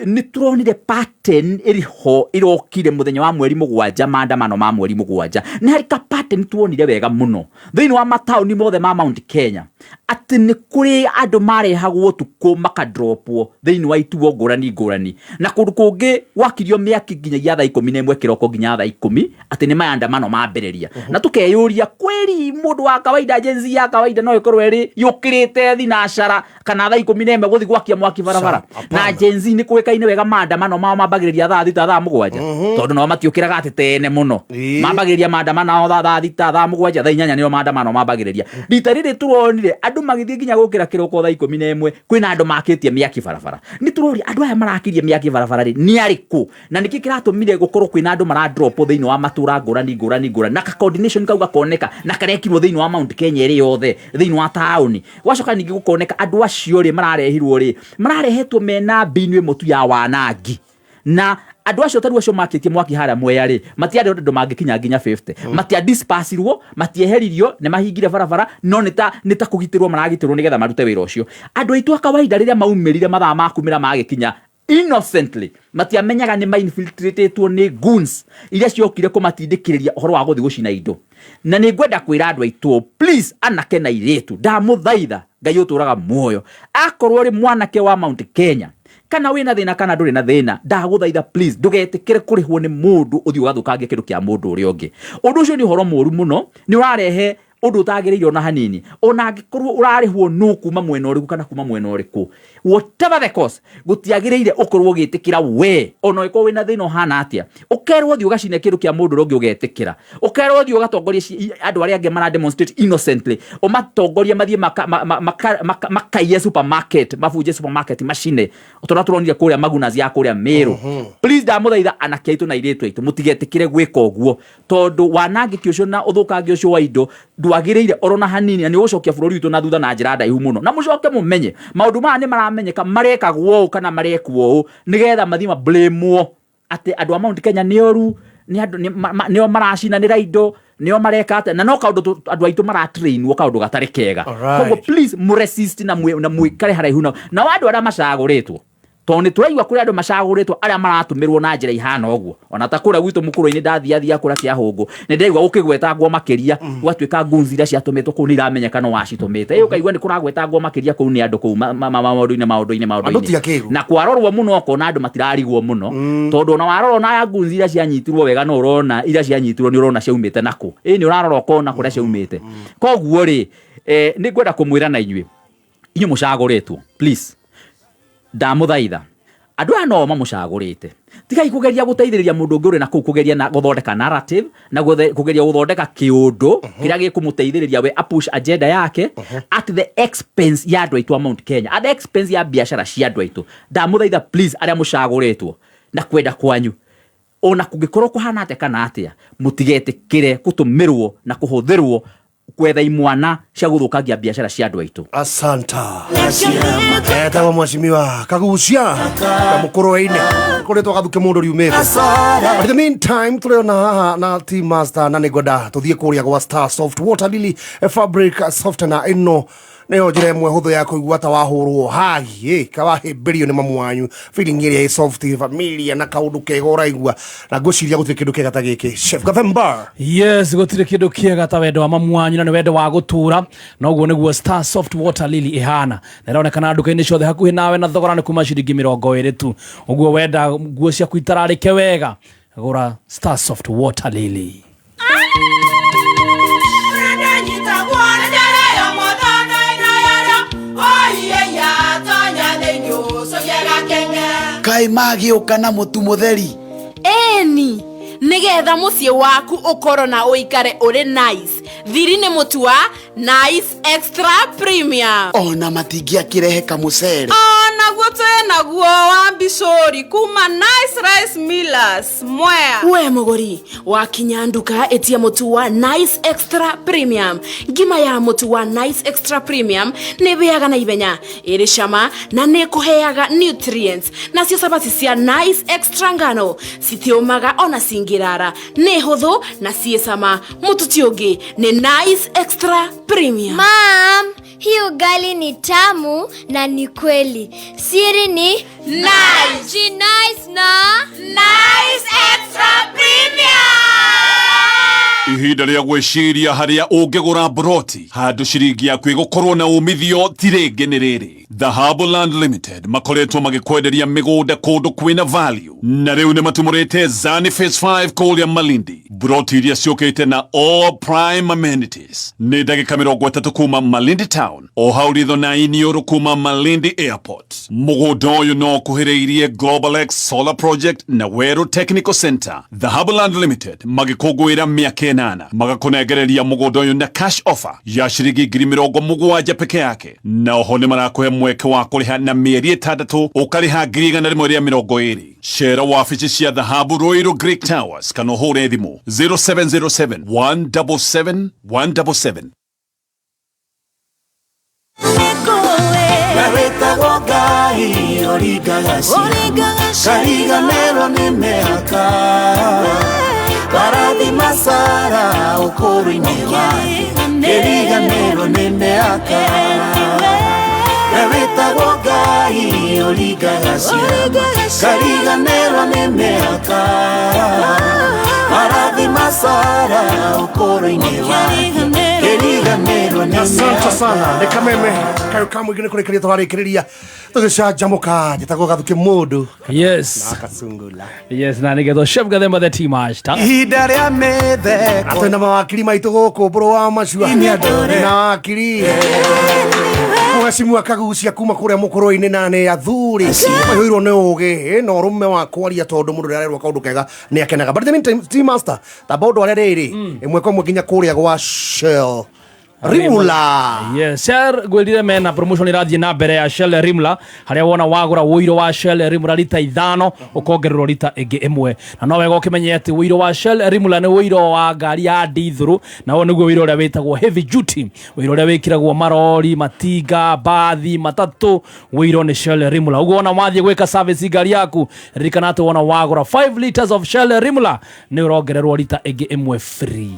nĩ tũronire pattern ĩrĩ ho ĩrokire mũthenya wa mweri 7, maandamano ma mweri 7. Nĩ harĩ ka pattern tuonire wega mũno thĩinĩ wa mataũni mothe ma Mount Kenya, atĩ nĩ kũrĩ andũ marehagwo ũtukũ makadropwo thĩinĩ wa ituo ngũrani ngũrani, na kũndũ kũngĩ gwakirio mĩaki nginyagia thaa 11 kĩroko nginya thaa 10, atĩ nĩ maandamano mambĩrĩria. Na tũkeyũria kwĩri mũndũ wa kawaida, Gen Z ya kawaida, no ĩkorwo ĩrĩ yũkĩrĩte thinacara kana thaa 11 gũthiĩ gwakia mwaki barabara? Na Gen Z nĩ kũĩkaine wega maandamano mao mambagĩrĩria thaa 6, thaa 7, tondũ nao matiũkĩraga atĩ tene mũno. Mambagĩrĩria maandamano mao thaa 6, thaa 7, thaa 8 nĩo maandamano mambagĩrĩria. Rita rĩrĩ tũronire andũ magĩthiĩ nginya gũkĩra kĩroko thaa 11, kwĩna andũ makĩtie mĩaki barabara. Nĩ tũroria andũ aya marakirie mĩaki barabara rĩ, nĩ arĩkũ, na nĩkĩ kĩratũmire gũkorwo kwĩna andũ maradropwo thĩinĩ wa matũra ngũrani ngũrani ngũrani, na ka coordination kau gakoneka na karekirwo thĩinĩ wa Mount Kenya ĩrĩ yothe, thĩinĩ wa taũni. Gwacoka ningĩ gũkoneka andũ acio rĩ, mararehirwo rĩ, mararehetwo mena mbinu ĩmwe tu ya wanangi. Na andũ acio tarĩu acio makĩtie mwaki harĩa Mwea rĩ, matiarĩ andũ mangĩkinya nginya 50. Matia dispersirwo, matieheririo, nĩ mahingire barabara, no nĩ ta kũgitĩrwo maragitĩrwo nĩgetha marute wĩra ũcio. Andũ aitũ a kawaida rĩrĩa maumĩrire mathaa ma kumĩra magĩkinya, innocently matiamenyaga nĩ mainfiltratetwo nĩ goons iria ciokire kũmatindĩkĩrĩria ũhoro wa gũthiĩ gũcina indo. Na nĩ ngwenda kwĩra andũ aitũ, please, anake na airĩtu, ndamũthaitha Ngai ũtũraga muoyo, akorwo ũrĩ mwanake wa Mount Kenya, kana wĩna thĩna kana ndũrĩ na thĩna, ndagũthaitha please ndũgetĩkĩre kũrĩhwo nĩ mũndũ ũthiĩ ũgathũkangie kĩndũ kĩa mũndũ ũrĩa ũngĩ. Ũndũ ũcio nĩ ũhoro mũru mũno, nĩ ũrarehe Ũndũ ũtagĩrĩire ona hanini. Ona angĩkorwo ũrarĩhwo no kuma mwena ũrĩkũ kana kuma mwena ũrĩkũ, whatever the cause, gũtiagĩrĩire ũkorwo ũgĩtĩkĩra we ona ũngĩkorwo wĩna thĩna ũhana atĩa, ũkerwo thiĩ ũgacine kĩndũ kĩa mũndũ ũrĩa ũngĩ ũgetĩkĩra, ũkerwo thiĩ ũgatongoria andũ arĩa angĩ mara demonstrate innocently, ũmatongorie mathiĩ makaiye supermarket, mabunje supermarket, macine tondũ tũronire kũrĩa Magunas ya kũrĩa Meru. Please, ndamũthaitha anake aitũ na airĩtu aitũ, mũtigetĩkĩre gwĩka ũguo, tondũ wanangĩki ũcio na ũthũkangia ũcio wa indo ndwagĩrĩire oro na hanini, na nĩ ũgũcokia bũrũri witũ na thutha na njĩra ndaihu mũno. Na mũcoke mũmenye maũndũ maya nĩ maramenyeka marekagwo ũũ kana marekwo ũũ nĩgetha mathiĩ mablamwo atĩ andũ a Mount Kenya nĩ oru, nĩ andũ nĩo maracinanĩra indo, nĩo mareka atĩa, na no kaũndũ andũ aitũ maratrainwo kaũndũ gatarĩ kega. Koguo please mũresist na mwĩkare haraihu nao nao andũ arĩa macagũrĩtwo, tondũ nĩ tũraigua kũrĩ andũ macagũrĩtwo arĩa maratũmĩrwo na njĩra ihana ũguo. Ona ta kũrĩa gwitũ mũkũrũ-inĩ, ndathiathia kũrĩa Kĩahũngũ, nĩ ndĩraigua gũkĩgwetangwo makĩria, gũgatuĩka goons iria ciatũmĩtwo kũu nĩ iramenyeka no wacitũmĩte. Ĩ ũkaigua nĩ kũragwetangwo makĩria kũu nĩ andũ kũu maũndũ-inĩ maũndũ-inĩ maũndũ-inĩ. Andũ ti akĩgu. Na kwarorwo mũno ũkona andũ matirarigwo mũno, tondũ ona warora ona goons iria cianyitirwo wega, no ũrona iria cianyitirwo nĩ ũrona ciaumĩte nakũ. Ĩ nĩ ũrarora ũkona kũrĩa ciaumĩte. Koguo rĩ, nĩ ngwenda kũmwĩra na inyuĩ inyuĩ mũcagũrĩtwo, please, ndamũthaitha, andũ aya no mamũcagũrĩte, tigai kũgeria gũteithĩrĩria mũndũ ũngĩ ũrĩ na kũu, kũgeria na gũthondeka narrative na kũgeria gũthondeka kĩũndũ kĩrĩa gĩkũmũteithĩrĩria we apush agenda yake at the expense ya andũ aitũ a Mount Kenya, at the expense ya biacara cia andũ aitũ. Ndamũthaitha please, arĩa mũcagũrĩtwo na kwenda kwanyu, ona kũngĩkorwo kũhana atĩa kana atĩa, mũtigetĩkĩre gũtũmĩrwo na kũhũthĩrwo kwetha imwana cia gũthũkangia biacara cia andũ aitũ. Asanta. Etagwo Mheshimiwa Kagucia Kamũkũrwe-inĩ kũrĩ twagathuke mũndũ riumĩte. But in the meantime, tũrĩona haha na team master, na nĩngwenda tũthiĩ kũrĩa gwa Star Soft Water Lily fabric softener. Ĩno nĩyo njĩra ĩmwe hũthũ ya kũigua ta wahũrwo hagi kawahĩmbĩrio nĩ mamu wanyu, feeling ĩrĩa ĩ soft, familia na kaũndũ kega ũraigua, na ngwĩciria gũtirĩ kĩndũ kĩega ta gĩkĩ. Chef Gathemba. Yes, gũtirĩ kĩndũ kĩega ta wendo wa mamu wanyu, na nĩ wendo wa gũtũra, na ũguo nĩguo Star Soft Water Lily ĩhana, na ĩronekana nduka-inĩ ciothe hakuhĩ nawe, na thogora nĩ kuma ciringi 20 tu. Ũguo wenda nguo ciaku itararĩke wega, gũra Star Soft Water Lily. Kaĩ magĩũka na mũtu mũtheri? Ĩni, nĩgetha mũciĩ waku ũkorwo na ũikare ũrĩ nice, thiri nĩ mũtu wa Nice Extra Premium. Ona matingĩakĩrehe kamũcere? Onaguo twĩ naguo wa mbicũri kuma Nice Rice Millers Mwea. We mũgũri, wakinya nduka ĩtia mũtu wa Nice Extra Premium. Ngima ya mũtu wa Nice Extra Premium nĩ ĩhĩaga na ihenya, ĩrĩ cama na nĩ ĩkũheaga nutrients. Nacio cabaci cia Nice Extra ngano citiũmaga ona cingĩrara, nĩ hũthũ na ciĩ cama. Mũtu ti ũngĩ, nĩ Nice Extra Premium. Mom, hii ugali ni tamu na ni kweli. Siri ni Nice. Ji nice na Nice Extra Premium. Ihinda rĩa gwĩciria harĩa ũngĩgũra broti handũ ciringi yaku ĩgũkorwo na umithio ti rĩngĩ nĩ rĩrĩ. Dhahabu Land Limited makoretwo magĩkwenderia mĩgũnda kũndũ kwĩna value, na rĩu nĩ matumũrĩte Zani Phase 5 kũrĩa Malindi, broti iria ciũkĩte na all prime amenities. Nĩ ndagĩka 30 kuma Malindi town, o hau ritho na iniũrũ kuma Malindi Airport. Mũgũnda ũyũ no ũkuhĩrĩirie Global X Solar Project na Weru Technical Center. Dhahabu Land Limited magĩkũngũĩra mĩaka 8, magakũnengereria mũgũnda ũyũ na cash offer ya ciringi 70,000 peke yake, na oho nĩ marakũhe mweke wa kũrĩha na mĩeri 6, ũkarĩha 120,000. Cera wabici cia Dhahabu, Ruiru Greek Towers, kana ũhũre thimũ 0707 177 177. Wetagwo Ngai ũringaga ciama, kariganĩrwo nĩ mĩaka, warathima Sara ũkũrũ-inĩ wake, kĩriganĩrwo nĩ mĩaka. Wetagwo Ngai ũringaga ciama, kariganĩrwo nĩ mĩaka, warathima Sara ũkũrũ-inĩ wake, kĩriganĩrwo nĩ Asante sana nä kameme kayå ka må ingä nä kå rä kä ria tå rarä kä rä ria tå gä canjamå njätagwo gathukä må ndå Yes. na kacungula Yes, na nĩgetha Chef Gathemba the team master. Ihinda rĩa mĩtheko twĩna mawakiri maitũ gũkũ mbũrũ wa macua na wakiri mũgacimua kagucia kuma kũrĩa mũkũrũ-inĩ na nĩ athuri maihũirwo nĩ ũgĩ na ũrũme wa kwaria tondũ mũndũ ũrĩa arerwo kaũndũ kega nĩ akenaga. But in the meantime, team master, tamba ũndũ arĩa rĩrĩ ĩmwe kwa ĩmwe nginya kũrĩa gwa Shell Rimula. Yes, Shell gwĩrire mena promotion ĩrathiĩ na mbere ya Shell Rimla, harĩa wona wagũra ũiro wa Shell Rimla rita 5 ũkongererwo rita ĩngĩ 1. Na no wega ũkĩmenye atĩ ũiro wa Shell Rimla nĩ ũiro wa ngari ya dithũrũ, na ũyũ nĩguo ũiro ũrĩa wĩtagwo heavy duty, ũiro ũrĩa wĩkĩragwo marori, matinga, mbathi, matatũ, ũiro nĩ Shell Rimla. Ũguo wona wathiĩ gwĩka service ngari yaku, ririkana atĩ wona wagũra 5 liters of Shell Rimla nĩ ũrongererwo rita ĩngĩ 1 free.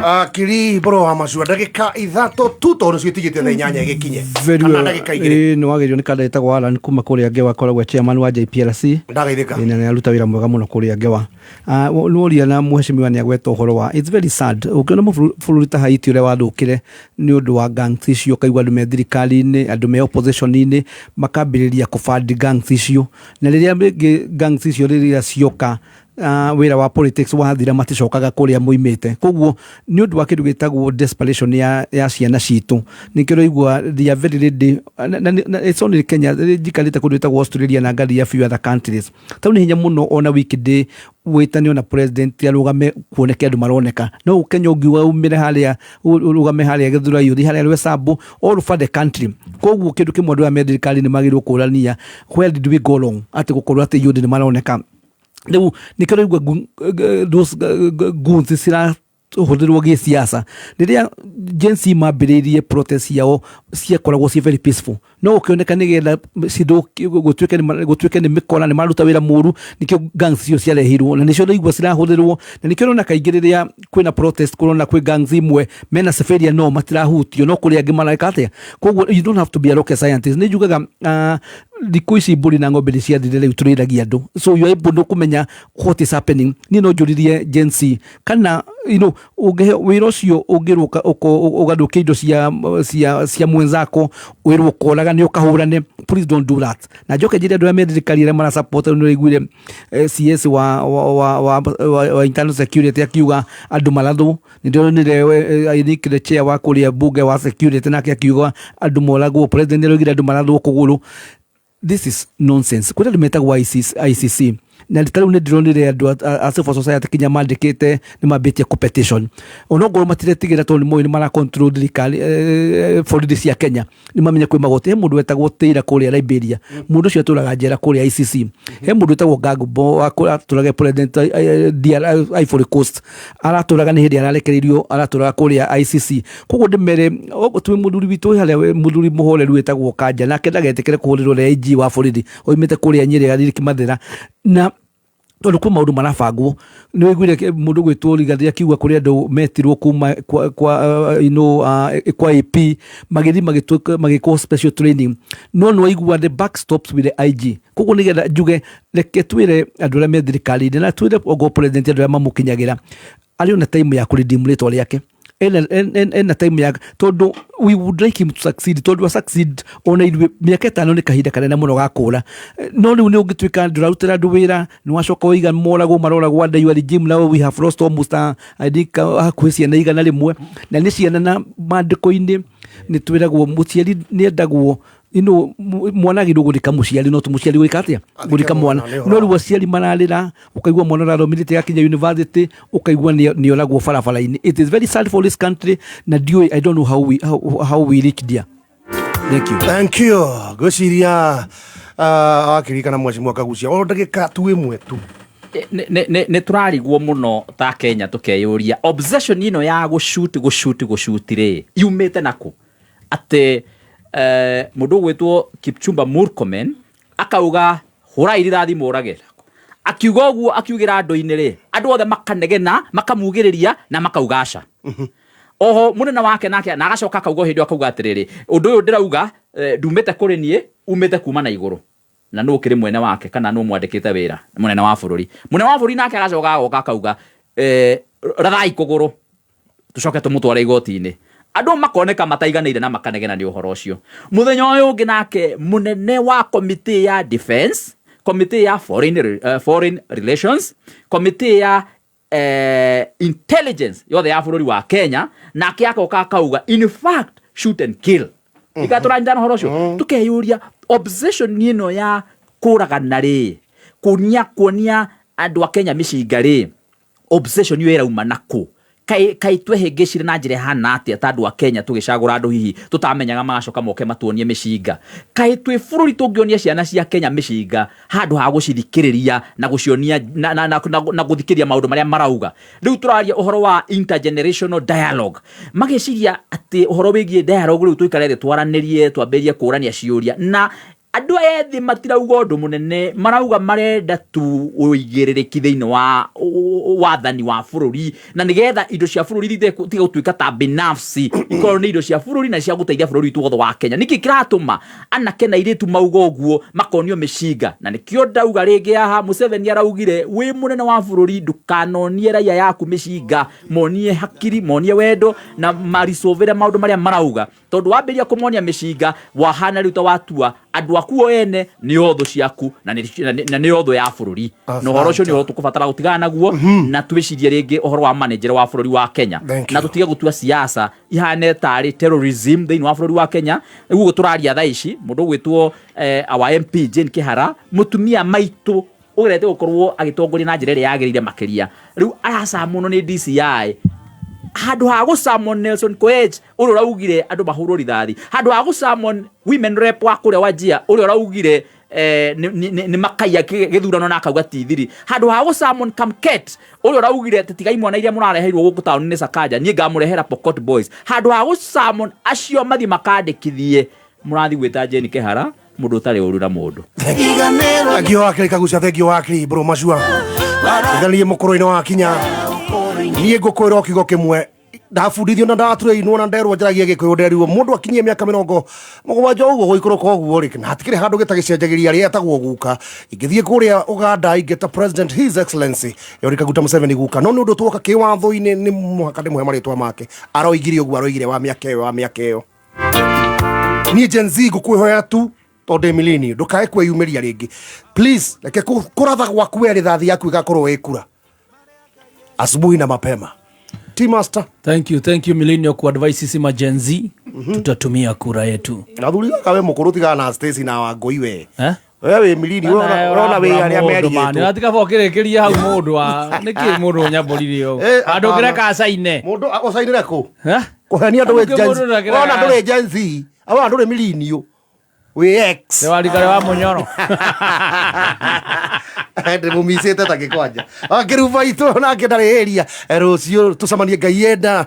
Akiri mbũrũ wa macua, ndagĩka 3 tu tondũ ciĩtigĩte thaa 8 ĩgĩkinye Very kana well. ndagĩka 2. Ĩĩ, nĩ wagerio nĩ kanda ĩtagwo Alan kuma kũrĩa Ngewa, akoragwo e chairman wa JPLC. Ndagaithĩka. Ĩĩ, na nĩ aruta wĩra mwega mũno kũrĩa Ngewa. Nĩworia na mheshimiwa nĩ agweta ũhoro wa it's very sad ũkĩona bũrũri ta Haiti ũrĩa wathũkire nĩ ũndũ wa gangs icio, ũkaigua andũ me thirikari-inĩ, andũ me opposition-inĩ makambĩrĩria kũbandi gangs icio, na rĩrĩa rĩngĩ gangs icio rĩrĩa cioka, wĩra wa politics wathira, maticokaga kũrĩa moimĩte. Koguo nĩ ũndũ wa kĩndũ gĩtagwo desperation ya ciana citũ, nĩkĩo ũraigua they are very ready. Na it's only Kenya, njikarĩte kũndũ gwĩtagwo Australia na ngathiĩ a few other countries, tau nĩ hinya mũno ona weekday wĩtane ona president arũgame kuoneke andũ maroneka. No Kenya ũngiuga umĩre harĩa, ũrũgame harĩa Gĩthũrai, ũthiĩ harĩa Rwesambu, all over the country. Koguo kĩndũ kĩmwe andũ aya me thirikari nĩ magĩrĩirwo kũrania, where did we go wrong atĩ gũkorwo atĩ youth nĩ maroneka rĩu nĩkĩo raigua those goons cirahũthĩrwo gĩsiasa. Rĩrĩa Gen Z mambĩrĩirie protest ciao ciakoragwo ciĩ very peaceful, no gũkĩoneka nĩgetha cithũkie, gũtuĩke nĩ mĩkora, nĩ maruta wĩra mũru, nĩkĩo gangs icio ciarehirwo na nĩcio ndaigua cirahũthĩrwo. Na nĩkĩo ũrona kaingĩ rĩrĩa kwĩna protest kũrona kwĩ gangs imwe mena civilian no matirahutio, no kũrĩ angĩ mareka atĩa. Koguo you don't have to be a rocket scientist. Nĩ njugaga thikũ ici mbũri na ng'ombe nĩ ciathire, rĩu tũrĩithagia andũ, so you are able no kũmenya what is happening. Niĩ no njũririe Gen Z kana ũngĩheo wĩra ũcio, ũngĩrwo ũgathũkia indo cia mwenzako, wĩrwo ũkoraga nĩ ũkahũrane, please don't do that. Na njoke njĩre andũ arĩa me thirikari arĩa marasupport, nĩ ũraiguire CS wa internal security akiuga andũ marathwo. Nĩ ndĩronire I think the chair wa kũrĩa bunge wa security nake akiuga andũ moragwo, president nĩ araugire andũ marathwo kũgũrũ. This is nonsense. Kwĩna andũ metagwo ICC, na ta rĩu nĩ ndĩronire andũ a civil society kinya mandĩkĩte nĩ mambĩtie competition, onokorwo matiretigĩra tondũ nĩ moĩ nĩ mara control thirikari, borithi cia Kenya nĩ mamenya kwĩ magoti. He mũndũ wetagwo Taylor kũrĩa Liberia, mũndũ ũcio atũraga njera kũrĩa ICC. He mũndũ wetagwo Gbagbo atũraga president DR Ivory Coast, aratũraga nĩ hĩndĩ ararekereirio, aratũraga kũrĩa ICC. Koguo ndĩmere twĩ mũthuri witũ harĩa, mũthuri mũhoreru wĩtagwo Kanja, nake ndagetĩkĩre kũhũrĩrwo nĩ IG wa borithi oimĩte kũrĩa Nyĩrĩ agathiĩ Kĩmathĩra, na tondũ kwĩ maũndũ marabangwo. Nĩ waiguire mũndũ gwĩtwo Rigathĩ akiuga kũrĩ andũ metirwo kuma kwa AP magĩthiĩ magĩkwo special training, no nĩ waigua the buck stops with the IG. Koguo nĩgetha njuge, reke twĩre andũ arĩa me thirikari-inĩ na twĩre ogo president, andũ arĩa mamũkinyagĩra, arĩ ona time ya kũredeem rĩtwa rĩake, ena time ya, tondũ we would like him to succeed, tondũ a succeed ona ithuĩ mĩaka 5 nĩ kahinda kanene mũno ga kũra. No rĩu nĩ ũngĩtuĩka ndũrarutĩra andũ wĩra, nĩ wacoka waiga moragwo maroragwo under your regime. Now we have lost almost I think hakuhĩ ciana 100, na nĩ ciana, na maandĩko-inĩ nĩ twĩragwo mũciari nĩ endagwo, mwana agĩrĩirwo gũthika mũciari, no ti mũciari gwĩka atĩa gũthika mwana. No rĩu aciari mararĩra, ũkaigua mwana ũrathomithĩtie akinya university, ũkaigua nĩ oragwo barabara-inĩ. It is very sad for this country, na ndiũĩ, I don't know how we reach there. Thank you. Thank you. Ngwĩciria wakiri kana mheshimiwa Kagucia o ndagĩka tu 1 tu. Nĩ tũrarigwo mũno ta Kenya, tũkeyũria obsession ĩno ya gũshoot gũshoot gũshoot rĩ yumĩte nakũ, atĩ mũndũ ũgwĩtwo Kipchumba Murkomen akauga hũrai rithathi mũrage, akiuga ũguo akiugĩra andũ-inĩ rĩ, andũ othe makanegena makamugĩrĩria na makauga aca. Oho mũnene wake nake na agacoka akauga o hĩndĩ ĩyo akauga atĩrĩrĩ, ũndũ ũyũ ndĩrauga ndumĩte kũrĩ niĩ, umĩte kuma na igũrũ. Na nũ ũkĩrĩ mwene wake kana nũ mwandĩkĩte wĩra? Mũnene wa bũrũri. Mũnene wa bũrũri nake agacoka agoka akauga rathai kũgũrũ tũcoke tũmũtware igoti-inĩ. Andũ makoneka mataiganĩire na makanegena nĩ ũhoro ũcio. Mũthenya ũyũ ũngĩ nake mũnene wa komĩtĩ ya defense, komĩtĩ ya foreign relations, komĩtĩ ya intelligence yothe ya bũrũri wa Kenya, nake agoka akauga in fact shoot and kill. Ika tũranyitana ũhoro ũcio, tũkeyũria obsession ĩno ya kũragana rĩ, kuonia andũ a Kenya mĩcinga rĩ, obsession ĩyo ĩrauma nakũ? Kaĩ twehĩngĩcire na njĩra ĩhana atĩa ta andũ a Kenya tũgĩcagũra andũ hihi tũtamenyaga magacoka moke matuonie mĩcinga? Kaĩ twĩ bũrũri tũngĩonia ciana cia Kenya mĩcinga handũ ha gũcithikĩrĩria na gũcionia na gũthikĩrĩria maũndũ marĩa marauga? Rĩu tũraria ũhoro wa intergenerational dialogue, mageciria atĩ ũhoro wĩgiĩ dialogue rĩu tũikare thĩ twaranĩrie, twambĩrĩrie kũũrania ciũria, na andũ aya ethĩ matirauga ũndũ mũnene, marauga marenda tu ũigĩrĩrĩki thĩinĩ wa wathani wa bũrũri, na nĩgetha indo cia bũrũri itige gũtuĩka ta binafsi, ikorwo nĩ indo cia bũrũri na cia gũteithia bũrũri witũ wothe wa Kenya. Nĩkĩ kĩratũma anake na airĩtu mauga ũguo, makonio mĩcinga? Na nĩkĩo ndauga rĩngĩ haha, Museveni araugire wĩ mũnene wa bũrũri ndũkanonie raia yaku mĩcinga, monie hakiri, monie wendo na maricũvĩre maũndũ marĩa marauga, tondũ wambĩrĩria kũmonia mĩcinga wahana rĩu ta watua andũ aku o ene nĩ thũ ciaku na nĩ thũ ya bũrũri. Na ũhoro ũcio nĩ ũhoro tũkũbatara gũtigana naguo, na twĩcirie rĩngĩ ũhoro wa manager wa bũrũri wa Kenya, na tũtige gũtua siasa ihane tarĩ terrorism thĩinĩ wa bũrũri wa Kenya. Nĩguo tũraria thaa ici mũndũ ũgwĩtwo our MP Jane Kihara, mũtumia maitũ ũgerete gũkorwo agĩtongoria na njĩra ĩrĩa yagĩrĩire makĩria, rĩu aracamunwo nĩ DCI handũ ha gũcamon Nelson Koech ũrĩa ũraugire andũ mahũrwo rithathi, handũ ha gũcamon women rep wa kũrĩa Wajir ũrĩa ũraugire nĩ makaia gĩthurano na akauga ti thiri, handũ ha gũcamon Kamket ũrĩa ũraugire tigai mwana iria mũrareheirwo gũkũ taũni-inĩ Sakaja, niĩ ngamũrehera Pokot Boys, handũ ha gũcamon acio mathiĩ makandĩkithie, mũrathiĩ gwĩta Jane Kihara mũndũ ũtarĩ ũru na mũndũ. Thank you wakiri Kagucia, thank you wakiri bro macua ithanie mũkũrũ-inĩ wa kinya. Niĩ ngũkwĩra o kiugo kĩmwe, ndabundithio na ndatrainwo na nderwo njaragie gĩkũyũ, nderirwo mũndũ akinyie mĩaka 70 ũguo gũikũrũka ũguo rĩ, na hatikĩrĩ handũ gĩtagĩcenjagĩria arĩa etagwo guka. Ingĩthiĩ kũrĩa Uganda ingĩta President His Excellency Yoweri Kaguta Museveni guka, no nĩ ũndũ tuoka kĩwatho-inĩ nĩ mũhaka ndĩmũhe marĩtwa make. Aroigire ũguo, aroigire wa mĩaka ĩyo, wa mĩaka ĩyo. Niĩ Gen Z ngũkwĩhoya tu, tondũ ndĩ millennial, ndũkae kwĩyumĩria rĩngĩ, please. Reke kũratha gwaku we rithathi yaku ĩgakorwo ĩ kura asubuhi na mapema. T-Master. Thank you, thank you millennial ku advice sisi ma Gen Z. Tutatumia kura yetu. Na thuri gaka we mũkũrũ, tigana na Stacy na Wangũi we. Eh? We wĩ millennial, ũrona wĩ arĩa merigĩtwo. Ratika bokĩrĩkĩria hau mũndũ wa nĩkĩ mũndũ ũnyambũrire ũũ Hapana. handũ ngĩreka acaine. Mũndũ ũcainĩre kũ kũhenia andũ wĩ Handũ Gen Z. kĩ mũndũ ndakĩreka- Ũrona ndũrĩ Gen Z, ũrona ndũrĩ millennial, wĩ X. Nĩ warikare wa mũnyoro. Ndĩmũmicĩte ta gĩkwanja akĩruba itũ nake ndarĩ ĩria. Rũciũ tũcemanie Ngai enda.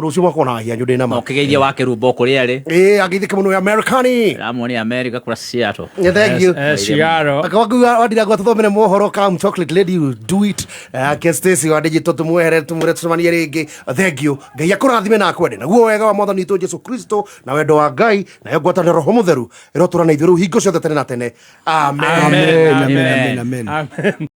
Rũciũ mwaka na hianyu ndĩ nama. Ũkĩgeithia wa Kĩrumbo kũrĩa arĩ. Ĩĩ, ageithĩke mũno Amerikani. Ramoni America kũrĩa Seattle. Yeah, thank you. Seattle. Akawakuga wandira tuthomere mohoro kam chocolate lady, you do it. Ake Stacy wa digital tumwehere tumure tucemanie rĩngĩ. Thank you. Ngai akũrathime na akwende. Naguo wega wa Mwathani witũ Jesu Kristo na wendo wa Ngai nayo ngwatanĩro Roho Mũtheru ĩrotũra na ithuĩ rĩu hingo ciothe tene na tene. Amen. Amen, amen, amen, amen. Amen.